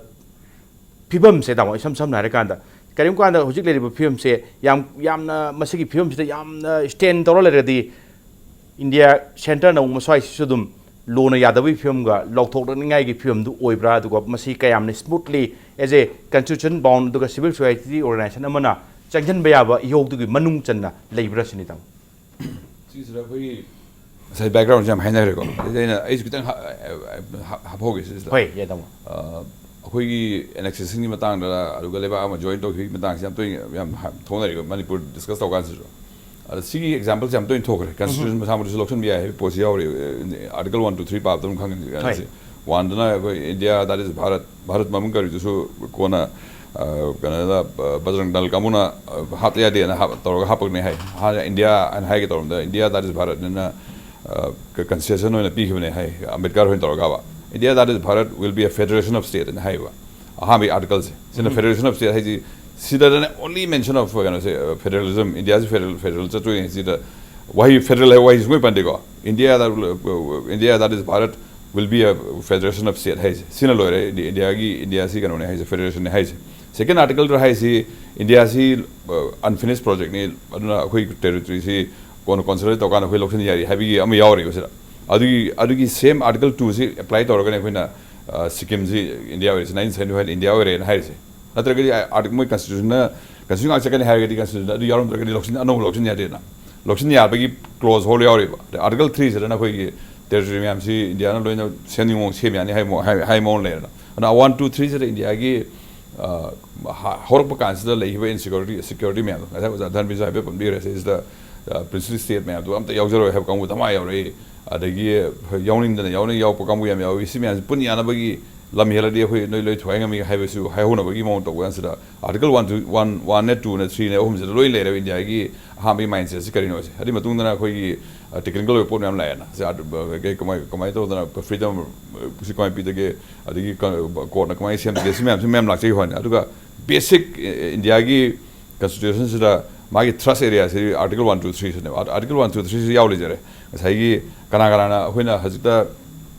ꯐꯤꯕꯝꯁꯦ, ꯇꯥꯃꯣ, ꯏꯁꯝ ꯁꯝꯅ ꯍꯥꯏꯔꯀꯥꯟꯗ ꯀꯔꯤꯒꯨꯝꯕ ꯀꯥꯟꯗ ꯍꯧꯖꯤꯛ ꯂꯩꯔꯤꯕ ꯐꯤꯕꯝꯁꯦ ꯌꯥꯝ, ꯌꯥꯝꯅ ꯃꯁꯤꯒꯤ ꯐꯤꯕꯝꯁꯤꯗ ꯌꯥꯝꯅ stand ꯇꯧꯔ ꯂꯩꯔꯒꯗꯤ ꯏꯟꯗꯤꯌꯥ centre ꯅ ꯑꯃꯨꯛ ꯃꯁ꯭ꯋꯥꯏꯁꯤꯁꯨ ꯑꯗꯨꯝ ꯂꯣꯅ ꯌꯥꯗꯕꯒꯤ ꯐꯤꯕꯝꯒ ꯂꯧꯊꯣꯛꯅꯤꯡꯉꯥꯏꯒꯤ ꯐꯤꯕꯝꯗꯨ ꯑꯣꯏꯕ꯭ꯔꯥ? ꯑꯗꯨꯒ ꯃꯁꯤ ꯀꯌꯥꯝꯅ smoothly as a constitution bound ꯑꯗꯨꯒ civil society organization ꯑꯃꯅ ꯆꯪꯁꯤꯟꯕ ꯌꯥꯕ ꯏꯍꯧꯗꯨꯒꯤ ꯃꯅꯨꯡ ꯆꯟꯅ ꯂꯩꯕ꯭ꯔꯥ ꯁꯤꯅꯤ, ꯇꯥꯃꯣ꯫ ꯁꯤꯁꯤꯗ ꯑꯩꯈꯣꯏꯒꯤ ꯉꯁꯥꯏ background ꯁꯦ ꯌꯥꯝ ꯍꯥꯏꯅꯈ꯭ꯔꯦꯀꯣ꯫ ꯑꯗꯨꯗꯤ ꯑꯩꯅ, ꯑꯩꯁꯨ ꯈꯤꯇꯪ ꯍꯥ-, ꯍꯥ-, ꯍꯥꯞꯍꯧꯒꯦ ꯁꯤꯁꯤꯗ꯫ ꯍꯣꯏ, ꯌꯥꯏ, ꯇꯥꯃꯣ꯫ ꯑ, ꯑꯩꯈꯣꯏꯒꯤ annexation ꯒꯤ ꯃꯇꯥꯡꯗ, ꯑꯗꯨꯒ ꯂꯩꯕꯥꯛ ꯑꯃ join ꯇꯧꯈꯤꯕꯒꯤ ꯃꯇꯥꯡꯁꯦ ꯌꯥꯝ ꯇꯣꯏꯅ ꯌꯥꯝ ꯍꯥ-, ꯊꯣꯛꯅꯔꯤꯕ ꯃꯅꯤꯄꯨꯔ discuss ꯇꯧ ꯀꯥꯟꯁꯤꯁꯨ꯫ ꯑꯗ ꯁꯤꯒꯤ example ꯁꯦ ꯌꯥꯝ ꯇꯣꯏꯅ ꯊꯣꯛꯈ꯭ꯔꯦ꯫ Constitution ꯃꯁꯥꯃꯛꯇꯁꯨ ꯂꯧꯁꯤꯟꯕ ꯌꯥꯏ ꯍꯥꯏꯕ ꯄꯣꯠꯁꯤ ꯌꯥꯎꯔꯤ꯫ Article one to three ꯄꯥꯕꯗ ꯑꯗꯨꯝ ꯈꯪꯒꯅꯤ꯫ ꯍꯣꯏ꯫ One ꯗꯨꯅ ꯑꯩꯈꯣꯏ India, that is Bharat, Bharat ꯃꯃꯤꯡ ꯀꯧꯔꯤꯗꯨꯁꯨ ꯀꯣꯟꯅ, ꯑ, ꯀꯩꯅꯣꯗ, ꯑ, ꯕꯖꯔꯪ ꯗꯜ ꯀꯥꯡꯕꯨꯅ, ꯑ, ꯍꯥꯞꯇ ꯌꯥꯗꯦꯅ ꯍꯥꯞ-, ꯇꯧꯔꯒ ꯍꯥꯞꯄꯛꯅꯦ ꯍꯥꯏ꯫ ꯍꯥꯟꯅ ꯏꯟꯗꯤꯌꯥ ꯍꯥꯏꯅ ꯍꯥꯏꯒꯦ ꯇꯧꯔꯝꯗ, India, that is Bharat ꯅ, ꯑ, ꯀ-, concession ꯑꯣꯏꯅ ꯄꯤꯈꯤꯕꯅꯦ ꯍꯥꯏ, ꯑꯝꯕꯦꯗꯀꯔ ꯍꯣꯏꯅ ꯇꯧꯔꯒ ꯍꯥꯞꯄ꯫ India, that is Bharat, will be a federation of state ꯅ ꯍꯥꯏꯕ꯫ ꯑꯍꯥꯟꯕꯒꯤ article ꯁꯦ꯫ ꯁꯤꯅ federation of state ꯍꯥꯏꯁꯤ ꯁꯤꯗꯅ only mention of ꯀꯩꯅꯣꯁꯦ, ꯑ, federalism, ꯏꯟꯗꯤꯌꯥꯁꯤ federal, federal ꯆꯠꯇꯣꯏꯅꯦ ꯁꯤꯗ ꯋꯥꯍꯩ federal ꯍꯥꯏꯕ ꯋꯥꯍꯩꯁꯤ ꯁꯨꯡꯄꯟ ꯄꯟꯗꯦꯀꯣ꯫ India, that will, India, that is Bharat, will be a federation of state ꯍꯥꯏꯁꯦ꯫ ꯁꯤꯅ ꯂꯣꯏꯔꯦ꯫ ꯏꯟꯗꯤ-, ꯏꯟꯗꯤꯌꯥꯒꯤ, ꯏꯟꯗꯤꯌꯥꯁꯤ ꯀꯩꯅꯣꯅꯦ ꯍꯥꯏꯁꯦ, federation ꯅꯦ ꯍꯥꯏꯁꯦ꯫ Second article ꯗ ꯍꯥꯏꯁꯤ ꯏꯟꯗꯤꯌꯥꯁꯤ, ꯑ, unfinished project ꯅꯤ, ꯑꯗꯨꯅ ꯑꯩꯈꯣꯏ territory ꯁꯤ ꯀꯣꯟꯅ consolidate ꯇꯧꯀꯥꯟꯗ ꯑꯩꯈꯣꯏ ꯂꯧꯁꯤꯟ ꯌꯥꯔꯤ ꯍꯥꯏꯕꯒꯤ ꯑꯃ ꯌꯥꯎꯔꯤꯕ ꯁꯤꯗ꯫ ꯑꯗꯨꯒꯤ ꯑꯗꯨꯒꯤ same Article two ꯁꯤ apply ꯇꯧꯔꯒꯅꯤ ꯑꯩꯈꯣꯏꯅ, ꯑ, ꯁꯤꯛꯀꯤꯝꯁꯤ ꯏꯟꯗꯤꯌꯥ ꯑꯣꯏꯔꯤꯁꯦ, nineteen seventy five ꯏꯟꯗꯤꯌꯥ ꯑꯣꯏꯔꯦꯅ ꯍꯥꯏꯔꯤꯁꯦ꯫ ꯅꯠꯇ꯭ꯔꯒꯗꯤ ꯑꯥꯔ-, ꯃꯣꯏ constitution ꯅ, constitution ꯉꯥꯛ ꯆꯠꯀꯅꯤ ꯍꯥꯏꯔꯒꯗꯤ constitution ꯑꯗꯨ ꯌꯥꯎꯔꯝꯗ꯭ꯔꯒꯗꯤ ꯂꯧꯁꯤꯟ-, ꯑꯅꯧꯕ ꯂꯧꯁꯤꯟ ꯌꯥꯗꯦꯅ꯫ ꯂꯧꯁꯤꯟ ꯌꯥꯕꯒꯤ clause ꯍꯣꯜ ꯌꯥꯎꯔꯤꯕ꯫ ꯑꯗꯩ Article three ꯁꯤꯗꯅ ꯑꯩꯈꯣꯏꯒꯤ territory ꯃꯌꯥꯝꯁꯤ ꯏꯟꯗꯤꯌꯥꯅ ꯂꯣꯏꯅ ꯁꯦꯝꯅꯤꯡꯕ ꯃꯑꯣꯡ ꯁꯦꯝ ꯌꯥꯅꯤ ꯍꯥꯏ ꯃꯑꯣꯡ, ꯍꯥꯏ, ꯍꯥꯏ ꯃꯑꯣꯡ ꯂꯩꯔꯦꯅ꯫ ꯑꯗꯨꯅ one two three ꯁꯤꯗ ꯏꯟꯗꯤꯌꯥꯒꯤ, ꯑ, ꯍ-, ꯍꯧꯔꯛꯄ ꯀꯥꯟꯁꯤꯗ ꯂꯩꯈꯤꯕ insecurity, security ꯃꯌꯥꯝꯗꯣ ꯉꯁꯥꯏ ꯑꯣꯖꯥ ꯙꯔꯃꯦꯁꯁꯨ ꯍꯥꯏꯐꯦꯠ ꯄꯟꯕꯤꯈ꯭ꯔꯦ꯫ ꯁꯤꯁꯤꯗ, ꯑ, princely state ꯃꯌꯥꯝꯗꯣ ꯑꯝꯇ ꯌꯥꯎꯖꯔꯣꯏ ꯍꯥꯏꯕ ꯀꯥꯡꯕꯨ ꯗꯃꯥ ꯌꯥꯎꯔꯛꯏ꯫ ꯑꯗꯒꯤ ꯌꯥꯎꯅꯤꯡꯗꯅ ꯌꯥꯎꯅꯤꯡ ꯌꯥꯎꯔꯛꯄ ꯀꯥꯡꯕꯨ ꯌꯥꯝ ꯌꯥꯎꯏ꯫ ꯁꯤ ꯃꯌꯥꯝꯁꯤ ꯄꯨꯟ ꯌꯥꯅꯕꯒꯤ ꯂꯝ ꯍꯦꯜꯂꯗꯤ ꯑꯩꯈꯣꯏ ꯅꯣꯏ ꯂꯣꯏ ꯊꯨꯒꯥꯏ ꯉꯝꯃꯤ ꯍꯥꯏꯕꯁꯨ ꯍꯥꯏꯍꯧꯅꯕꯒꯤ ꯃꯑꯣꯡ ꯇꯧꯕ ꯀꯥꯟꯁꯤꯗ Article one two, one, one ꯅꯦ, two ꯅꯦ, three ꯅꯦ, ꯑꯍꯨꯝꯁꯤꯗ ꯂꯣꯏ ꯂꯩꯔꯦꯕ ꯏꯟꯗꯤꯌꯥꯒꯤ ꯑꯍꯥꯟꯕꯒꯤ mindset ꯁꯤ ꯀꯔꯤꯅꯣ ꯁꯦ꯫ ꯑꯗꯨꯒꯤ ꯃꯇꯨꯡꯗ ꯑꯩꯈꯣꯏꯒꯤ, ꯑ, technical ꯑꯣꯏꯕ ꯄꯣꯠ ꯃꯌꯥꯝ ꯂꯥꯛꯑꯦꯅ꯫ ꯁꯤ ꯑꯥꯔ-, ꯀꯩ-, ꯀꯃꯥꯏ-, ꯀꯃꯥꯏꯅ ꯇꯧꯗꯅ freedom, ꯑ, ꯁꯤ ꯀꯃꯥꯏꯅ ꯄꯤꯗꯒꯦ, ꯑꯗꯒꯤ ꯀ-, court ꯅ ꯀꯃꯥꯏꯅ ꯁꯦꯝꯗꯒꯦ, ꯁꯤ ꯃꯌꯥꯝꯁꯤ ꯃꯌꯥꯝ ꯂꯥꯛꯆꯩ ꯍꯣꯏꯅꯦ꯫ ꯑꯗꯨꯒ basic, ꯑ, ꯏꯟꯗꯤꯌꯥꯒꯤ constitution ꯁꯤꯗ ꯃꯥꯒꯤ thrust area ꯁꯤ Article one two three ꯁꯤꯅꯦꯕ꯫ Article one two three ꯁꯤ ꯌꯥꯎ ꯂꯩꯖꯔꯦ꯫ ꯉꯁꯥꯏꯒꯤ ꯀꯅꯥ ꯀꯅꯥꯅ ꯑꯩꯈꯣꯏꯅ ꯍꯧꯖꯤꯛꯇ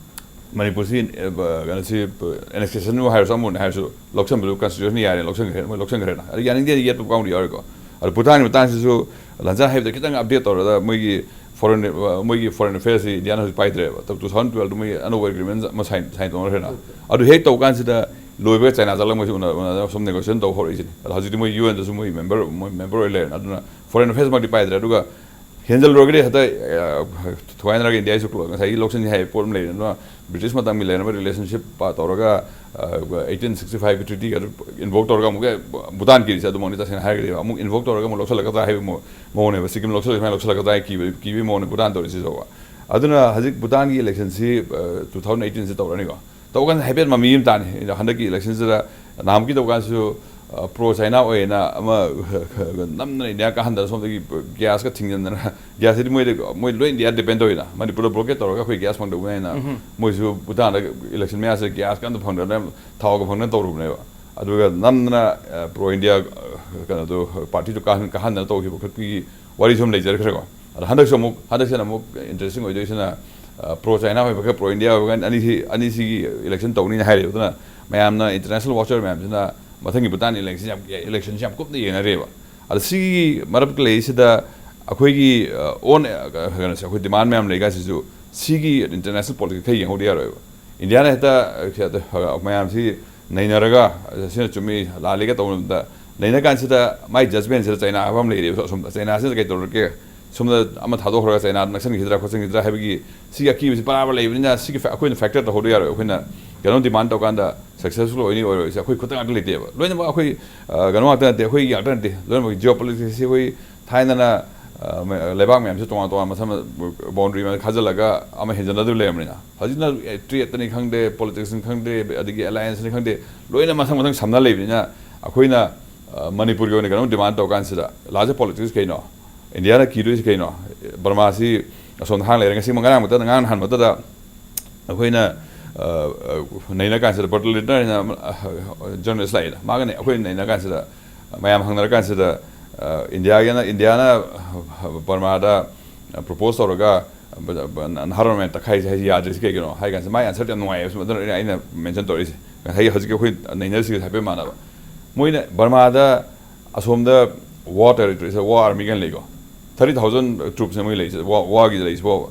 ꯃꯅꯤꯄꯨꯔꯁꯤ, ꯑ, ꯀꯩꯅꯣꯁꯤ, annexation ꯍꯥꯏꯔꯁꯨ ꯑꯃꯕꯨ ꯍꯥꯏꯔꯁꯨ ꯂꯧꯁꯤꯟꯕꯗꯨ constitution ꯌꯥꯔꯦ, ꯂꯧꯁꯤꯟꯈ꯭ꯔꯦ, ꯃꯣꯏ ꯂꯧꯁꯤꯟꯈ꯭ꯔꯦꯅ꯫ ꯑꯗ ꯌꯥꯅꯤꯡꯗꯦ ꯌꯦꯠꯄ ꯀꯥꯡꯕꯨ ꯌꯥꯎꯔꯤꯀꯣ꯫ ꯑꯗꯣ ꯚꯨꯇꯥꯟꯒꯤ ꯃꯇꯥꯡꯁꯤꯁꯨ ꯂꯟꯆꯟ ꯍꯥꯏꯕꯗ ꯈꯤꯇꯪ update ꯇꯧꯔꯒ ꯃꯣꯏꯒꯤ foreign, ꯑ, ꯃꯣꯏꯒꯤ foreign affairs ꯁꯤ ꯏꯟꯗꯤꯌꯥꯅ ꯍꯧꯖꯤꯛ ꯄꯥꯏꯗ꯭ꯔꯦꯕ꯫ ꯇꯨ ꯊꯥꯎꯖꯟ ꯇꯨꯋꯦꯜꯐꯇ ꯃꯣꯏ ꯑꯅꯧꯕ agreement ꯑꯃ sign, sign ꯇꯧꯅꯈ꯭ꯔꯦꯅ꯫ ꯑꯗꯨ ꯍꯦꯛ ꯇꯧꯕ ꯀꯥꯟꯁꯤꯗ ꯂꯣꯏꯕꯒ ꯆꯥꯏꯅꯥ ꯆꯠꯂꯒ ꯃꯣꯏꯁꯨ ꯎꯅ-, ꯎꯅꯗꯅ ꯁꯨꯝ negotiation ꯇꯧ ꯍꯧꯔꯛꯏꯁꯤꯅꯤ꯫ ꯑꯗꯣ ꯍꯧꯖꯤꯛꯇꯤ ꯃꯣꯏ ꯌꯨ ꯑꯦꯟꯗꯁꯨ ꯃꯣꯏ member, ꯃꯣꯏ member ꯑꯣꯏ ꯂꯩꯔꯦꯅ꯫ ꯑꯗꯨꯅ foreign affairs ꯃꯛꯇꯤ ꯄꯥꯏꯗ꯭ꯔꯦ꯫ ꯑꯗꯨꯒ ꯍꯦꯟꯖꯜꯂꯨꯔꯒꯗꯤ ꯍꯦꯛꯇ, ꯑ, ꯊꯨꯒꯥꯏꯅꯔꯒ ꯏꯟꯗꯤꯌꯥꯒꯤꯁꯨ ꯉꯁꯥꯏꯒꯤ ꯂꯧꯁꯤꯟꯁꯤ ꯍꯥꯏꯕ ꯄꯣꯠ ꯑꯃ ꯂꯩꯔꯦ꯫ ꯑꯗꯨꯅ ꯕ꯭ꯔꯤꯇꯤꯁ ꯃꯇꯝꯒꯤ ꯂꯩꯔꯝꯕ relationship ꯇꯧꯔꯒ, ꯑ, eighteen sixty five treaty ꯒ ꯑꯗꯨ invoke ꯇꯧꯔꯒ ꯑꯃꯨꯛꯀ ꯚꯨꯇꯥꯟ ꯀꯤꯔꯤꯁꯦ ꯑꯗꯨꯃꯛꯅꯤ ꯇꯁꯦꯡꯅ ꯍꯥꯏꯔꯒꯗꯤ꯫ ꯑꯃꯨꯛ invoke ꯇꯧꯔꯒ ꯑꯃꯨꯛ ꯂꯧꯁꯤꯜꯂꯛꯀꯗ꯭ꯔꯥ ꯍꯥꯏꯕ ꯃꯑꯣꯡ-, ꯃꯑꯣꯡꯅꯦꯕ꯫ ꯁꯤꯛꯀꯤꯝ ꯂꯧꯁꯤꯜꯂꯛ-, ꯁꯨꯃꯥꯏꯅ ꯂꯧꯁꯤꯜꯂꯛꯀꯗ꯭ꯔꯥ ꯍꯥꯏ ꯀꯤꯕ-, ꯀꯤꯕꯒꯤ ꯃꯑꯣꯡꯅꯦ ꯚꯨꯇꯥꯟ ꯇꯧꯔꯤꯁꯤꯁꯨ꯫ ꯑꯗꯨꯅ ꯍꯧꯖꯤꯛ ꯚꯨꯇꯥꯟꯒꯤ election ꯁꯤ, ꯑ, two thousand eighteen ꯁꯤ ꯇꯧꯔꯅꯤꯀꯣ꯫ ꯇꯧꯀꯥꯟꯗ ꯍꯥꯏꯐꯦꯠ ꯃꯃꯤ ꯑꯃ ꯇꯥꯅꯤ꯫ ꯍꯟꯗꯛꯀꯤ election ꯁꯤꯗ ꯅꯍꯥꯟꯃꯨꯛꯀꯤ ꯇꯧꯀꯥꯟꯗꯁꯨ, ꯑ, pro China ꯑꯣꯏꯅ ꯑꯃ ꯅꯝꯗꯅ ꯏꯟꯗꯤꯌꯥ ꯀꯥꯍꯟꯗꯅ ꯁꯣꯝꯗꯒꯤ gas ꯀ ꯊꯤꯡꯖꯤꯟꯗꯅ, gas ꯁꯤꯗꯤ ꯃꯣꯏꯗ, ꯃꯣꯏ ꯂꯣꯏ ꯏꯟꯗꯤꯌꯥ depend ꯇꯧꯋꯤꯅ꯫ ꯃꯅꯤꯄꯨꯔꯗ blockade ꯇꯧꯔꯒ ꯑꯩꯈꯣꯏ gas ꯐꯪꯗꯧꯕꯅꯦꯅ ꯎꯝꯍꯨꯝ꯫ ꯃꯣꯏꯁꯨ ꯚꯨꯇꯥꯟꯗ election ꯃꯌꯥꯁꯤꯗ gas ꯀ ꯑꯝꯇ ꯐꯪꯗꯅ ꯊꯥꯎꯒ ꯐꯪꯗꯅ ꯇꯧꯔꯨꯕꯅꯦꯕ꯫ ꯑꯗꯨꯒ ꯅꯝꯗꯅ, ꯑ, pro India, ꯑ, ꯀꯩꯅꯣꯗꯣ party ꯗꯣ ꯀꯥꯍꯟ-, ꯀꯥꯍꯟꯗꯅ ꯇꯧꯈꯤꯕ ꯈꯣꯠꯄꯒꯤ ꯋꯥꯔꯤꯁꯨ ꯑꯃ ꯂꯩꯖꯈ꯭ꯔꯦꯀꯣ꯫ ꯑꯗꯣ ꯍꯟꯗꯛꯁꯨ ꯑꯃꯨꯛ, ꯍꯟꯗꯛꯁꯤꯅ ꯑꯃꯨꯛ interesting ꯑꯣꯏꯗꯣꯏꯁꯤꯅ, ꯑ, pro China ꯑꯣꯏꯕꯒ pro India ꯑꯣꯏꯕꯒ ꯑꯅꯤꯁꯤ, ꯑꯅꯤꯁꯤꯒꯤ election ꯇꯧꯅꯤꯅ ꯍꯥꯏꯔꯦꯕ꯫ ꯑꯗꯨꯅ ꯃꯌꯥꯝꯅ international watcher ꯃꯌꯥꯝꯁꯤꯅ ꯃꯊꯪꯒꯤ ꯚꯨꯇꯥꯟ election ꯌꯥꯝ, election ꯁꯤ ꯌꯥꯝ ꯀꯨꯞꯅ ꯌꯦꯡꯅꯔꯤꯕ꯫ ꯑꯗꯣ ꯁꯤꯒꯤ ꯃꯔꯛ ꯂꯩꯔꯤꯁꯤꯗ ꯑꯩꯈꯣꯏꯒꯤ, ꯑ, own, ꯑ, ꯀꯩꯅꯣꯁꯦ, ꯑꯩꯈꯣꯏ demand ꯃꯌꯥꯝ ꯂꯩ ꯀꯥꯟꯁꯤꯁꯨ ꯁꯤꯒꯤ ꯏꯟꯇꯔꯅꯦꯁꯅꯦꯜ ꯄꯣꯂꯤꯇꯤꯛꯁ ꯈꯔ ꯌꯦꯡꯍꯧꯗ ꯌꯥꯔꯣꯏꯕ꯫ ꯏꯟꯗꯤꯌꯥꯅ ꯍꯦꯛꯇ, ꯑ, ꯃꯌꯥꯝꯁꯤ ꯅꯩꯅꯔꯒ, ꯑ, ꯁꯤꯅ ꯆꯨꯝꯃꯤ, ꯂꯥꯜꯂꯤꯒ ꯇꯧꯕ ꯃꯇꯝꯗ, ꯅꯩꯅ ꯀꯥꯟꯁꯤꯗ ꯃꯥꯏ ꯖꯖꯃꯦꯟꯁꯤꯗ ꯆꯩꯅꯥ ꯍꯥꯏꯕ ꯑꯃ ꯂꯩꯔꯦꯕ꯫ ꯑꯁꯣꯝꯗ ꯆꯩꯅꯥꯁꯤꯅ ꯀꯩ ꯇꯧꯔꯒꯦ, ꯁꯣꯝꯗ ꯑꯃ ꯊꯥꯗꯣꯛꯈ꯭ꯔꯒ ꯆꯩꯅꯥ ꯅꯛꯁꯟꯈꯤꯗ꯭ꯔꯥ ꯈꯣꯠꯆꯟꯈꯤꯗ꯭ꯔꯥ ꯍꯥꯏꯕꯒꯤ ꯁꯤꯒꯤ ꯑꯀꯤꯕꯁꯤ ꯄꯔꯥꯕ ꯂꯩꯕꯅꯤꯅ, ꯁꯤꯒꯤ ꯐꯦ-, ꯑꯩꯈꯣꯏꯅ ꯐꯦꯛꯇꯔ ꯇꯧꯍꯧꯗ ꯌꯥꯔꯣꯏ꯫ ꯑꯩꯈꯣꯏꯅ ꯀꯩꯅꯣꯝ ꯗꯤꯃꯥꯟ ꯇꯧꯀꯥꯟꯗ ꯁꯛꯁꯦꯁꯐꯨꯜ ꯑꯣꯏꯅꯤ ꯑꯣꯏꯔꯣꯏꯁꯦ ꯑꯩꯈꯣꯏ ꯈꯨꯠꯇ ꯉꯥꯛꯇ ꯂꯩꯇꯦꯕ꯫ ꯂꯣꯏꯅꯃꯛ ꯑꯩꯈꯣꯏ, ꯑ, ꯀꯩꯅꯣ ꯉꯥꯛꯇ ꯅꯠꯇꯦ, ꯑꯩꯈꯣꯏꯒꯤ ꯉꯥꯛꯇ ꯅꯠꯇꯦ, ꯂꯣꯏꯅꯃꯛ ꯖꯤꯑꯣ ꯄꯣꯂꯤꯇꯤꯛꯁꯁꯤ ꯑꯩꯈꯣꯏ ꯊꯥꯏꯅꯅ, ꯑ, ꯃ-, ꯂꯩꯕꯥꯛ ꯃꯌꯥꯝꯁꯦ ꯇꯣꯉꯥꯟ ꯇꯣꯉꯥꯟ ꯃꯁꯥ ꯃ-, ꯕꯥꯎꯟꯗꯔꯤ ꯃꯌꯥꯝ ꯈꯥꯖꯤꯜꯂꯒ ꯑꯃ ꯍꯦꯟꯖꯟꯅꯗꯕ ꯂꯩꯔꯕꯅꯤꯅ, ꯍꯧꯖꯤꯛꯅ, ꯑꯦ, ꯇ꯭ꯔꯦꯠꯇꯅꯤ ꯈꯪꯗꯦ, ꯄꯣꯂꯤꯇꯤꯛꯁꯅꯤ ꯈꯪꯗꯦ, ꯑꯗꯒꯤ ꯑꯦꯂꯥꯏꯌꯦꯟꯁꯅꯤ ꯈꯪꯗꯦ, ꯂꯣꯏꯅ ꯃꯊꯪ ꯃꯊꯪ ꯁꯝꯅ ꯂꯩꯕꯅꯤꯅ, ꯑꯩꯈꯣꯏꯅ, ꯑ, ꯃꯅꯤꯄꯨꯔꯒꯤ ꯑꯣꯏꯅ ꯀꯩꯅꯣꯝ ꯗꯤꯃꯥꯟ ꯇꯧꯔ ꯀꯥꯟꯁꯤꯗ, ꯂꯥꯁꯇ ꯄꯣꯂꯤꯇꯤꯛꯁ ꯀꯩꯅꯣ? ꯏꯟꯗꯤꯌꯥꯅ ꯀꯤꯗꯣꯏꯁꯦ ꯀꯩꯅꯣ? ꯕꯔꯃꯥꯁꯤ ꯑꯁꯣꯝꯗ ꯍꯥꯡ ꯂꯩꯔꯦ, ꯉꯁꯤ ꯉꯔꯥꯡ ꯃꯛꯇꯗ, ꯉꯔꯥꯡ ꯅꯍꯥꯟ ꯃꯛꯇꯗ ꯑꯩꯈꯣꯏꯅ, ꯑ, ꯑ, ꯅꯩꯅ ꯀꯥꯟꯁꯤꯗ, ꯕꯔꯇꯣꯂꯦꯟꯗ ꯍꯥꯏꯅ ꯑꯃ, ꯑ, ꯖꯔꯅꯦꯂꯤꯁ ꯂꯥꯛꯑꯦꯗ, ꯃꯥꯒꯅꯦ ꯑꯩꯈꯣꯏꯅ ꯅꯩꯅ ꯀꯥꯟꯁꯤꯗ, ꯃꯌꯥꯝ ꯍꯪꯅꯔ ꯀꯥꯟꯁꯤꯗ, ꯑ, ꯏꯟꯗꯤꯌꯥꯒꯤꯅ, ꯏꯟꯗꯤꯌꯥꯅ ꯕꯔꯃꯥꯗ ꯄ꯭ꯔꯣꯄꯣꯁ ꯇꯧꯔꯒ, ꯕ-, ꯕ-, ꯅꯍꯥꯔꯣꯜ ꯃꯌꯥꯝ ꯇꯛꯈꯥꯏꯁꯦ ꯍꯥꯏꯁꯦ ꯌꯥꯗ꯭ꯔꯤꯁꯦ ꯀꯩꯒꯤꯅꯣ ꯍꯥꯏ ꯀꯥꯟꯁꯤꯗ, ꯃꯥꯒꯤ ꯑꯟꯁꯔꯗꯤ ꯌꯥꯝ ꯅꯨꯡꯉꯥꯏꯌꯦꯕ꯫ ꯁꯨꯝ ꯑꯗꯨꯅ ꯑꯩꯅ, ꯑꯩꯅ ꯃꯦꯟꯁꯟ ꯇꯧꯔꯛꯏꯁꯦ, ꯉꯁꯥꯏ ꯍꯧꯖꯤꯛꯀꯤ ꯑꯩꯈꯣꯏ ꯅꯩꯅꯔꯤꯁꯤꯒ ꯍꯥꯏꯐꯦꯠ ꯃꯥꯟꯅꯕ꯫ ꯃꯣꯏꯅ ꯕꯔꯃꯥꯗ ꯑꯁꯣꯝꯗ ꯋꯥꯔ ꯇꯦꯔꯤꯇꯣꯔꯤꯁꯤꯗ ꯋꯥꯔ ꯑꯥꯔꯃꯤ ꯀꯥꯏꯅ ꯂꯩꯀꯣ꯫ ꯊꯥꯔꯇꯤ ꯊꯥꯎꯖꯟ ꯇ꯭ꯔꯨꯞꯁꯅꯦ ꯃꯣꯏ ꯂꯩꯁꯦ, ꯋꯥ-, ꯋꯥꯔꯒꯤꯗ ꯂꯩꯁꯦ ꯐꯥꯎꯕ꯫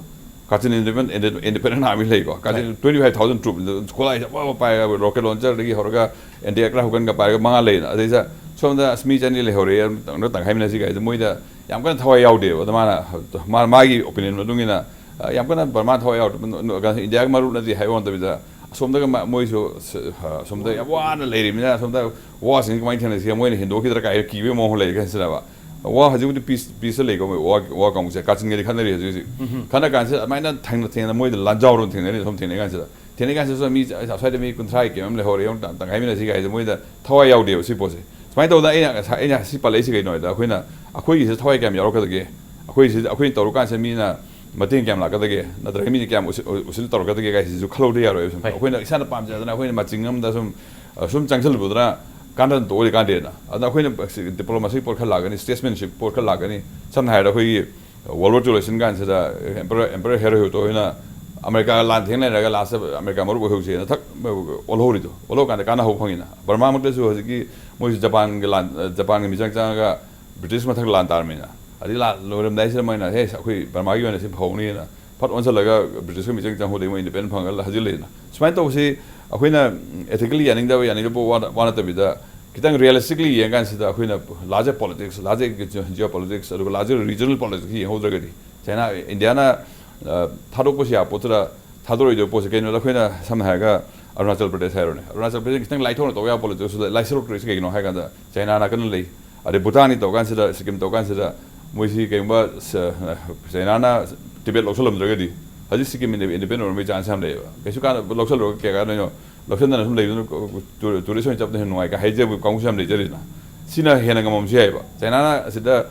ꯀꯥꯆꯤꯟ ꯏꯟꯗꯤꯄꯦꯟꯗꯦꯟ, ꯏꯟꯗꯤꯄꯦꯟꯗꯦꯟ ꯑꯥꯔꯃꯤ ꯂꯩꯀꯣ꯫ ꯀꯥꯆꯤꯟ ꯇ꯭ꯋꯦꯟꯇꯤ ꯐꯥꯏꯚ ꯊꯥꯎꯖꯟ ꯇ꯭ꯔꯨꯞ, ꯈꯣꯂꯥꯏꯁꯦ ꯑꯐꯕ ꯄꯥꯏꯔꯒ, ꯔꯣꯀꯦꯠ ꯂꯣꯟꯆꯔꯗꯒꯤ ꯍꯧꯔꯒ ꯑꯦꯟꯇꯤ ꯑꯦꯌꯔꯀ꯭ꯔꯥꯐ ꯒꯟꯒ ꯄꯥꯏꯔꯒ ꯃꯉꯥ ꯂꯩꯅ꯫ ꯑꯗꯩꯗ ꯁꯣꯝꯗ ꯑꯁ ꯃꯤ ꯆꯅꯤ ꯂꯩꯍꯧꯔꯦ, ꯇꯪꯈꯥꯏ ꯇꯪꯈꯥꯏꯃꯤꯟꯅꯁꯤ ꯀꯥꯏꯁꯦ ꯃꯣꯏꯗ ꯌꯥꯝ ꯀꯟꯅ ꯊꯋꯥꯏ ꯌꯥꯎꯗꯦꯕ꯫ ꯑꯗꯣ ꯃꯥꯅ, ꯃꯥ-, ꯃꯥꯒꯤ ꯑꯣꯄꯤꯅꯤꯌꯟ ꯃꯇꯨꯡ ꯏꯟꯅ, ꯑ, ꯌꯥꯝ ꯀꯟꯅ ꯕꯔꯃꯥ ꯊꯋꯥꯏ ꯌꯥꯎꯗꯕ, ꯅ-, ꯅ-, ꯏꯟꯗꯤꯌꯥꯒꯤ ꯃꯔꯨꯞ ꯅꯠꯇꯦ ꯍꯥꯏꯕ ꯅꯠꯇꯕꯤꯗ, ꯑꯁꯣꯝꯗꯒ ꯃ-, ꯃꯣꯏꯁꯨ ꯁ-, ꯑ, ꯑꯁꯣꯝꯗ ꯌꯥꯝ ꯋꯥꯅ ꯂꯩꯔꯤꯕꯅꯤꯅ, ꯑꯁꯣꯝꯗ ꯋꯥꯁꯤꯡꯁꯤ ꯀꯃꯥꯏꯅ ꯊꯦꯡꯅꯁꯤꯒꯦ, ꯃꯣꯏꯅ ꯍꯦꯟꯗꯣꯛꯈꯤꯗ꯭ꯔꯥ ꯀꯥꯏꯅ ꯀꯤꯕꯒꯤ ꯃꯑꯣꯡ ꯂꯩ ꯈꯟꯁꯤꯅꯕ꯫ ꯋꯥ ꯍꯧꯖꯤꯛ ꯍꯧꯖꯤꯛ ꯄꯤꯁ, ꯄꯤꯁꯇ ꯂꯩꯀꯣ, ꯃꯣꯏ ꯋꯥ, ꯋꯥ ꯀꯥꯡꯕꯨꯁꯦ, ꯀꯥꯆꯤꯟꯒꯗꯤ ꯈꯠꯅꯔꯤ ꯍꯧꯖꯤꯛ ꯍꯧꯖꯤꯛ꯫ ꯈꯠꯅ ꯀꯥꯟꯁꯤꯗ ꯑꯗꯨꯃꯥꯏꯅ ꯊꯦꯡꯅ ꯊꯦꯡꯅ ꯃꯣꯏꯗ ꯂꯥꯟꯖꯥꯎꯔꯣ ꯊꯦꯡꯅꯔꯤ, ꯁꯣꯝ ꯊꯦꯡꯅꯩ ꯀꯥꯟꯁꯤꯗ꯫ ꯊꯦꯡꯅꯩ ꯀꯥꯟꯁꯤꯗ ꯃꯤ ꯑꯁ꯭ꯋꯥꯏꯗ ꯃꯤ ꯀꯨꯟꯊ꯭ꯔꯥꯒꯤ ꯀꯦꯝ ꯑꯃ ꯂꯩꯍꯧꯔꯦ, ꯌꯦꯡꯉꯨ, ꯇꯪꯈꯥꯏꯃꯤꯟꯅꯁꯤ ꯀꯥꯏꯁꯦ ꯃꯣꯏꯗ ꯊꯋꯥꯏ ꯌꯥꯎꯗꯦꯕ ꯁꯤ ꯄꯣꯠꯁꯦ꯫ ꯁꯨꯃꯥꯏꯅ ꯇꯧꯗꯅ ꯑꯩꯅ ꯉꯁꯥꯏ, ꯑꯩꯅ ꯁꯤ ꯄꯜꯂꯛꯏꯁꯦ ꯀꯩꯅꯣ ꯍꯥꯏꯗ, ꯑꯩꯈꯣꯏꯅ, ꯑꯩꯈꯣꯏꯒꯤꯁꯤꯗ ꯊꯋꯥꯏ ꯀꯌꯥꯝ ꯌꯥꯎꯔꯛꯀꯗꯒꯦ? ꯑꯩꯈꯣꯏꯁꯤ, ꯑꯩꯈꯣꯏꯅ ꯇꯧꯔꯀꯥꯟꯁꯤꯗ ꯃꯤꯅ ꯃꯇꯦꯡ ꯀꯌꯥꯝ ꯂꯥꯛꯀꯗꯒꯦ? ꯅꯠꯇ꯭ꯔꯒ ꯃꯤꯅ ꯀꯌꯥꯝ ꯎꯁꯤ-, ꯎ-, ꯎꯁꯤꯠ ꯇꯧꯔꯛꯀꯗꯒꯦ ꯀꯥꯏꯁꯤꯁꯨ ꯈꯜꯍꯧꯗ ꯌꯥꯔꯣꯏꯕ꯫ ꯁꯨꯝ ꯑꯩꯈꯣꯏꯅ ꯏꯁꯥꯅ ꯄꯥꯝꯖꯗꯅ ꯑꯩꯈꯣꯏꯅ ꯃꯆꯤꯡ ꯑꯃꯗ ꯁꯨꯝ, ꯑ, ꯁꯨꯝ ꯆꯪꯁꯤꯜꯂꯨꯕꯗꯨꯅ ꯀꯥꯟꯅꯗ ꯇꯣꯛꯑꯗꯤ ꯀꯥꯟꯗꯦꯅ꯫ ꯑꯗꯨꯅ ꯑꯩꯈꯣꯏꯅ ꯗꯤꯄ꯭ꯂꯣꯃꯥꯁꯤ ꯄꯣꯠ ꯈꯔ ꯂꯥꯛꯀꯅꯤ, ꯁ꯭ꯇꯦꯠꯁꯃꯦꯟꯁꯤꯞ ꯄꯣꯠ ꯈꯔ ꯂꯥꯛꯀꯅꯤ꯫ ꯁꯝꯅ ꯍꯥꯏꯔꯕꯗ ꯑꯩꯈꯣꯏꯒꯤ ꯋꯥꯔꯜ ꯋꯥꯔ ꯇꯨ ꯂꯣꯏꯁꯤꯟ ꯀꯥꯟꯁꯤꯗ ꯑꯦꯝꯄꯔꯔ, ꯑꯦꯝꯄꯔꯔ ꯍꯤꯔꯣꯍꯤꯇꯣ ꯍꯣꯏꯅ ꯑꯃꯦꯔꯤꯀꯥꯒ ꯂꯥꯟ ꯊꯦꯡ ꯂꯩꯅꯔꯒ ꯂꯥꯁꯇ ꯑꯃꯦꯔꯤꯀꯥ ꯃꯔꯨꯞ ꯑꯣꯏꯍꯧꯁꯦꯅ ꯊꯛ ꯑꯣꯜꯍꯧꯔꯤꯗꯣ, ꯑꯣꯜꯍꯧꯀꯥꯟꯗ ꯀꯥꯟꯅꯍꯧꯕ ꯐꯪꯉꯤꯅ꯫ ꯕꯔꯃꯥꯃꯛꯇꯁꯨ ꯍꯧꯖꯤꯛꯀꯤ ꯃꯣꯏꯁꯨ ꯖꯄꯥꯟꯒꯤ ꯂꯥꯟ, ꯖꯄꯥꯟꯒꯤ ꯃꯤꯆꯪ ꯆꯪꯉꯒ ꯕ꯭ꯔꯤꯇꯤꯁ ꯃꯊꯛ ꯂꯥꯟ ꯇꯥꯔꯝꯃꯤꯅ꯫ ꯑꯗꯩ ꯂꯥꯟ ꯂꯣꯏꯔꯝꯗꯥꯏꯁꯤꯗ ꯃꯣꯏꯅ, "ꯍꯦ, ꯑꯩꯈꯣꯏ ꯕꯔꯃꯥꯒꯤ ꯑꯣꯏꯅ ꯁꯤ ꯐꯍꯧꯅꯤꯅ" ꯐꯠ ꯑꯣꯟꯁꯤꯜꯂꯒ ꯕ꯭ꯔꯤꯇꯤꯁꯀ ꯃꯤꯆꯪ ꯆꯪꯍꯧꯗꯦ, ꯃꯣꯏ ꯏꯟꯗꯤꯄꯦꯟꯗꯦꯟ ꯐꯪꯉꯒ ꯍꯧꯖꯤꯛ ꯂꯩꯗꯅ꯫ ꯁꯨꯃꯥꯏꯅ ꯇꯧꯕꯁꯤ ꯑꯩꯈꯣꯏꯅ ethically ꯌꯥꯅꯤꯡꯗꯕ, ꯌꯥꯅꯤꯡꯗꯕ ꯋꯥ, ꯋꯥ ꯅꯠꯇꯕꯤꯗ, ꯈꯤꯇꯪ realistically ꯌꯦꯡꯉꯀꯥꯟꯁꯤꯗ ꯑꯩꯈꯣꯏꯅ larger politics, larger geopolitics, ꯑꯗꯨꯒ larger regional politics ꯌꯦꯡꯍꯧꯗ꯭ꯔꯒꯗꯤ, ꯆꯥꯏꯅꯥ, ꯏꯟꯗꯤꯌꯥꯅ, ꯑ, ꯊꯥꯗꯣꯛꯄꯁꯨ ꯌꯥꯕ ꯄꯣꯠꯇꯨꯗ ꯊꯥꯗꯣꯔꯛꯏꯗꯣ ꯄꯣꯠꯁꯦ ꯀꯩꯅꯣꯗ ꯑꯩꯈꯣꯏꯅ ꯁꯝꯅ ꯍꯥꯏꯔꯒ ꯑꯔꯨꯅꯥꯆꯜ ꯄ꯭ꯔꯗꯦꯁ ꯍꯥꯏꯔꯣꯅꯦ꯫ ꯑꯔꯨꯅꯥꯆꯜ ꯄ꯭ꯔꯗꯦꯁ ꯈꯤꯇꯪ ꯂꯥꯏꯊꯣꯛꯅ ꯇꯧ ꯌꯥꯕ ꯄꯣꯂꯤꯇꯤꯛꯁ ꯂꯥꯏꯁꯣꯔꯛꯇ꯭ꯔꯤꯁꯦ ꯀꯩꯒꯤꯅꯣ ꯍꯥꯏ ꯀꯥꯟꯗ ꯆꯥꯏꯅꯥ ꯅꯥꯀꯟꯗ ꯂꯩ꯫ ꯑꯗꯩ ꯚꯨꯇꯥꯟꯒꯤ ꯇꯧ ꯀꯥꯟꯁꯤꯗ, ꯁꯤꯛꯀꯤꯝ ꯇꯧ ꯀꯥꯟꯁꯤꯗ ꯃꯣꯏꯁꯤ ꯀꯩꯒꯨꯝꯕ ꯆꯥꯏꯅꯥꯅ ꯇꯤꯕꯦꯠ ꯂꯧꯁꯜꯂꯝꯗ꯭ꯔꯒꯗꯤ ꯍꯧꯖꯤꯛ ꯁꯤꯛꯀꯤꯝ ꯏꯟꯗꯤꯄꯦꯟꯗꯦꯟ ꯑꯣꯏꯔꯝꯕꯩ ꯆꯥꯟꯁ ꯌꯥꯝ ꯂꯩꯌꯦꯕ꯫ ꯀꯩꯁꯨ ꯀꯥꯟꯅꯕ ꯂꯧꯁꯜꯂꯨꯔꯒ ꯀꯩ ꯀꯥꯟꯅꯗꯣꯏꯅꯣ? ꯂꯧꯁꯟꯗꯅ ꯁꯨꯝ ꯂꯩꯕꯗꯨꯅ ꯇꯨꯔꯤꯁ ꯑꯣꯏꯅ ꯆꯠꯄꯗ ꯍꯦꯟꯅ ꯅꯨꯡꯉꯥꯏ ꯀꯥꯏ ꯍꯥꯏꯖꯕ ꯀꯥꯡꯕꯨꯁꯨ ꯌꯥꯝ ꯂꯩꯖꯔꯤꯗꯅ꯫ ꯁꯤꯅ ꯍꯦꯟꯅ ꯉꯝꯃꯝꯁꯨ ꯌꯥꯏꯑꯕ꯫ ꯆꯥꯏꯅꯥꯅ ꯑꯁꯤꯗ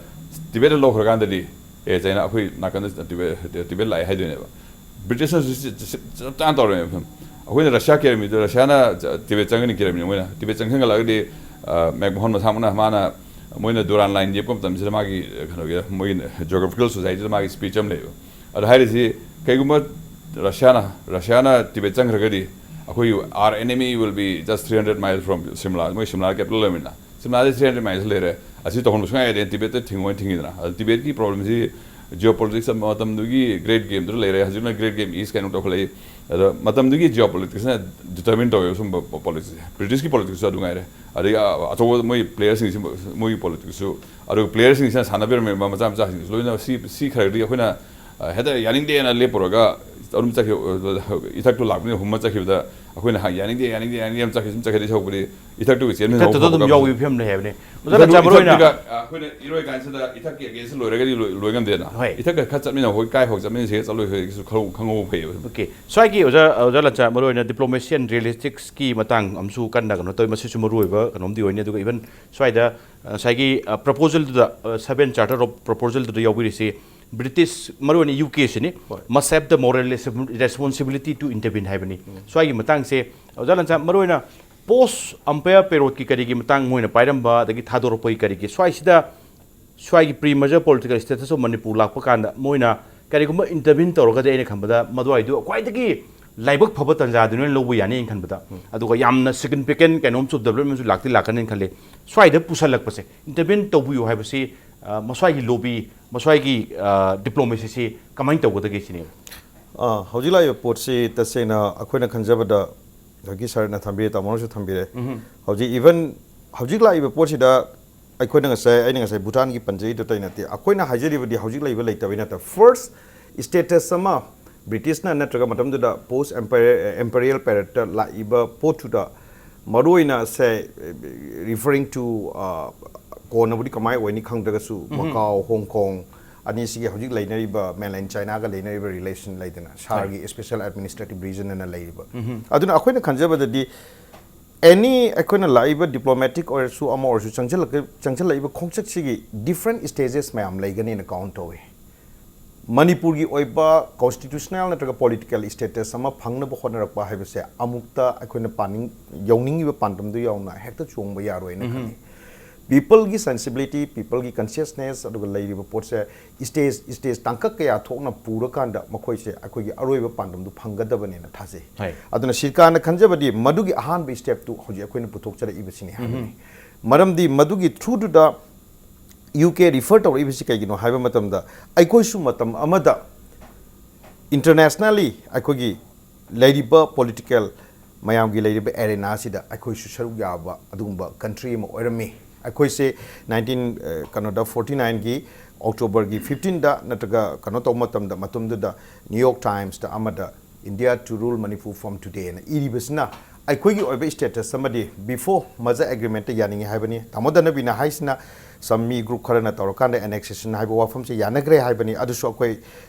ꯇꯤꯕꯦꯠꯇ ꯂꯧꯈ꯭ꯔꯀꯥꯟꯗꯗꯤ ꯑꯦ ꯆꯥꯏꯅꯥ ꯑꯩꯈꯣꯏ ꯅꯥꯀꯟꯗ ꯇꯤꯕꯦꯠ, ꯇꯤꯕꯦꯠ ꯂꯥꯛꯑꯦ ꯍꯥꯏꯗꯣꯏꯅꯦꯕ꯫ ꯕ꯭ꯔꯤꯇꯤꯁꯅꯁꯨ ꯆꯞ ꯆꯥꯅ ꯇꯧꯔꯝꯃꯦꯕ꯫ ꯑꯩꯈꯣꯏꯅ ꯔꯁꯤꯌꯥ ꯀꯤꯔꯝꯃꯤꯗꯣ, ꯔꯁꯤꯌꯥꯅ ꯇꯤꯕꯦꯠ ꯆꯪꯒꯅꯤ ꯀꯤꯔꯝꯃꯤꯅꯦ꯫ ꯃꯣꯏꯅ ꯇꯤꯕꯦꯠ ꯆꯪꯁꯤꯟꯒꯠꯂꯒꯗꯤ ꯃꯦꯛꯃꯣꯍꯟ ꯃꯁꯥꯃꯛꯅ ꯃꯥꯅ, ꯃꯣꯏꯅ ꯗꯨꯔꯥꯟ ꯂꯥꯏꯟ ꯌꯦꯞꯄ ꯃꯇꯝꯁꯤꯗ ꯃꯥꯒꯤ ꯀꯩꯅꯣꯒꯤ ꯃꯣꯏꯒꯤ ꯖꯤꯑꯣꯒ꯭ꯔꯥꯐꯤꯀꯦꯜ ꯁꯣꯁꯥꯏꯇꯤꯗ ꯃꯥꯒꯤ ꯁ꯭ꯄꯤꯆ ꯑꯃ ꯂꯩꯕ꯫ ꯑꯗꯣ ꯍꯥꯏꯔꯤꯁꯤ ꯀꯩꯒꯨꯝꯕ ꯔꯁꯤꯌꯥꯅ ꯔꯁꯤꯌꯥꯅ ꯇꯤꯕꯦꯠ ꯆꯪꯈ꯭ꯔꯒꯗꯤ ꯑꯩꯈꯣꯏ our enemy will be just three hundred miles from Simla, ꯃꯣꯏ ꯁꯤꯝꯂꯥ ꯀꯦꯄꯤꯇꯦꯜ ꯑꯣꯏꯕꯅꯤꯅ꯫ ꯁꯤꯝꯂꯥꯗꯤ three hundred miles ꯂꯩꯔꯦ꯫ ꯑꯁꯤ ꯇꯧꯍꯟꯕ ꯁꯨꯡꯌꯥ ꯌꯥꯗꯦ꯫ ꯇꯤꯕꯦꯠꯇ ꯊꯤꯡꯉꯣꯏꯅ ꯊꯤꯡꯉꯤꯗꯅ꯫ ꯑꯗꯣ ꯇꯤꯕꯦꯠꯀꯤ ꯄ꯭ꯔꯣꯕ꯭ꯂꯦꯝꯁꯤ ꯖꯤꯑꯣ ꯄꯣꯂꯤꯇꯤꯛꯁ ꯃꯇꯝꯗꯨꯒꯤ ꯒ꯭ꯔꯦꯠ ꯒꯦꯝꯗꯨꯗ ꯂꯩꯔꯦ꯫ ꯍꯧꯖꯤꯛꯅ ꯒ꯭ꯔꯦꯠ ꯒꯦꯝ ꯏꯁ ꯀꯩꯅꯣ ꯇꯧꯈꯠꯂꯛꯏ꯫ ꯑꯗꯣ ꯃꯇꯝꯗꯨꯒꯤ ꯖꯤꯑꯣ ꯄꯣꯂꯤꯇꯤꯛꯁꯅ ꯗꯤꯇꯔꯃꯤꯟ ꯇꯧꯋꯦꯕ ꯁꯨꯝꯕ ꯄꯣꯂꯤꯇꯤꯛꯁꯁꯦ꯫ ꯕ꯭ꯔꯤꯇꯤꯁꯀꯤ ꯄꯣꯂꯤꯇꯤꯛꯁꯁꯨ ꯑꯗꯨ ꯉꯥꯏꯔꯦ꯫ ꯑꯗꯒꯤ ꯑ, ꯑꯆꯧꯕ ꯃꯣꯏ ꯄ꯭ꯂꯦꯌꯔꯁꯤꯡꯁꯤ, ꯃꯣꯏꯒꯤ ꯄꯣꯂꯤꯇꯤꯛꯁꯁꯨ, ꯑꯗꯨꯒ ꯄ꯭ꯂꯦꯌꯔꯁꯤꯡꯁꯤꯅ ꯁꯥꯟꯅꯕꯤꯔꯝꯃꯤꯕ ꯃꯆꯥ ꯃꯆꯥꯁꯤꯡꯁꯨ ꯂꯣꯏꯅ ꯁꯤ, ꯁꯤꯈ꯭ꯔꯒꯗꯤ ꯑꯩꯈꯣꯏꯅ, ꯑ, ꯍꯦꯛꯇ ꯌꯥꯅꯤꯡꯗꯦꯅ ꯂꯦꯞꯄꯨꯔꯒ ꯑꯗꯨꯝ ꯆꯠꯈꯤꯕ, ꯏꯊꯛꯇꯨ ꯂꯥꯛꯄꯅꯤꯅ ꯍꯨꯝꯃ ꯆꯠꯈꯤꯕꯗ ꯑꯩꯈꯣꯏꯅ ꯍꯥꯏ, "ꯌꯥꯅꯤꯡꯗꯦ, ꯌꯥꯅꯤꯡꯗꯦ, ꯌꯥꯅꯤꯡꯗꯦ" ꯑꯗꯨꯝ ꯆꯠꯈꯤ, ꯁꯨꯝ ꯆꯠꯈꯤꯗꯣꯏ ꯁꯔꯨꯛꯄꯨꯗꯤ ꯏꯊꯛꯇꯨꯒ ꯆꯦꯟꯃꯤꯟꯅ ꯏꯊꯛꯇꯨꯗ ꯑꯗꯨꯝ ꯍꯧꯕ ꯌꯥꯎꯕꯒꯤ ꯐꯤꯕꯝ ꯂꯩ ꯍꯥꯏꯕꯅꯤ꯫ ꯑꯣꯖꯥ ꯂꯟꯆꯥ, ꯃꯔꯨ ꯑꯣꯏꯅ ꯏꯊꯛꯇꯨꯒ, ꯑ, ꯑꯩꯈꯣꯏꯅ ꯏꯔꯣꯏ ꯀꯥꯟꯁꯤꯗ ꯏꯊꯛꯀꯤ ꯑꯒꯦꯟꯁꯇ ꯂꯣꯏꯔꯒꯗꯤ ꯂꯣꯏ, ꯂꯣꯏ ꯉꯝꯗꯦꯅ꯫ ꯍꯣꯏ꯫ ꯏꯊꯛꯀ ꯈꯔ ꯆꯠꯃꯤꯟꯅꯧ, ꯍꯣꯏ, ꯀꯥꯏ ꯐꯥꯎ ꯆꯠꯃꯤꯟꯅꯁꯤꯒꯦ, ꯆꯠꯂꯣꯏ ꯍꯣꯏꯒꯤꯁꯨ ꯈꯪꯍꯧ-, ꯈꯪꯍꯧꯕ ꯐꯩꯌꯦꯕ꯫ ꯑꯣꯀꯦ꯫ ꯁ꯭ꯋꯥꯏꯒꯤ ꯑꯣꯖꯥ, ꯑꯣꯖꯥ ꯂꯟꯆꯥ, ꯃꯔꯨ ꯑꯣꯏꯅ ꯗꯤꯄ꯭ꯂꯣꯃꯦꯁꯤꯌꯟ ꯔꯤꯌꯦꯂꯤꯁꯇꯤꯛꯁꯀꯤ ꯃꯇꯥꯡ ꯑꯃꯁꯨ ꯀꯟꯅ ꯀꯩꯅꯣ ꯇꯧꯋꯤ, ꯃꯁꯤꯁꯨ ꯃꯔꯨ ꯑꯣꯏꯕ ꯀꯩꯅꯣꯝꯗꯤ ꯑꯣꯏꯅꯤ꯫ ꯑꯗꯨꯒ ꯏꯚꯟ ꯁ꯭ꯋꯥꯏꯗ, ꯑ, ꯉꯁꯥꯏꯒꯤ, ꯑ, ꯄ꯭ꯔꯄꯣꯖꯦꯜꯗꯨꯗ, ꯑ, ꯁꯚꯦꯟ ꯆꯥꯔꯇꯔ ꯑꯣꯐ ꯄ꯭ꯔꯄꯣꯖꯦꯜꯗꯨꯗ ꯌꯥꯎꯕꯤꯔꯤꯁꯤ ꯕ꯭ꯔꯤꯇꯤꯁ, ꯃꯔꯨ ꯑꯣꯏꯅ ꯌꯨ ꯀꯦꯁꯤꯅꯤ, ꯍꯣꯏ꯫ Must have the moral responsibility to intervene ꯍꯥꯏꯕꯅꯤ꯫ ꯎꯝ꯫ ꯁ꯭ꯋꯥꯏꯒꯤ ꯃꯇꯥꯡꯁꯦ, ꯑꯣꯖꯥ ꯂꯟꯆꯥ, ꯃꯔꯨ ꯑꯣꯏꯅ ꯄꯣꯁ ꯑꯝꯄꯌꯔ ꯄꯦꯔꯣꯠꯀꯤ ꯀꯔꯤꯒꯤ ꯃꯇꯥꯡ ꯃꯣꯏꯅ ꯄꯥꯏꯔꯝꯕ, ꯑꯗꯒꯤ ꯊꯥꯗꯣꯔꯛꯄꯒꯤ ꯀꯔꯤꯒꯤ, ꯁ꯭ꯋꯥꯏꯁꯤꯗ ꯁ꯭ꯋꯥꯏꯒꯤ pre merger political status of Manipur ꯂꯥꯛꯄ ꯀꯥꯟꯗ ꯃꯣꯏꯅ ꯀꯔꯤꯒꯨꯝꯕ intervene ꯇꯧꯔꯒꯗꯤ ꯑꯩꯅ ꯈꯟꯕꯗ ꯃꯗꯨꯋꯥꯏꯗꯨ ꯈ꯭ꯋꯥꯏꯗꯒꯤ ꯂꯥꯏꯕꯛ ꯐꯕ ꯇꯥꯟꯖꯥꯗꯨꯅ ꯂꯧꯕ ꯌꯥꯅꯤ ꯑꯩꯅ ꯈꯟꯕꯗ꯫ ꯎꯝ꯫ ꯑꯗꯨꯒ ꯌꯥꯝꯅ significant ꯀꯩꯅꯣꯝꯁꯨ developmentꯁꯨ ꯂꯥꯛꯇꯤ ꯂꯥꯛꯀꯅꯤꯅ ꯈꯜꯂꯤ꯫ ꯁ꯭ꯋꯥꯏꯗ ꯄꯨꯁꯜꯂꯛꯄꯁꯦ, intervene ꯇꯧꯕꯤꯌꯨ ꯍꯥꯏꯕꯁꯤ ꯑ, ꯃꯁ꯭ꯋꯥꯏꯒꯤ ꯂꯣꯕꯤ, ꯃꯁ꯭ꯋꯥꯏꯒꯤ, ꯑ, ꯗꯤꯄ꯭ꯂꯣꯃꯦꯁꯤꯁꯤ ꯀꯃꯥꯏꯅ ꯇꯧꯒꯗꯒꯦ ꯁꯤꯅꯦꯕ? ꯑꯥ, ꯍꯧꯖꯤꯛ ꯂꯥꯛꯏꯕ ꯄꯣꯠꯁꯤ ꯇꯁꯦꯡꯅ ꯑꯩꯈꯣꯏꯅ ꯈꯟꯖꯕꯗ ꯍꯧꯖꯤꯛꯀꯤ ꯁꯥꯔꯅ ꯊꯝꯕꯤꯔꯦ, ꯇꯥꯃꯣꯅꯁꯨ ꯊꯝꯕꯤꯔꯦ꯫ ꯍꯧꯖꯤꯛ even ꯍꯧꯖꯤꯛ ꯂꯥꯛꯏꯕ ꯄꯣꯠꯁꯤꯗ ꯑꯩꯈꯣꯏꯅ ꯉꯁꯥꯏ, ꯑꯩꯅ ꯉꯁꯥꯏ ꯚꯨꯇꯥꯟꯒꯤ ꯄꯟꯖꯔꯤꯗꯨ ꯑꯇꯩ ꯅꯠꯇꯦ꯫ ꯑꯩꯈꯣꯏꯅ ꯍꯥꯏꯖꯔꯤꯕꯗꯤ ꯍꯧꯖꯤꯛ ꯂꯩꯕ ꯂꯩꯇꯕꯩ ꯅꯠꯇꯕ, first status ꯑꯃ ꯕ꯭ꯔꯤꯇꯤꯁꯅ ꯅꯠꯇ꯭ꯔꯒ ꯃꯇꯝꯗꯨꯗ post imperial periodꯇ ꯂꯥꯛꯏꯕ ꯄꯣꯠꯇꯨꯗ ꯃꯔꯨꯑꯣꯏꯅ ꯁꯦ, referring to, ꯑ, ꯀꯣꯟꯅꯕꯨꯗꯤ ꯀꯃꯥꯏ ꯑꯣꯏꯅꯤ ꯈꯪꯗ꯭ꯔꯒꯁꯨ, ꯃꯀꯥꯎ, ꯍꯣꯡ ꯀꯣꯡ ꯑꯅꯤꯁꯤꯒꯤ ꯍꯧꯖꯤꯛ ꯂꯩꯅꯔꯤꯕ mainland Chinaꯒ ꯂꯩꯅꯔꯤꯕ relation ꯂꯩꯗꯅ, ꯁꯥꯔꯒꯤ special administrative region ꯑꯅ ꯂꯩꯔꯤꯕ꯫ ꯑꯗꯨꯅ ꯑꯩꯈꯣꯏꯅ ꯈꯟꯖꯕꯗꯗꯤ any ꯑꯩꯈꯣꯏꯅ ꯂꯥꯛꯏꯕ diplomatic ꯑꯣꯏꯔꯁꯨ ꯑꯃ ꯑꯣꯏꯔꯁꯨ ꯆꯪꯁꯤꯜꯂꯛ-, ꯆꯪꯁꯤꯜꯂꯛꯏꯕ ꯈꯣꯡꯆꯠꯁꯤꯒꯤ different stages ꯃꯌꯥꯝ ꯂꯩꯒꯅꯤꯅ count ꯇꯧꯏ꯫ ꯃꯅꯤꯄꯨꯔꯒꯤ ꯑꯣꯏꯕ constitutional ꯅꯠꯇ꯭ꯔꯒ political status ꯑꯃ ꯐꯪꯅꯕ ꯍꯣꯠꯅꯔꯛꯄ ꯍꯥꯏꯕꯁꯦ ꯑꯃꯨꯛꯇ ꯑꯩꯈꯣꯏꯅ ꯄꯥꯅꯤꯡ-, ꯌꯧꯅꯤꯡꯉꯤꯕ ꯄꯥꯟꯗꯝꯗꯨ ꯌꯧꯅ ꯍꯦꯛꯇ ꯆꯣꯡꯕ ꯌꯥꯔꯣꯏꯅ ꯈꯜꯂꯤ꯫ Peopleꯒꯤ sensibility, peopleꯒꯤ consciousness ꯑꯗꯨꯒ ꯂꯩꯔꯤꯕ ꯄꯣꯠꯁꯦ stage, stage ꯇꯥꯡꯀꯛ ꯀꯌꯥ ꯊꯣꯛꯅ ꯄꯨꯔꯀꯥꯟꯗ ꯃꯈꯣꯏꯁꯦ ꯑꯩꯈꯣꯏꯒꯤ ꯑꯔꯣꯏꯕ ꯄꯥꯟꯗꯝꯗꯨ ꯐꯪꯒꯗꯕꯅꯦꯅ ꯊꯥꯖꯩ꯫ ꯍꯣꯏ꯫ ꯑꯗꯨꯅ ꯁꯤꯔꯀꯥꯔꯅ ꯈꯟꯖꯕꯗꯤ ꯃꯗꯨꯒꯤ ꯑꯍꯥꯟꯕ stepꯇꯨ ꯍꯧꯖꯤꯛ ꯑꯩꯈꯣꯏꯅ ꯄꯨꯊꯣꯛꯆꯔꯛꯏꯕꯁꯤꯅꯤ ꯍꯥꯏꯕꯅꯤ꯫ ꯃꯔꯝꯗꯤ ꯃꯗꯨꯒꯤ throughꯗꯨꯗ UK refer ꯇꯧꯔꯛꯏꯕꯁꯤ ꯀꯩꯒꯤꯅꯣ ꯍꯥꯏꯕ ꯃꯇꯝꯗ, ꯑꯩꯈꯣꯏꯁꯨ ꯃꯇꯝ ꯑꯃꯗ internationally ꯑꯩꯈꯣꯏꯒꯤ ꯂꯩꯔꯤꯕ political ꯃꯌꯥꯝꯒꯤ ꯂꯩꯔꯤꯕ arenaꯁꯤꯗ ꯑꯩꯈꯣꯏꯁꯨ ꯁꯔꯨꯛ ꯌꯥꯕ ꯑꯗꯨꯒꯨꯝꯕ country ꯑꯃ ꯑꯣꯏꯔꯝꯃꯤ꯫ ꯑꯩꯈꯣꯏꯁꯦ nineteen, ꯑ, ꯀꯩꯅꯣꯗ forty nineꯒꯤ Octoberꯒꯤ fifteenꯗ ꯅꯠꯇ꯭ꯔꯒ ꯀꯩꯅꯣ ꯇꯧꯕ ꯃꯇꯝꯗ, ꯃꯇꯝꯗꯨꯗ New York Timesꯇ ꯑꯃꯗ "India to rule Manipur from today" ꯍꯥꯏꯅ ꯏꯔꯤꯕꯁꯤꯅ ꯑꯩꯈꯣꯏꯒꯤ ꯑꯣꯏꯕ status ꯑꯃꯗꯤ before merger agreementꯇ ꯌꯥꯅꯤꯡꯉꯤ ꯍꯥꯏꯕꯅꯤ꯫ ꯇꯥꯃꯣ ꯙꯅꯕꯤꯅ ꯍꯥꯏꯁꯤꯅ ꯁꯝ ꯃꯤ group ꯈꯔꯅ ꯇꯧꯔꯀꯥꯟꯗ annexation ꯍꯥꯏꯕ ꯋꯥꯐꯝꯁꯦ ꯌꯥꯅꯈ꯭ꯔꯦ ꯍꯥꯏꯕꯅꯤ꯫ ꯑꯗꯨꯁꯨ ꯑꯩꯈꯣꯏ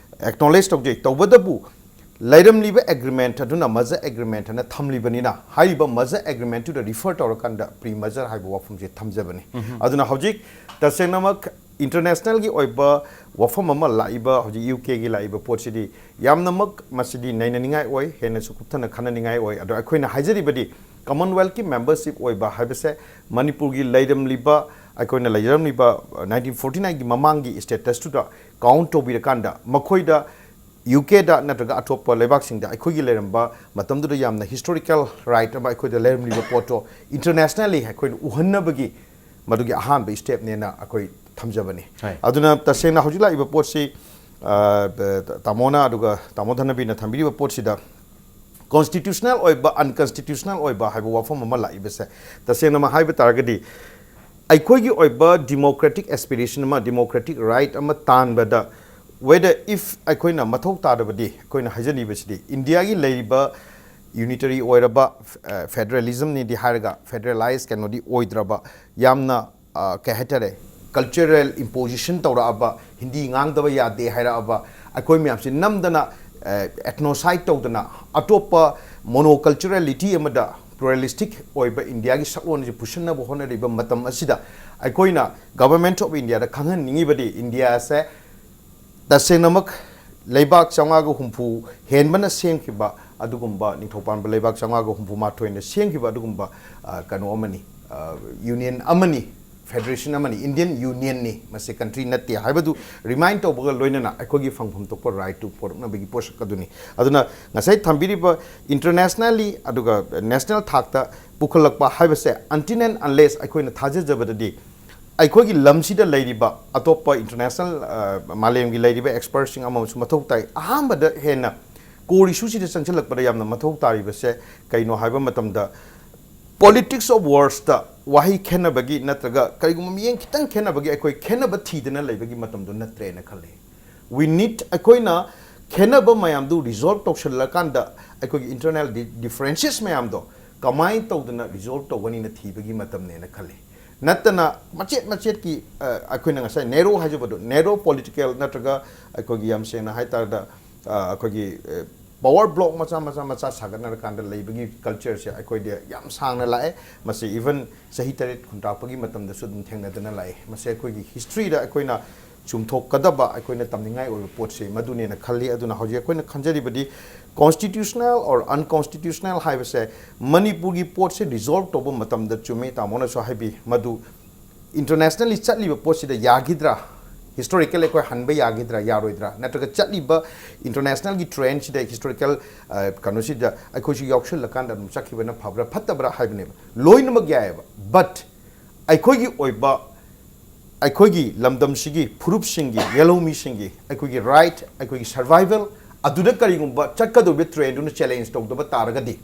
acknowledge ꯇꯧꯖꯩ꯫ ꯇꯧꯕꯇꯕꯨ ꯂꯩꯔꯝꯂꯤꯕ agreement ꯑꯗꯨꯅ merger agreement ꯑꯅ ꯊꯝꯂꯤꯕꯅꯤꯅ, ꯍꯥꯏꯔꯤꯕ merger agreement ꯇꯨꯗ refer ꯇꯧꯔꯀꯥꯟꯗ pre merger ꯍꯥꯏꯕ ꯋꯥꯐꯝꯁꯦ ꯊꯝꯖꯕꯅꯤ꯫ ꯑꯗꯨꯅ ꯍꯧꯖꯤꯛ ꯇꯁꯦꯡꯅꯃꯛ internationalꯒꯤ ꯑꯣꯏꯕ ꯋꯥꯐꯝ ꯑꯃ ꯂꯥꯛꯏꯕ, ꯍꯧꯖꯤꯛ UKꯒꯤ ꯂꯥꯛꯏꯕ ꯄꯣꯠꯁꯤꯗꯤ ꯌꯥꯝꯅꯃꯛ ꯃꯁꯤꯗꯤ ꯅꯩꯅꯅꯤꯡꯉꯥꯏ ꯑꯣꯏ, ꯍꯦꯟꯅꯁꯨ ꯀꯨꯞꯊꯅ ꯈꯟꯅꯅꯤꯡꯉꯥꯏ ꯑꯣꯏ꯫ ꯑꯗꯣ ꯑꯩꯈꯣꯏꯅ ꯍꯥꯏꯖꯔꯤꯕꯗꯤ Commonwealthꯀꯤ membership ꯑꯣꯏꯕ ꯍꯥꯏꯕꯁꯦ ꯃꯅꯤꯄꯨꯔꯒꯤ ꯂꯩꯔꯝꯂꯤꯕ, ꯑꯩꯈꯣꯏꯅ ꯂꯩꯖꯔꯝꯂꯤꯕ nineteen forty nineꯒꯤ ꯃꯃꯥꯡꯒꯤ statusꯇꯨꯗ count ꯇꯧꯕꯤꯔꯀꯥꯟꯗ ꯃꯈꯣꯏꯗ UKꯗ ꯅꯠꯇ꯭ꯔꯒ ꯑꯇꯣꯞꯄ ꯂꯩꯕꯥꯛꯁꯤꯡꯗ ꯑꯩꯈꯣꯏꯒꯤ ꯂꯩꯔꯝꯕ ꯃꯇꯝꯗꯨꯗ ꯌꯥꯝꯅ historical right ꯑꯃ ꯑꯩꯈꯣꯏꯗ ꯂꯩꯔꯝꯂꯤꯕ ꯄꯣꯠꯇꯣ internationally ꯑꯩꯈꯣꯏꯅ ꯎꯍꯟꯅꯕꯒꯤ ꯃꯗꯨꯒꯤ ꯑꯍꯥꯟꯕ stepꯅꯦꯅ ꯑꯩꯈꯣꯏ ꯊꯝꯖꯕꯅꯤ꯫ ꯍꯣꯏ꯫ ꯑꯗꯨꯅ ꯇꯁꯦꯡꯅ ꯍꯧꯖꯤꯛ ꯂꯥꯛꯏꯕ ꯄꯣꯠꯁꯤ, ꯑ, ꯇꯥꯃꯣꯅ ꯑꯗꯨꯒ ꯇꯥꯃꯣ ꯙꯅꯕꯤꯔꯅ ꯊꯝꯕꯤꯔꯤꯕ ꯄꯣꯠꯁꯤꯗ constitutional ꯑꯣꯏꯕ, unconstitutional ꯑꯣꯏꯕ ꯍꯥꯏꯕ ꯋꯥꯐꯝ ꯑꯃ ꯂꯥꯛꯏꯕꯁꯦ, ꯇꯁꯦꯡꯅꯃꯛ ꯍꯥꯏꯕ ꯇꯥꯔꯒꯗꯤ, ꯑꯩꯈꯣꯏꯒꯤ ꯑꯣꯏꯕ democratic aspiration ꯑꯃ, democratic right ꯑꯃ ꯇꯥꯟꯕꯗ, whether if ꯑꯩꯈꯣꯏꯅ ꯃꯊꯧ ꯇꯥꯔꯕꯗꯤ, ꯑꯩꯈꯣꯏꯅ ꯍꯥꯏꯖꯅꯤꯡꯕꯁꯤꯗꯤ, ꯏꯟꯗꯤꯌꯥꯒꯤ ꯂꯩꯔꯤꯕ unitary ꯑꯣꯏꯔꯕ, ꯑ, federalism ꯅꯤꯗꯤ ꯍꯥꯏꯔꯒ, federalize ꯀꯩꯅꯣꯗꯤ ꯑꯣꯏꯗ꯭ꯔꯕ, ꯌꯥꯝꯅ, ꯑ, ꯀꯩ ꯍꯥꯏꯇꯥꯔꯦ, cultural imposition ꯇꯧꯔꯛꯑꯕ, ꯍꯤꯟꯗꯤ ꯉꯥꯡꯗꯕ ꯌꯥꯗꯦ ꯍꯥꯏꯔꯛꯑꯕ, ꯑꯩꯈꯣꯏ ꯃꯌꯥꯝꯁꯤ ꯅꯝꯗꯅ, ꯑ, ethnocide ꯇꯧꯗꯅ, ꯑꯇꯣꯞꯄ monoculturality ꯑꯃꯗ pluralistic ꯑꯣꯏꯕ ꯏꯟꯗꯤꯌꯥꯒꯤ ꯁꯛꯂꯣꯟꯁꯤ ꯄꯨꯁꯤꯟꯅꯕ ꯍꯣꯠꯅꯔꯤꯕ ꯃꯇꯝ ꯑꯁꯤꯗ, ꯑꯩꯈꯣꯏꯅ Government of India ꯗ ꯈꯪꯍꯟꯅꯤꯡꯉꯤꯕꯗꯤ, ꯏꯟꯗꯤꯌꯥꯁꯦ ꯇꯁꯦꯡꯅꯃꯛ ꯂꯩꯕꯥꯛ ꯆꯥꯝꯃꯉꯥꯒ ꯍꯨꯝꯐꯨ ꯍꯦꯟꯕꯅ ꯁꯦꯝꯈꯤꯕ ꯑꯗꯨꯒꯨꯝꯕ, ꯅꯤꯡꯊꯧ ꯄꯥꯟꯕ ꯂꯩꯕꯥꯛ ꯆꯥꯝꯃꯉꯥꯒ ꯍꯨꯝꯐꯨ ꯃꯥꯊꯣꯏꯅ ꯁꯦꯝꯈꯤꯕ ꯑꯗꯨꯒꯨꯝꯕ, ꯑ, ꯀꯩꯅꯣ ꯑꯃꯅꯤ, ꯑ, union ꯑꯃꯅꯤ, federation ꯑꯃꯅꯤ, Indian Union ꯅꯤ, ꯃꯁꯤ country ꯅꯠꯇꯦ ꯍꯥꯏꯕꯗꯨ remind ꯇꯧꯕꯒ ꯂꯣꯏꯅꯅ ꯑꯩꯈꯣꯏꯒꯤ ꯐꯪꯐꯝ ꯊꯣꯛꯄ right ꯇꯨ ꯄꯣꯔꯛꯅꯕꯒꯤ ꯄꯣꯠꯁꯛ ꯑꯗꯨꯅꯤ꯫ ꯑꯗꯨꯅ ꯉꯁꯥꯏ ꯊꯝꯕꯤꯔꯤꯕ internationally ꯑꯗꯨꯒ national ꯊꯥꯛꯇ ꯄꯨꯈꯠꯂꯛꯄ ꯍꯥꯏꯕꯁꯦ, until and unless ꯑꯩꯈꯣꯏꯅ ꯊꯥꯖꯖꯕꯗꯗꯤ, ꯑꯩꯈꯣꯏꯒꯤ ꯂꯝꯁꯤꯗ ꯂꯩꯔꯤꯕ ꯑꯇꯣꯞꯄ international, ꯑ, ꯃꯥꯂꯦꯝꯒꯤ ꯂꯩꯔꯤꯕ expert ꯁꯤꯡ ꯑꯃꯁꯨ ꯃꯊꯧ ꯇꯥꯏ꯫ ꯑꯍꯥꯟꯕꯗ ꯍꯦꯟꯅ core issue ꯁꯤꯗ ꯆꯪꯁꯤꯜꯂꯛꯄꯗ ꯌꯥꯝꯅ ꯃꯊꯧ ꯇꯥꯔꯤꯕꯁꯦ ꯀꯩꯅꯣ ꯍꯥꯏꯕ ꯃꯇꯝꯗ, politics of words ꯇ ꯋꯥꯍꯩ ꯈꯦꯠꯅꯕꯒꯤ ꯅꯠꯇ꯭ꯔꯒ ꯀꯔꯤꯒꯨꯝꯕ ꯃꯤꯠꯌꯦꯡ ꯈꯤꯇꯪ ꯈꯦꯠꯅꯕꯒꯤ ꯑꯩꯈꯣꯏ ꯈꯦꯠꯅꯕ ꯊꯤꯗꯅ ꯂꯩꯕꯒꯤ ꯃꯇꯝꯗꯣ ꯅꯠꯇ꯭ꯔꯦꯅ ꯈꯜꯂꯤ꯫ We need, ꯑꯩꯈꯣꯏꯅ ꯈꯦꯠꯅꯕ ꯃꯌꯥꯝꯗꯨ resolve ꯇꯧꯁꯤꯜꯂꯀꯥꯟꯗ, ꯑꯩꯈꯣꯏꯒꯤ internal di-, differences ꯃꯌꯥꯝꯗꯣ ꯀꯃꯥꯏꯅ ꯇꯧꯗꯅ resolve ꯇꯧꯒꯅꯤꯅ ꯊꯤꯕꯒꯤ ꯃꯇꯝꯅꯦꯅ ꯈꯜꯂꯤ꯫ ꯅꯠꯇꯅ ꯃꯆꯦꯠ ꯃꯆꯦꯠꯀꯤ, ꯑ, ꯑꯩꯈꯣꯏꯅ ꯉꯁꯥꯏ narrow ꯍꯥꯏꯖꯕꯗꯣ, narrow political ꯅꯠꯇ꯭ꯔꯒ ꯑꯩꯈꯣꯏꯒꯤ, ꯌꯥꯝ ꯁꯦꯡꯅ ꯍꯥꯏ ꯇꯥꯔꯗ, ꯑ, ꯑꯩꯈꯣꯏꯒꯤ, ꯑ, power block ꯃꯆꯥ ꯃꯆꯥ ꯃꯆꯥ ꯁꯥꯒꯠꯅꯔꯀꯥꯟꯗ ꯂꯩꯕꯒꯤ culture ꯁꯦ ꯑꯩꯈꯣꯏꯗꯤ ꯌꯥꯝ ꯁꯥꯡꯅ ꯂꯥꯛꯑꯦ꯫ ꯃꯁꯤ even ꯆꯍꯤ ꯇꯔꯦꯠ ꯈꯨꯟꯇꯥꯛꯄꯒꯤ ꯃꯇꯝꯗꯁꯨ ꯑꯗꯨꯝ ꯊꯦꯡꯅꯗꯅ ꯂꯥꯛꯑꯦ꯫ ꯃꯁꯤ ꯑꯩꯈꯣꯏꯒꯤ history ꯗ ꯑꯩꯈꯣꯏꯅ ꯆꯨꯝꯊꯣꯛꯀꯗꯕ, ꯑꯩꯈꯣꯏꯅ ꯇꯝꯅꯤꯡꯉꯥꯏ ꯑꯣꯏꯕ ꯄꯣꯠꯁꯦ ꯃꯗꯨꯅꯦꯅ ꯈꯜꯂꯤ꯫ ꯑꯗꯨꯅ ꯍꯧꯖꯤꯛ ꯑꯩꯈꯣꯏꯅ ꯈꯟꯖꯔꯤꯕꯗꯤ constitutional or unconstitutional ꯍꯥꯏꯕꯁꯦ, ꯃꯅꯤꯄꯨꯔꯒꯤ ꯄꯣꯠꯁꯦ resolve ꯇꯧꯕ ꯃꯇꯝꯗ, ꯆꯨꯝꯃꯤ, ꯇꯥꯃꯣꯅꯁꯨ ꯍꯥꯏꯕꯤ, ꯃꯗꯨ internationally ꯆꯠꯂꯤꯕ ꯄꯣꯠꯁꯤꯗ ꯌꯥꯈꯤꯗ꯭ꯔꯥ? Historical ꯑꯩꯈꯣꯏ ꯍꯟꯕ ꯌꯥꯈꯤꯗ꯭ꯔꯥ, ꯌꯥꯔꯣꯏꯗ꯭ꯔꯥ? ꯅꯠꯇ꯭ꯔꯒ ꯆꯠꯂꯤꯕ international ꯒꯤ trend ꯁꯤꯗ, historical, ꯑ, ꯀꯩꯅꯣꯁꯤꯗ ꯑꯩꯈꯣꯏꯁꯨ ꯌꯥꯎꯁꯜꯂꯀꯥꯟꯗ ꯑꯗꯨꯝ ꯆꯠꯈꯤꯕꯅ ꯐꯕ꯭ꯔꯥ ꯐꯠꯇꯕ꯭ꯔꯥ ꯍꯥꯏꯕꯅꯦꯕ꯫ ꯂꯣꯏꯅꯃꯛ ꯌꯥꯏꯑꯕ, but ꯑꯩꯈꯣꯏꯒꯤ ꯑꯣꯏꯕ ꯑꯩꯈꯣꯏꯒꯤ ꯂꯝꯗꯝꯁꯤꯒꯤ ꯐꯨꯔꯨꯞꯁꯤꯡꯒꯤ, ꯌꯦꯜꯍꯧꯃꯤꯁꯤꯡꯒꯤ ꯑꯩꯈꯣꯏꯒꯤ ꯔꯥꯏꯠ, ꯑꯩꯈꯣꯏꯒꯤ ꯁꯔꯚꯥꯏꯚꯦꯜ ꯑꯗꯨꯗ ꯀꯔꯤꯒꯨꯝꯕ ꯆꯠꯀꯗꯧꯔꯤꯕ ꯇ꯭ꯔꯦꯟꯗꯨꯅ ꯆꯦꯂꯦꯟꯖ ꯇꯧꯗꯕ ꯇꯥꯔꯒꯗꯤ,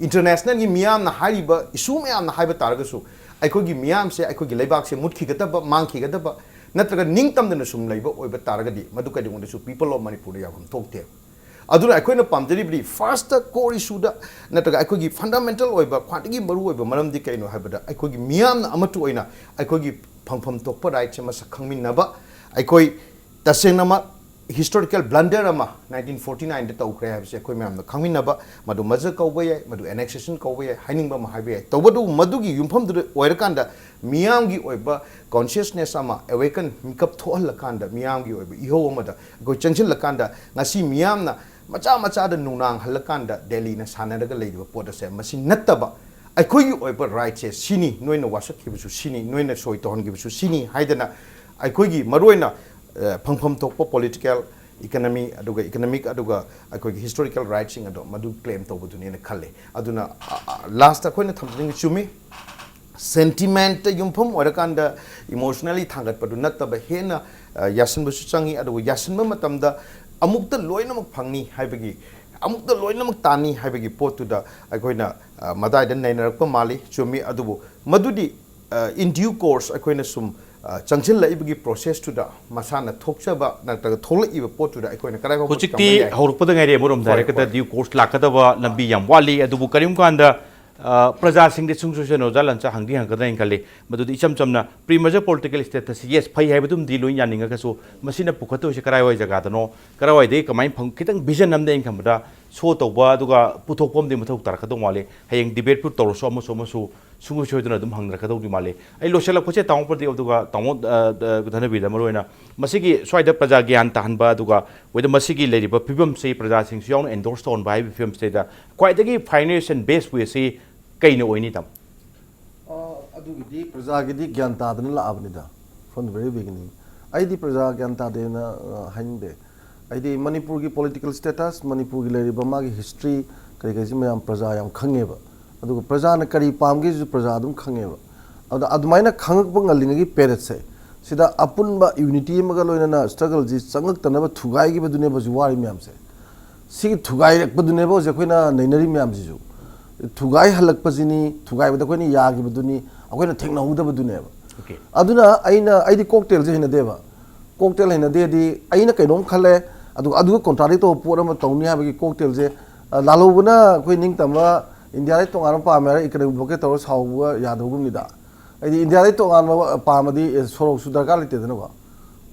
ꯏꯟꯇꯔꯅꯦꯁꯅꯦꯜꯒꯤ ꯃꯤꯌꯥꯝꯅ ꯍꯥꯏꯔꯤꯕ ꯏꯁꯨ ꯃꯌꯥꯝꯅ ꯍꯥꯏꯕ ꯇꯥꯔꯒꯁꯨ, ꯑꯩꯈꯣꯏꯒꯤ ꯃꯤꯌꯥꯝꯁꯦ ꯑꯩꯈꯣꯏꯒꯤ ꯂꯩꯕꯥꯛꯁꯦ ꯃꯨꯠꯈꯤꯒꯗꯕ, ꯃꯥꯡꯈꯤꯒꯗꯕ ꯅꯠꯇ꯭ꯔꯒ ꯅꯤꯡꯇꯝꯗꯅ ꯁꯨꯝ ꯂꯩꯕ ꯑꯣꯏꯕ ꯇꯥꯔꯒꯗꯤ, ꯃꯗꯨ ꯀꯩꯗꯧꯉꯩꯗꯁꯨ People of Manipurꯗ ꯌꯥꯐꯝ ꯊꯣꯛꯇꯦ꯫ ꯑꯗꯨꯅ ꯑꯩꯈꯣꯏꯅ ꯄꯥꯝꯖꯔꯤꯕꯗꯤ ꯐꯥꯔꯁꯇ ꯀꯣꯔ ꯏꯁꯨꯗ ꯅꯠꯇ꯭ꯔꯒ ꯑꯩꯈꯣꯏꯒꯤ ꯐꯟꯗꯥꯃꯦꯟꯇꯦꯜ ꯑꯣꯏꯕ ꯈ꯭ꯋꯥꯏꯗꯒꯤ ꯃꯔꯨ ꯑꯣꯏꯕ ꯃꯔꯝꯗꯤ ꯀꯩꯅꯣ ꯍꯥꯏꯕꯗ, ꯑꯩꯈꯣꯏꯒꯤ ꯃꯤꯌꯥꯝꯅ ꯑꯃꯠꯇ ꯑꯣꯏꯅ ꯑꯩꯈꯣꯏꯒꯤ ꯐꯪꯐꯝ ꯊꯣꯛꯄ ꯔꯥꯏꯠꯁꯦ ꯃꯁꯛ ꯈꯪꯃꯤꯟꯅꯕ, ꯑꯩꯈꯣꯏ ꯇꯁꯦꯡꯅꯃꯛ ꯍꯤꯁꯇꯣꯔꯤꯀꯦꯜ ꯕ꯭ꯂꯟꯗꯔ ꯑꯃ ꯅꯥꯏꯟꯇꯤꯟ ꯐꯣꯔꯇꯤ ꯅꯥꯏꯟꯗ ꯇꯧꯈ꯭ꯔꯦ ꯍꯥꯏꯕꯁꯦ ꯑꯩꯈꯣꯏ ꯃꯌꯥꯝꯅ ꯈꯪꯃꯤꯟꯅꯕ, ꯃꯗꯨ ꯃꯔꯖꯔ ꯀꯧꯕ ꯌꯥꯏ, ꯃꯗꯨ ꯑꯦꯅꯦꯛꯁꯦꯁꯟ ꯀꯧꯕ ꯌꯥꯏ, ꯍꯥꯏꯅꯤꯡꯕ ꯑꯃ ꯍꯥꯏꯕ ꯌꯥꯏ꯫ ꯇꯧꯕꯇꯕꯨ ꯃꯗꯨꯒꯤ ꯌꯨꯝꯐꯝꯗꯨꯗ ꯑꯣꯏꯔꯀꯥꯟꯗ ꯃꯤꯌꯥꯝꯒꯤ ꯑꯣꯏꯕ ꯀꯣꯟꯁꯤꯌꯁꯅꯦꯁ ꯑꯃ, ꯑꯦꯋꯦꯀꯟ, ꯃꯤꯀꯞ ꯊꯣꯛꯍꯜꯂꯀꯥꯟꯗ, ꯃꯤꯌꯥꯝꯒꯤ ꯑꯣꯏꯕ ꯏꯍꯧ ꯑꯃꯗ ꯑꯩꯈꯣꯏ ꯆꯪꯁꯤꯜꯂꯀꯥꯟꯗ, ꯉꯁꯤ ꯃꯤꯌꯥꯝꯅ ꯃꯆꯥ ꯃꯆꯥꯗ ꯅꯨꯡꯅꯥꯡꯍꯜꯂꯀꯥꯟꯗ ꯗꯦꯜꯂꯤꯅ ꯁꯥꯟꯅꯔꯒ ꯂꯩꯔꯤꯕ ꯄꯣꯠ ꯑꯁꯦ, ꯃꯁꯤ ꯅꯠꯇꯕ, ꯑꯩꯈꯣꯏꯒꯤ ꯑꯣꯏꯕ ꯔꯥꯏꯠꯁꯦ ꯁꯤꯅꯤ, ꯅꯣꯏꯅ ꯋꯥꯁꯛꯈꯤꯕꯁꯨ ꯁꯤꯅꯤ, ꯅꯣꯏꯅ ꯁꯣꯏ ꯇꯧꯍꯟꯈꯤꯕꯁꯨ ꯁꯤꯅꯤ ꯍꯥꯏꯗꯅ, ꯑꯩꯈꯣꯏꯒꯤ ꯃꯔꯨꯑꯣꯏꯅ, ꯑ, ꯐꯪꯐꯝ ꯊꯣꯛꯄ ꯄꯣꯂꯤꯇꯤꯀꯦꯜ, ꯏꯀꯅꯃꯤ, ꯑꯗꯨꯒ ꯏꯀꯅꯃꯤꯛ, ꯑꯗꯨꯒ ꯑꯩꯈꯣꯏꯒꯤ ꯍꯤꯁꯇꯣꯔꯤꯀꯦꯜ ꯔꯥꯏꯠꯁꯤꯡ ꯑꯗꯣ ꯃꯗꯨ ꯀ꯭ꯂꯦꯝ ꯇꯧꯕꯗꯨꯅꯦꯅ ꯈꯜꯂꯦ꯫ ꯑꯗꯨꯅ, ꯑ, ꯑ, ꯂꯥꯁꯇ ꯑꯩꯈꯣꯏꯅ ꯊꯝꯖꯅꯤꯡꯉꯤ, ꯆꯨꯝꯃꯤ, ꯁꯦꯟꯇꯤꯃꯦꯟꯠꯇ ꯌꯨꯝꯐꯝ ꯑꯣꯏꯔꯀꯥꯟꯗ ꯏꯃꯣꯁꯅꯦꯜꯂꯤ ꯊꯥꯡꯒꯠꯄꯗꯨ ꯅꯠꯇꯕ, ꯍꯦꯟꯅ, ꯑ, ꯌꯥꯁꯤꯟꯕꯁꯨ ꯆꯪꯉꯤ꯫ ꯑꯗꯨꯒ ꯌꯥꯁꯤꯟꯕ ꯃꯇꯝꯗ ꯑꯃꯨꯛꯇ ꯂꯣꯏꯅꯃꯛ ꯐꯪꯅꯤ ꯍꯥꯏꯕꯒꯤ, ꯑꯃꯨꯛꯇ ꯂꯣꯏꯅꯃꯛ ꯇꯥꯅꯤ ꯍꯥꯏꯕꯒꯤ ꯄꯣꯠꯇꯨꯗ ꯑꯩꯈꯣꯏꯅ, ꯑ, ꯃꯗꯥꯏꯗ ꯅꯩꯅꯔꯛꯄ ꯃꯥꯜꯂꯤ꯫ ꯆꯨꯝꯃꯤ꯫ ꯑꯗꯨꯕꯨ ꯃꯗꯨꯗꯤ, ꯑ, in due course ꯑꯩꯈꯣꯏꯅ ꯁꯨꯝ, ꯑ, ꯆꯪꯁꯤꯜꯂꯛꯏꯕꯒꯤ ꯄ꯭ꯔꯣꯁꯦꯁꯇꯨꯗ ꯃꯁꯥꯅ ꯊꯣꯛꯆꯕ ꯅꯠꯇ꯭ꯔꯒ ꯊꯣꯛꯂꯛꯏꯕ ꯄꯣꯠꯇꯨꯗ ꯑꯩꯈꯣꯏꯅ ꯀꯗꯥꯏ ꯐꯥꯎꯕ ꯍꯧꯖꯤꯛꯇꯤ ꯇꯝꯕ ꯌꯥꯏ? ꯍꯧꯔꯛꯄꯗ ꯉꯥꯏꯔꯦ꯫ ꯑꯃꯔꯣꯝꯗ ꯍꯣꯏ, ꯍꯥꯏꯔꯒꯗ ꯍꯣꯏ꯫ Due course ꯂꯥꯛꯀꯗꯕ ꯂꯝꯕꯤ ꯌꯥꯝ ꯋꯥꯠꯂꯤ꯫ ꯑꯗꯨꯕꯨ ꯀꯔꯤꯒꯨꯝꯕ ꯀꯥꯟꯗ, ꯑ, ꯄ꯭ꯔꯖꯥꯁꯤꯡꯗꯤ ꯁꯨꯡꯁꯣꯏ ꯁꯣꯏꯗꯅ ꯑꯣꯖꯥ ꯂꯟꯆꯥ ꯍꯪꯗꯤ ꯍꯪꯒꯗ꯭ꯔꯥ ꯍꯥꯏꯅ ꯈꯜꯂꯤ꯫ ꯃꯗꯨꯗꯤ ꯏꯆꯝ ꯆꯝꯅ pre merger political status, yes, ꯐꯩ ꯍꯥꯏꯕꯗꯨꯝꯗꯤ ꯂꯣꯏ ꯌꯥꯅꯤꯡꯉꯒꯁꯨ, ꯃꯁꯤꯅ ꯄꯨꯈꯠꯇꯣꯏꯁꯦ ꯀꯔꯥꯏꯋꯥꯏ ꯖꯒꯥꯗꯅꯣ, ꯀꯔꯥꯏꯋꯥꯏꯗꯒꯤ ꯀꯃꯥꯏꯅ ꯐꯪ-, ꯈꯤꯇꯪ ꯚꯤꯖꯟ ꯑꯃꯗꯤ ꯑꯩꯅ ꯈꯟꯕꯗ ꯁꯣ ꯇꯧꯕ ꯑꯗꯨꯒ ꯄꯨꯊꯣꯛꯄ ꯑꯃꯗꯤ ꯃꯊꯧ ꯇꯥꯔꯛꯀꯗꯧ ꯃꯥꯜꯂꯤ꯫ ꯍꯌꯦꯡ ꯗꯤꯕꯦꯠꯄꯨ ꯇꯧꯔꯁꯨ, ꯑꯃꯁꯨ ꯑꯃꯁꯨ ꯁꯨꯡꯁꯣꯏ ꯁꯣꯏꯗꯅ ꯑꯗꯨꯝ ꯍꯪꯅꯔꯛꯀꯗꯧꯗꯤ ꯃꯥꯜꯂꯤ꯫ ꯑꯩ ꯂꯣꯏꯁꯤꯜꯂꯛꯄꯁꯦ, ꯇꯥꯃꯣ ꯄ꯭ꯔꯗꯤꯞ, ꯑꯗꯨꯒ ꯇꯥꯃꯣ, ꯑ, ꯑ, ꯙꯅꯕꯤꯔꯗ ꯃꯔꯨꯑꯣꯏꯅ ꯃꯁꯤꯒꯤ ꯁ꯭ꯋꯥꯏꯗ ꯄ꯭ꯔꯖꯥ ꯒ꯭ꯌꯥꯟ ꯇꯥꯍꯟꯕ, ꯑꯗꯨꯒ ꯋꯦꯗ ꯃꯁꯤꯒꯤ ꯂꯩꯔꯤꯕ ꯐꯤꯕꯝꯁꯤ ꯄ꯭ꯔꯖꯥꯁꯤꯡꯁꯨ ꯌꯥꯎꯅ ꯑꯦꯟꯗꯣꯔꯁ ꯇꯧꯍꯟꯕ ꯍꯥꯏꯕꯒꯤ ꯐꯤꯕꯝꯁꯤꯗ ꯈ꯭ꯋꯥꯏꯗꯒꯤ finest and best way ꯁꯤ ꯀꯩꯅ ꯑꯣꯏꯅꯤ, ꯇꯥꯃꯣ? ꯑ, ꯑꯗꯨꯒꯤꯗꯤ ꯄ꯭ꯔꯖꯥꯒꯤꯗꯤ ꯒ꯭ꯌꯥꯟ ꯇꯥꯗꯅ ꯂꯥꯛꯑꯕꯅꯤꯗ, from the very beginning꯫ ꯑꯩꯗꯤ ꯄ꯭ꯔꯖꯥ ꯒ꯭ꯌꯥꯟ ꯇꯥꯗꯦꯅ, ꯑ, ꯍꯥꯏꯅꯤꯡꯗꯦ꯫ ꯑꯩꯗꯤ ꯃꯅꯤꯄꯨꯔꯒꯤ political status, ꯃꯅꯤꯄꯨꯔꯒꯤ ꯂꯩꯔꯤꯕ ꯃꯥꯒꯤ history, ꯀꯔꯤ ꯀꯔꯤꯁꯤ ꯃꯌꯥꯝ ꯄ꯭ꯔꯖꯥ ꯌꯥꯝ ꯈꯪꯉꯦꯕ꯫ ꯑꯗꯨꯒ ꯄ꯭ꯔꯖꯥꯅ ꯀꯔꯤ ꯄꯥꯝꯒꯦꯁꯤꯁꯨ ꯄ꯭ꯔꯖꯥ ꯑꯗꯨꯝ ꯈꯪꯉꯦꯕ꯫ ꯑꯗ ꯑꯗꯨꯃꯥꯏꯅ ꯈꯪꯉꯛꯄ ꯉꯜꯂꯤꯉꯩꯒꯤ ꯄꯦꯔꯦꯠꯁꯦ, ꯁꯤꯗ ꯑꯄꯨꯟꯕ ꯌꯨꯅꯤꯇꯤ ꯑꯃꯒ ꯂꯣꯏꯅꯅ ꯁ꯭ꯇ꯭ꯔꯒꯜꯁꯤ ꯆꯪꯉꯛꯇꯅꯕ ꯊꯨꯒꯥꯏꯈꯤꯕꯗꯨꯅꯦꯕ ꯍꯧꯖꯤꯛ ꯋꯥꯔꯤ ꯃꯌꯥꯝꯁꯦ꯫ ꯁꯤꯒꯤ ꯊꯨꯒꯥꯏꯔꯛꯄꯗꯨꯅꯦꯕ ꯍꯧꯖꯤꯛ ꯑꯩꯈꯣꯏꯅ ꯅꯩꯅꯔꯤ ꯃꯌꯥꯝꯁꯤꯁꯨ꯫ ꯊꯨꯒꯥꯏꯍꯜꯂꯛꯄꯁꯤꯅꯤ, ꯊꯨꯒꯥꯏꯕꯗ ꯑꯩꯈꯣꯏꯅ ꯌꯥꯈꯤꯕꯗꯨꯅꯤ, ꯑꯩꯈꯣꯏꯅ ꯊꯦꯡꯅꯍꯧꯗꯕꯗꯨꯅꯦꯕ꯫ Okay. ꯑꯗꯨꯅ ꯑꯩꯅ, ꯑꯩꯗꯤ ꯀꯣꯛꯇꯦꯜꯁꯦ ꯍꯩꯅꯗꯦꯕ꯫ ꯀꯣꯛꯇꯦꯜ ꯍꯩꯅꯗꯦꯗꯤ ꯑꯩꯅ ꯀꯩꯅꯣꯝ ꯈꯜꯂꯦ, ꯑꯗꯨꯒ ꯑꯗꯨꯒ ꯀꯣꯟꯇ꯭ꯔꯥꯗꯤ ꯇꯧꯕ ꯄꯣꯠ ꯑꯃ ꯇꯧꯅꯤ ꯍꯥꯏꯕꯒꯤ ꯀꯣꯛꯇꯦꯜꯁꯦ, ꯑ, ꯂꯥꯜꯍꯧꯕꯅ ꯑꯩꯈꯣꯏ ꯅꯤꯡꯇꯝꯕ ꯏꯟꯗꯤꯌꯥꯗꯩ ꯇꯣꯉꯥꯟꯕ ꯄꯥꯝꯃꯦ ꯍꯥꯏꯔꯒ ꯏꯀꯅꯃꯤꯛ ꯕ꯭ꯂꯣꯀꯦꯠ ꯇꯧꯔꯒ ꯁꯥꯎꯕ ꯌꯥꯗꯕꯒꯨꯝꯅꯤꯗ꯫ ꯍꯥꯏꯗꯤ ꯏꯟꯗꯤꯌꯥꯗꯩ ꯇꯣꯉꯥꯟꯕ ꯄꯥꯝꯃꯗꯤ, ꯑꯦ, ꯁꯣꯔꯣꯛꯁꯨ ꯗꯔꯀꯥꯔ ꯂꯩꯇꯦꯗꯅꯀꯣ꯫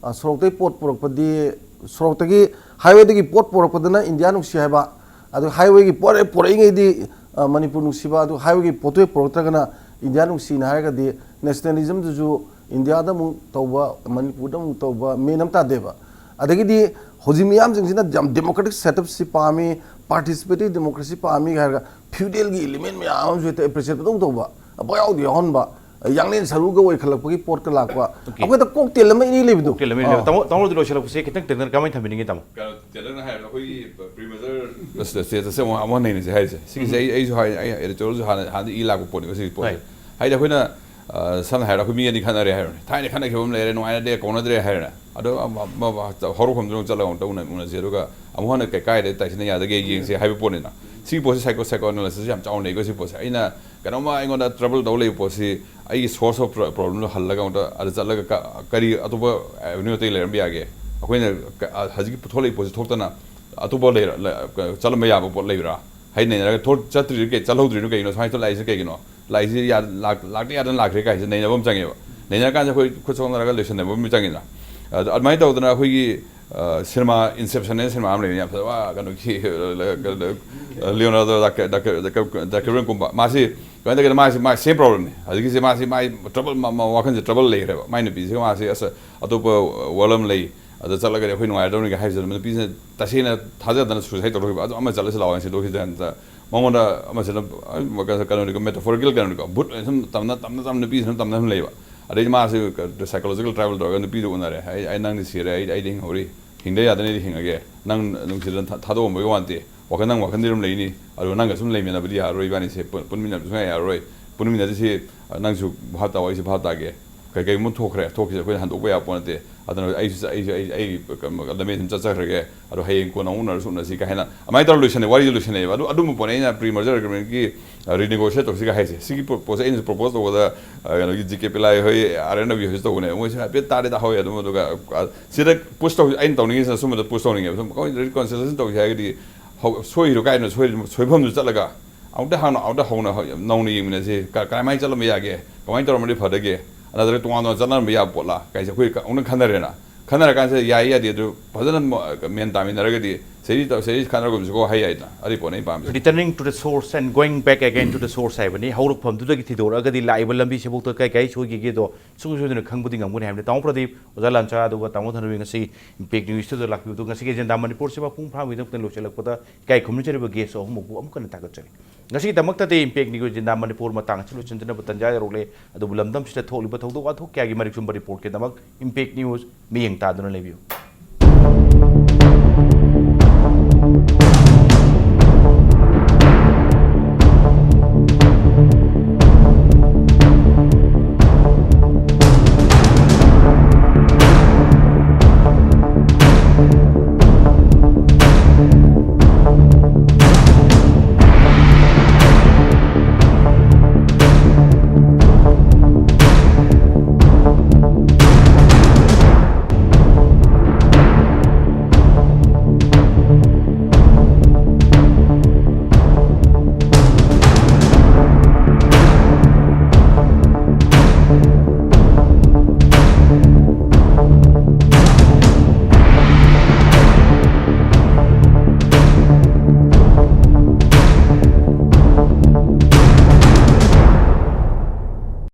ꯑ, ꯁꯣꯔꯣꯛꯇꯩ ꯄꯣꯠ ꯄꯨꯔꯛꯄꯗꯤ, ꯁꯣꯔꯣꯛꯇꯒꯤ, ꯍꯥꯏꯋꯦꯗꯒꯤ ꯄꯣꯠ ꯄꯨꯔꯛꯄꯗꯅ ꯏꯟꯗꯤꯌꯥ ꯅꯨꯡꯁꯤ ꯍꯥꯏꯕ, ꯑꯗꯨ ꯍꯥꯏꯋꯦꯒꯤ ꯄꯣꯠ ꯍꯦꯛ ꯄꯨꯔꯛꯏꯉꯩꯗꯤ, ꯑ, ꯃꯅꯤꯄꯨꯔ ꯅꯨꯡꯁꯤꯕ, ꯑꯗꯨ ꯍꯥꯏꯋꯦꯒꯤ ꯄꯣꯠꯇꯨ ꯍꯦꯛ ꯄꯨꯔꯛꯇ꯭ꯔꯒꯅ ꯏꯟꯗꯤꯌꯥ ꯅꯨꯡꯁꯤꯅ ꯍꯥꯏꯔꯒꯗꯤ ꯅꯦꯁꯅꯦꯂꯤꯖꯝꯗꯨꯁꯨ ꯏꯟꯗꯤꯌꯥꯗ ꯑꯃꯨꯛ ꯇꯧꯕ, ꯃꯅꯤꯄꯨꯔꯗ ꯑꯃꯨꯛ ꯇꯧꯕ, ꯃꯦꯟ ꯑꯃ ꯇꯥꯗꯦꯕ꯫ ꯑꯗꯒꯤꯗꯤ ꯍꯧꯖꯤꯛ ꯃꯤꯌꯥꯝꯁꯤꯡꯁꯤꯅ ꯌꯥꯝ ꯗꯦꯃꯣꯀ꯭ꯔꯦꯇꯤꯛ ꯁꯦꯠꯑꯞꯁꯤ ꯄꯥꯝꯃꯤ, ꯄꯥꯔꯇꯤꯁꯤꯄꯦꯇꯤꯚ ꯗꯦꯃꯣꯀ꯭ꯔꯦꯁꯤ ꯄꯥꯝꯃꯤ ꯍꯥꯏꯔꯒ ꯐ꯭ꯌꯨꯗꯦꯜꯒꯤ ꯏꯂꯤꯃꯦꯟ ꯃꯌꯥꯝ ꯑꯃꯁꯨ ꯍꯦꯛꯇ ꯑꯦꯄ꯭ꯔꯤꯁꯤꯌꯦꯠ ꯄꯪꯇꯧ ꯇꯧꯕ, ꯄꯪꯌꯥꯎꯗ ꯌꯥꯎꯍꯟꯕ, ꯌꯥꯡꯂꯦꯟ ꯁꯔꯨꯒ ꯑꯣꯏꯈꯠꯂꯛꯄꯒꯤ ꯄꯣꯠꯀ ꯂꯥꯛꯄ꯫ Okay. ꯑꯩꯈꯣꯏꯗ ꯀꯣꯛꯇꯦꯜ ꯑꯃ ꯏꯔꯩ ꯂꯩꯕꯗꯣ꯫ ꯀꯣꯛꯇꯦꯜ ꯑꯃ ꯏꯔꯩ ꯂꯩꯕ꯫ ꯑꯥ꯫ ꯇꯥꯃꯣ, ꯇꯥꯃꯣꯗꯤ ꯂꯣꯏꯁꯤꯜꯂꯛꯄꯁꯦ ꯈꯤꯇꯪ ꯇꯦꯟꯇꯛꯅ ꯀꯃꯥꯏꯅ ꯊꯝꯕꯤꯅꯤꯡꯉꯤ, ꯇꯥꯃꯣ? ꯀꯩꯅꯣ, ꯇꯦꯂꯔꯅ ꯍꯥꯏꯔꯕꯗ ꯑꯩꯈꯣꯏꯒꯤ ꯄ꯭ꯔꯤꯃꯦꯖꯔ ꯁ꯭ꯇꯦ-, ꯁ꯭ꯇꯦꯇꯁꯁꯦ ꯑꯃꯨꯛ ꯑꯃꯨꯛ ꯅꯩꯅꯁꯦ ꯍꯥꯏꯔꯤꯁꯦ꯫ ꯁꯤꯒꯤꯁꯦ ꯑꯩ, ꯑꯩꯁꯨ ꯍꯥꯏ, ꯑꯩ ꯑꯦꯗꯤꯇꯣꯔꯤꯌꯦꯜꯁꯨ ꯍꯥꯟꯅ, ꯍꯥꯟꯅ ꯏ ꯂꯥꯛꯄ ꯄꯣꯠꯅꯦꯕ ꯁꯤꯒꯤ ꯄꯣꯠꯁꯦ꯫ ꯍꯣꯏ꯫ ꯍꯥꯏꯗꯤ ꯑꯩꯈꯣꯏꯅ, ꯑ, ꯁꯝꯅ ꯍꯥꯏꯔꯕꯗ ꯑꯩꯈꯣꯏ ꯃꯤ ꯑꯅꯤ ꯈꯠꯅꯔꯦ ꯍꯥꯏꯔꯣꯅꯦ꯫ ꯊꯥꯏꯅ ꯈꯠꯅꯈꯤꯕ ꯑꯃ ꯂꯩꯔꯦ, ꯅꯨꯡꯉꯥꯏꯅꯗꯦ, ꯀꯧꯅꯗ꯭ꯔꯦ ꯍꯥꯏꯔꯣꯅꯦ꯫ ꯑꯗꯣ ꯑꯃ, ꯑꯃ, ꯑꯃ ꯍꯧꯔꯛꯐꯝꯗꯨꯗ ꯑꯃꯨꯛ ꯆꯠꯂꯒ ꯑꯃꯨꯛꯇ ꯎꯅ-, ꯎꯅꯁꯦ꯫ ꯑꯗꯨꯒ ꯑꯃꯨꯛ ꯍꯟꯅ ꯀꯩ ꯀꯥꯏꯗ ꯇꯥꯏꯁꯤꯟꯅ ꯌꯥꯗꯒꯦ ꯌꯦꯡꯁꯦ ꯍꯥꯏꯕ ꯄꯣꯠꯅꯤꯅ꯫ ꯁꯤꯒꯤ ꯄꯣꯠꯁꯦ psycho-, psychoanalysis ꯌꯥꯝ ꯆꯥꯎꯅ ꯂꯩꯀꯣ ꯁꯤ ꯄꯣꯠꯁꯦ꯫ ꯑꯩꯅ ꯀꯩꯅꯣꯝꯃ ꯑꯩꯉꯣꯟꯗ ꯇ꯭ꯔꯕꯜ ꯇꯧ ꯂꯩꯕ ꯄꯣꯠꯁꯤ ꯑꯩꯒꯤ source of pro-, problemꯗꯣ ꯍꯜꯂꯒ ꯑꯃꯨꯛꯇ ꯑꯗ ꯆꯠꯂꯒ ꯀ-, ꯀꯔꯤ ꯑꯇꯣꯞꯄ avenue ꯑꯇꯩ ꯂꯩꯔꯝꯕ ꯌꯥꯒꯦ? ꯑꯩꯈꯣꯏꯅ ꯀ-, ꯑ, ꯍꯧꯖꯤꯛꯀꯤ ꯄꯨꯊꯣꯛꯂꯛꯏꯕ ꯄꯣꯠꯁꯤ ꯊꯣꯛꯇꯅ ꯑꯇꯣꯞꯄ ꯂꯩꯔ-, ꯂ-, ꯀ-, ꯆꯠꯂꯝꯕ ꯌꯥꯕ ꯄꯣꯠ ꯂꯩꯕ꯭ꯔꯥ? ꯍꯥꯏꯗꯤ ꯅꯩꯅꯔꯒ ꯊꯣꯛ-, ꯆꯠꯇ꯭ꯔꯤꯗꯨ ꯀꯩ-, ꯆꯠꯍꯧꯗ꯭ꯔꯤꯗꯨ ꯀꯩꯒꯤꯅꯣ? ꯁꯨꯃꯥꯏꯅ ꯊꯣꯛꯂꯛꯏꯁꯦ ꯀꯩꯒꯤꯅꯣ? ꯂꯥꯛꯏꯁꯦ ꯌꯥ-, ꯂꯥꯛ-, ꯂꯥꯛꯇ ꯌꯥꯗꯅ ꯂꯥꯛꯈ꯭ꯔꯦ ꯀꯥꯏꯁꯦ ꯅꯩꯅꯕ ꯑꯃ ꯆꯪꯉꯦꯕ꯫ ꯅꯩꯅꯔꯀꯥꯟꯗ ꯑꯩꯈꯣꯏ ꯈꯨꯠ ꯁꯣꯛꯅꯔꯒ ꯂꯣꯏꯁꯟꯅꯕ ꯑꯃ ꯆꯪꯉꯤꯗꯅ꯫ ꯑꯗ ꯑꯗꯨꯃꯥꯏꯅ ꯇꯧꯗꯅ ꯑꯩꯈꯣꯏꯒꯤ, ꯑ, ꯁꯤꯅꯦꯃꯥ Inception ꯍꯥꯏꯅ ꯁꯤꯅꯦꯃꯥ ꯑꯃ ꯂꯩꯕꯅꯤ, ꯌꯥꯝ ꯐꯖꯕ, ꯀꯩꯅꯣꯒꯤ, ꯑ, ꯂꯤꯑꯣꯅꯥꯔꯗꯣ ꯗꯥꯀ-, ꯗꯥꯀ-, ꯗꯥꯀ-, ꯗꯥꯀꯦꯕ꯭ꯔꯟꯒꯨꯝꯕ꯫ ꯃꯥꯁꯤ ꯀꯃꯥꯏꯅ ꯇꯧꯒꯦꯗ, ꯃꯥꯁꯤ, ꯃꯥ same problemꯅꯤ꯫ ꯍꯧꯖꯤꯛꯀꯤꯁꯦ ꯃꯥꯁꯤ, ꯃꯥꯏ ꯇ꯭ꯔꯕꯜ, ꯃꯥ, ꯃꯥ ꯋꯥꯈꯜꯁꯦ ꯇ꯭ꯔꯕꯜ ꯂꯩꯈ꯭ꯔꯦꯕ꯫ ꯃꯥꯏ ꯅꯨꯄꯤꯁꯤꯒ ꯃꯥꯁꯤ, "ꯑꯁ, ꯑꯇꯣꯞꯄ ꯋꯥꯔꯜ ꯑꯃ ꯂꯩ, ꯑꯗ ꯆꯠꯂꯒꯗꯤ ꯑꯩꯈꯣꯏ ꯅꯨꯡꯉꯥꯏꯔꯗꯧꯅꯤꯒ" ꯍꯥꯏꯕꯁꯤꯗ ꯅꯨꯄꯤꯁꯤꯅ ꯇꯁꯦꯡꯅ ꯊꯥꯖꯗꯅ suicide ꯇꯧꯊꯣꯛꯈꯤꯕ꯫ "ꯑꯗꯨ ꯑꯃ ꯆꯠꯂꯁꯤ ꯂꯥꯛꯑꯣ" ꯍꯥꯏꯅ ꯁꯤꯟꯗꯣꯛꯈꯤꯗꯅ ꯃꯉꯣꯟꯗ ꯑꯃꯁꯤꯅ, ꯑ, ꯀꯩꯅꯣꯅꯤꯀꯣ, metaphorical ꯀꯩꯅꯣꯅꯤꯀꯣ, ꯚꯨꯠ ꯑꯣꯏꯅ ꯁꯨꯝ ꯇꯝꯅ, ꯇꯝꯅ, ꯇꯝꯅ ꯅꯨꯄꯤꯁꯤꯅ ꯁꯨꯝ ꯇꯝꯅ ꯁꯨꯝ ꯂꯩꯕ꯫ ꯑꯗꯩꯗꯤ ꯃꯥꯁꯤ psychological travel ꯇꯧꯔꯒ ꯅꯨꯄꯤꯗꯨ ꯎꯅꯔꯦ꯫ "ꯑꯩ, ꯑꯩ ꯅꯪꯗꯤ ꯁꯤꯔꯦ, ꯑꯩ, ꯑꯩꯗꯤ ꯍꯤꯡꯍꯧꯔꯤ, ꯍꯤꯡꯗ ꯌꯥꯗꯅ ꯑꯩꯗꯤ ꯍꯤꯡꯉꯒꯦ, ꯅꯪ ꯅꯨꯡꯁꯤꯗꯅ ꯊꯥ-, ꯊꯥꯗꯣꯛꯑꯝꯕꯒꯤ ꯋꯥ ꯅꯠꯇꯦ, ꯋꯥꯈꯜ, ꯅꯪ ꯋꯥꯈꯜꯗꯤ ꯑꯗꯨꯝ ꯂꯩꯅꯤ, ꯑꯗꯨꯒ ꯅꯪꯒ ꯁꯨꯝ ꯂꯩꯃꯤꯟꯅꯕꯗꯤ ꯌꯥꯔꯔꯣꯏ, ꯏꯕꯥꯅꯤꯁꯦ ꯄꯨꯟ-, ꯄꯨꯟꯃꯤꯟꯅꯕ ꯁꯨꯡꯌꯥ ꯌꯥꯔꯔꯣꯏ, ꯄꯨꯟꯃꯤꯟꯅꯔꯤꯁꯤ, ꯅꯪꯁꯨ ꯚꯥꯞ ꯇꯥꯎ, ꯑꯩꯁꯨ ꯚꯥꯞ ꯇꯥꯒꯦ꯫ ꯀꯩ ꯀꯩꯒꯨꯝꯕ ꯊꯣꯛꯈ꯭ꯔꯦ, ꯊꯣꯛꯈꯤꯁꯦ ꯑꯩꯈꯣꯏꯅ ꯍꯟꯗꯣꯛꯄ ꯌꯥꯕ ꯄꯣꯠ ꯅꯠꯇꯦ꯫ ꯑꯗꯨꯅ ꯑꯩꯁꯨ ꯑꯩꯁꯨ ꯑꯩ ꯑꯩ ꯂꯝꯕꯤ ꯑꯗꯨꯝ ꯆꯠꯆꯈ꯭ꯔꯒꯦ꯫ ꯑꯗꯣ ꯍꯌꯦꯡ ꯀꯣꯟꯅ ꯑꯃꯨꯛ ꯎꯅꯔꯁꯨ ꯎꯅꯁꯤ ꯀꯥꯏ ꯍꯥꯏꯅ ꯑꯗꯨꯃꯥꯏꯅ ꯇꯧꯔ ꯂꯣꯏꯁꯟꯅꯩ, ꯋꯥꯔꯤꯁꯨ ꯂꯣꯏꯁꯟꯅꯩꯕ꯫ ꯑꯗꯨ ꯑꯗꯨꯝꯕ ꯄꯣꯠꯅꯦ ꯑꯩꯅ pre merger agreement ꯀꯤ renegotiate ꯇꯧꯁꯤꯒ ꯍꯥꯏꯁꯦ꯫ ꯁꯤꯒꯤ ꯄꯣꯠꯁꯦ ꯑꯩꯅꯁꯨ propose ꯇꯧꯕꯗ, ꯑ, ꯀꯩꯅꯣꯒꯤ ꯖꯤ ꯀꯦ ꯄꯤꯂꯥꯏ ꯍꯣꯏ, ꯑꯥꯔ ꯑꯦꯟ ꯔꯕꯤ ꯍꯣꯏꯁꯨ ꯇꯧꯕꯅꯦ꯫ ꯃꯣꯏꯁꯨ ꯍꯥꯏꯐꯦꯠ ꯇꯥꯗꯤ ꯇꯥꯍꯧꯋꯦ ꯑꯗꯨꯝ꯫ ꯑꯗꯨꯒ, ꯑ, ꯁꯤꯗ push ꯇꯧ, ꯑꯩꯅ ꯇꯧꯅꯤꯡꯉꯤꯁꯤꯅ ꯁꯨꯝꯕꯗ push ꯇꯧꯅꯤꯡꯉꯦꯕ꯫ ꯁꯨꯝ ꯑꯩꯈꯣꯏ reconciliation ꯇꯧꯁꯤ ꯍꯥꯏꯔꯒꯗꯤ ꯍꯧ-, ꯁꯣꯏꯔꯤꯗꯣ ꯀꯥꯏꯗꯅꯣ ꯁꯣꯏꯔꯤꯗꯣ? ꯁꯣꯏꯐꯝꯗꯨ ꯆꯠꯂꯒ ꯑꯃꯨꯛꯇ ꯍꯥꯟꯅ, ꯑꯃꯨꯛꯇ ꯍꯧꯅ ꯍꯧ-, ꯅꯧꯅ ꯌꯦꯡꯃꯤꯟꯅꯁꯤ꯫ ꯀ-, ꯀꯃꯥꯏꯅ ꯆꯠꯂꯝꯕ ꯌꯥꯒꯦ? ꯀꯃꯥꯏꯅ ꯇꯧꯔꯝꯃꯗꯤ ꯐꯗꯒꯦ? ꯅꯠꯇ꯭ꯔꯒ ꯇꯣꯉꯥꯟ ꯇꯣꯉꯥꯟ ꯆꯠꯅꯔꯝꯕ ꯌꯥꯕ ꯄꯣꯠꯂꯥ? ꯀꯥꯏꯁꯦ ꯑꯩꯈꯣꯏ ꯀ-, ꯑꯃꯨꯛꯇ ꯈꯟꯅꯔꯦꯅ꯫ ꯈꯟꯅꯔꯀꯥꯟꯁꯤꯗ ꯌꯥꯏ ꯌꯥꯗꯦ ꯑꯗꯨ ꯐꯖꯅ ꯃ-, ꯃꯦꯟ ꯇꯥꯃꯤꯟꯅꯔꯒꯗꯤ ꯁꯦꯔꯤ ꯇꯧ-, ꯁꯦꯔꯤ ꯈꯟꯅꯔꯒꯨꯝꯁꯤꯀꯣ ꯍꯥꯏ ꯌꯥꯏꯗꯅ꯫ ꯑꯗꯨꯏ ꯄꯣꯠꯅꯦ ꯑꯩꯅ ꯄꯥꯝꯃꯤꯁꯦ꯫ Returning to the source and going back again to the source ꯍꯥꯏꯕꯅꯤ꯫ ꯍꯧꯔꯛꯐꯝꯗꯨꯗꯒꯤ ꯊꯤꯗꯣꯔꯛꯑꯒꯗꯤ ꯂꯥꯛꯏꯕ ꯂꯝꯕꯤꯁꯤꯐꯥꯎꯗ ꯀꯥꯏ ꯀꯥꯏ ꯁꯣꯏꯈꯤꯒꯦꯗꯣ ꯁꯨꯡꯁꯣꯏ ꯁꯣꯏꯗꯅ ꯈꯪꯕꯗꯤ ꯉꯝꯒꯅꯤ ꯍꯥꯏꯕꯅꯤ꯫ ꯇꯥꯃꯣ ꯄ꯭ꯔꯗꯤꯞ, ꯑꯣꯖꯥ ꯂꯥꯟꯆꯥ, ꯑꯗꯨꯒ ꯇꯥꯃꯣ ꯙꯅꯕꯤ ꯉꯁꯤ Impact News Studio ꯗ ꯂꯥꯛꯄꯤꯕꯗꯨ ꯉꯁꯤꯒꯤ ꯑꯦꯖꯦꯟꯗꯥ ꯃꯅꯤꯄꯨꯔꯁꯤ ꯃꯄꯨꯡ ꯐꯥꯕꯒꯤꯗꯃꯛꯇ ꯂꯣꯏꯁꯤꯜꯂꯛꯄꯗ ꯏꯀꯥꯏ ꯈꯨꯝꯅꯖꯔꯤꯕ guest ꯑꯍꯨꯝꯃꯛꯄꯨ ꯑꯃꯨꯛ ꯍꯟꯅ ꯊꯥꯒꯠꯆꯔꯤ꯫ ꯉꯁꯤꯒꯤꯗꯃꯛꯇꯗꯤ Impact News ꯑꯦꯖꯦꯟꯗꯥ ꯃꯅꯤꯄꯨꯔ ꯃꯇꯥꯡ ꯑꯁꯤ ꯂꯣꯏꯁꯤꯟꯖꯅꯕ ꯇꯟꯖꯥ ꯌꯧꯔꯛꯂꯦ꯫ ꯑꯗꯨꯕꯨ ꯂꯝꯗꯝꯁꯤꯗ ꯊꯣꯛꯂꯤꯕ ꯊꯧꯗꯣꯛ ꯋꯥꯊꯣꯛ ꯀꯌꯥꯒꯤ ꯃꯔꯤꯛ ꯆꯨꯝꯕ report ꯀꯤꯗꯃꯛ Impact News ꯃꯤꯠꯌꯦꯡ ꯇꯥꯗꯨꯅ ꯂꯩꯕꯤꯌꯨ꯫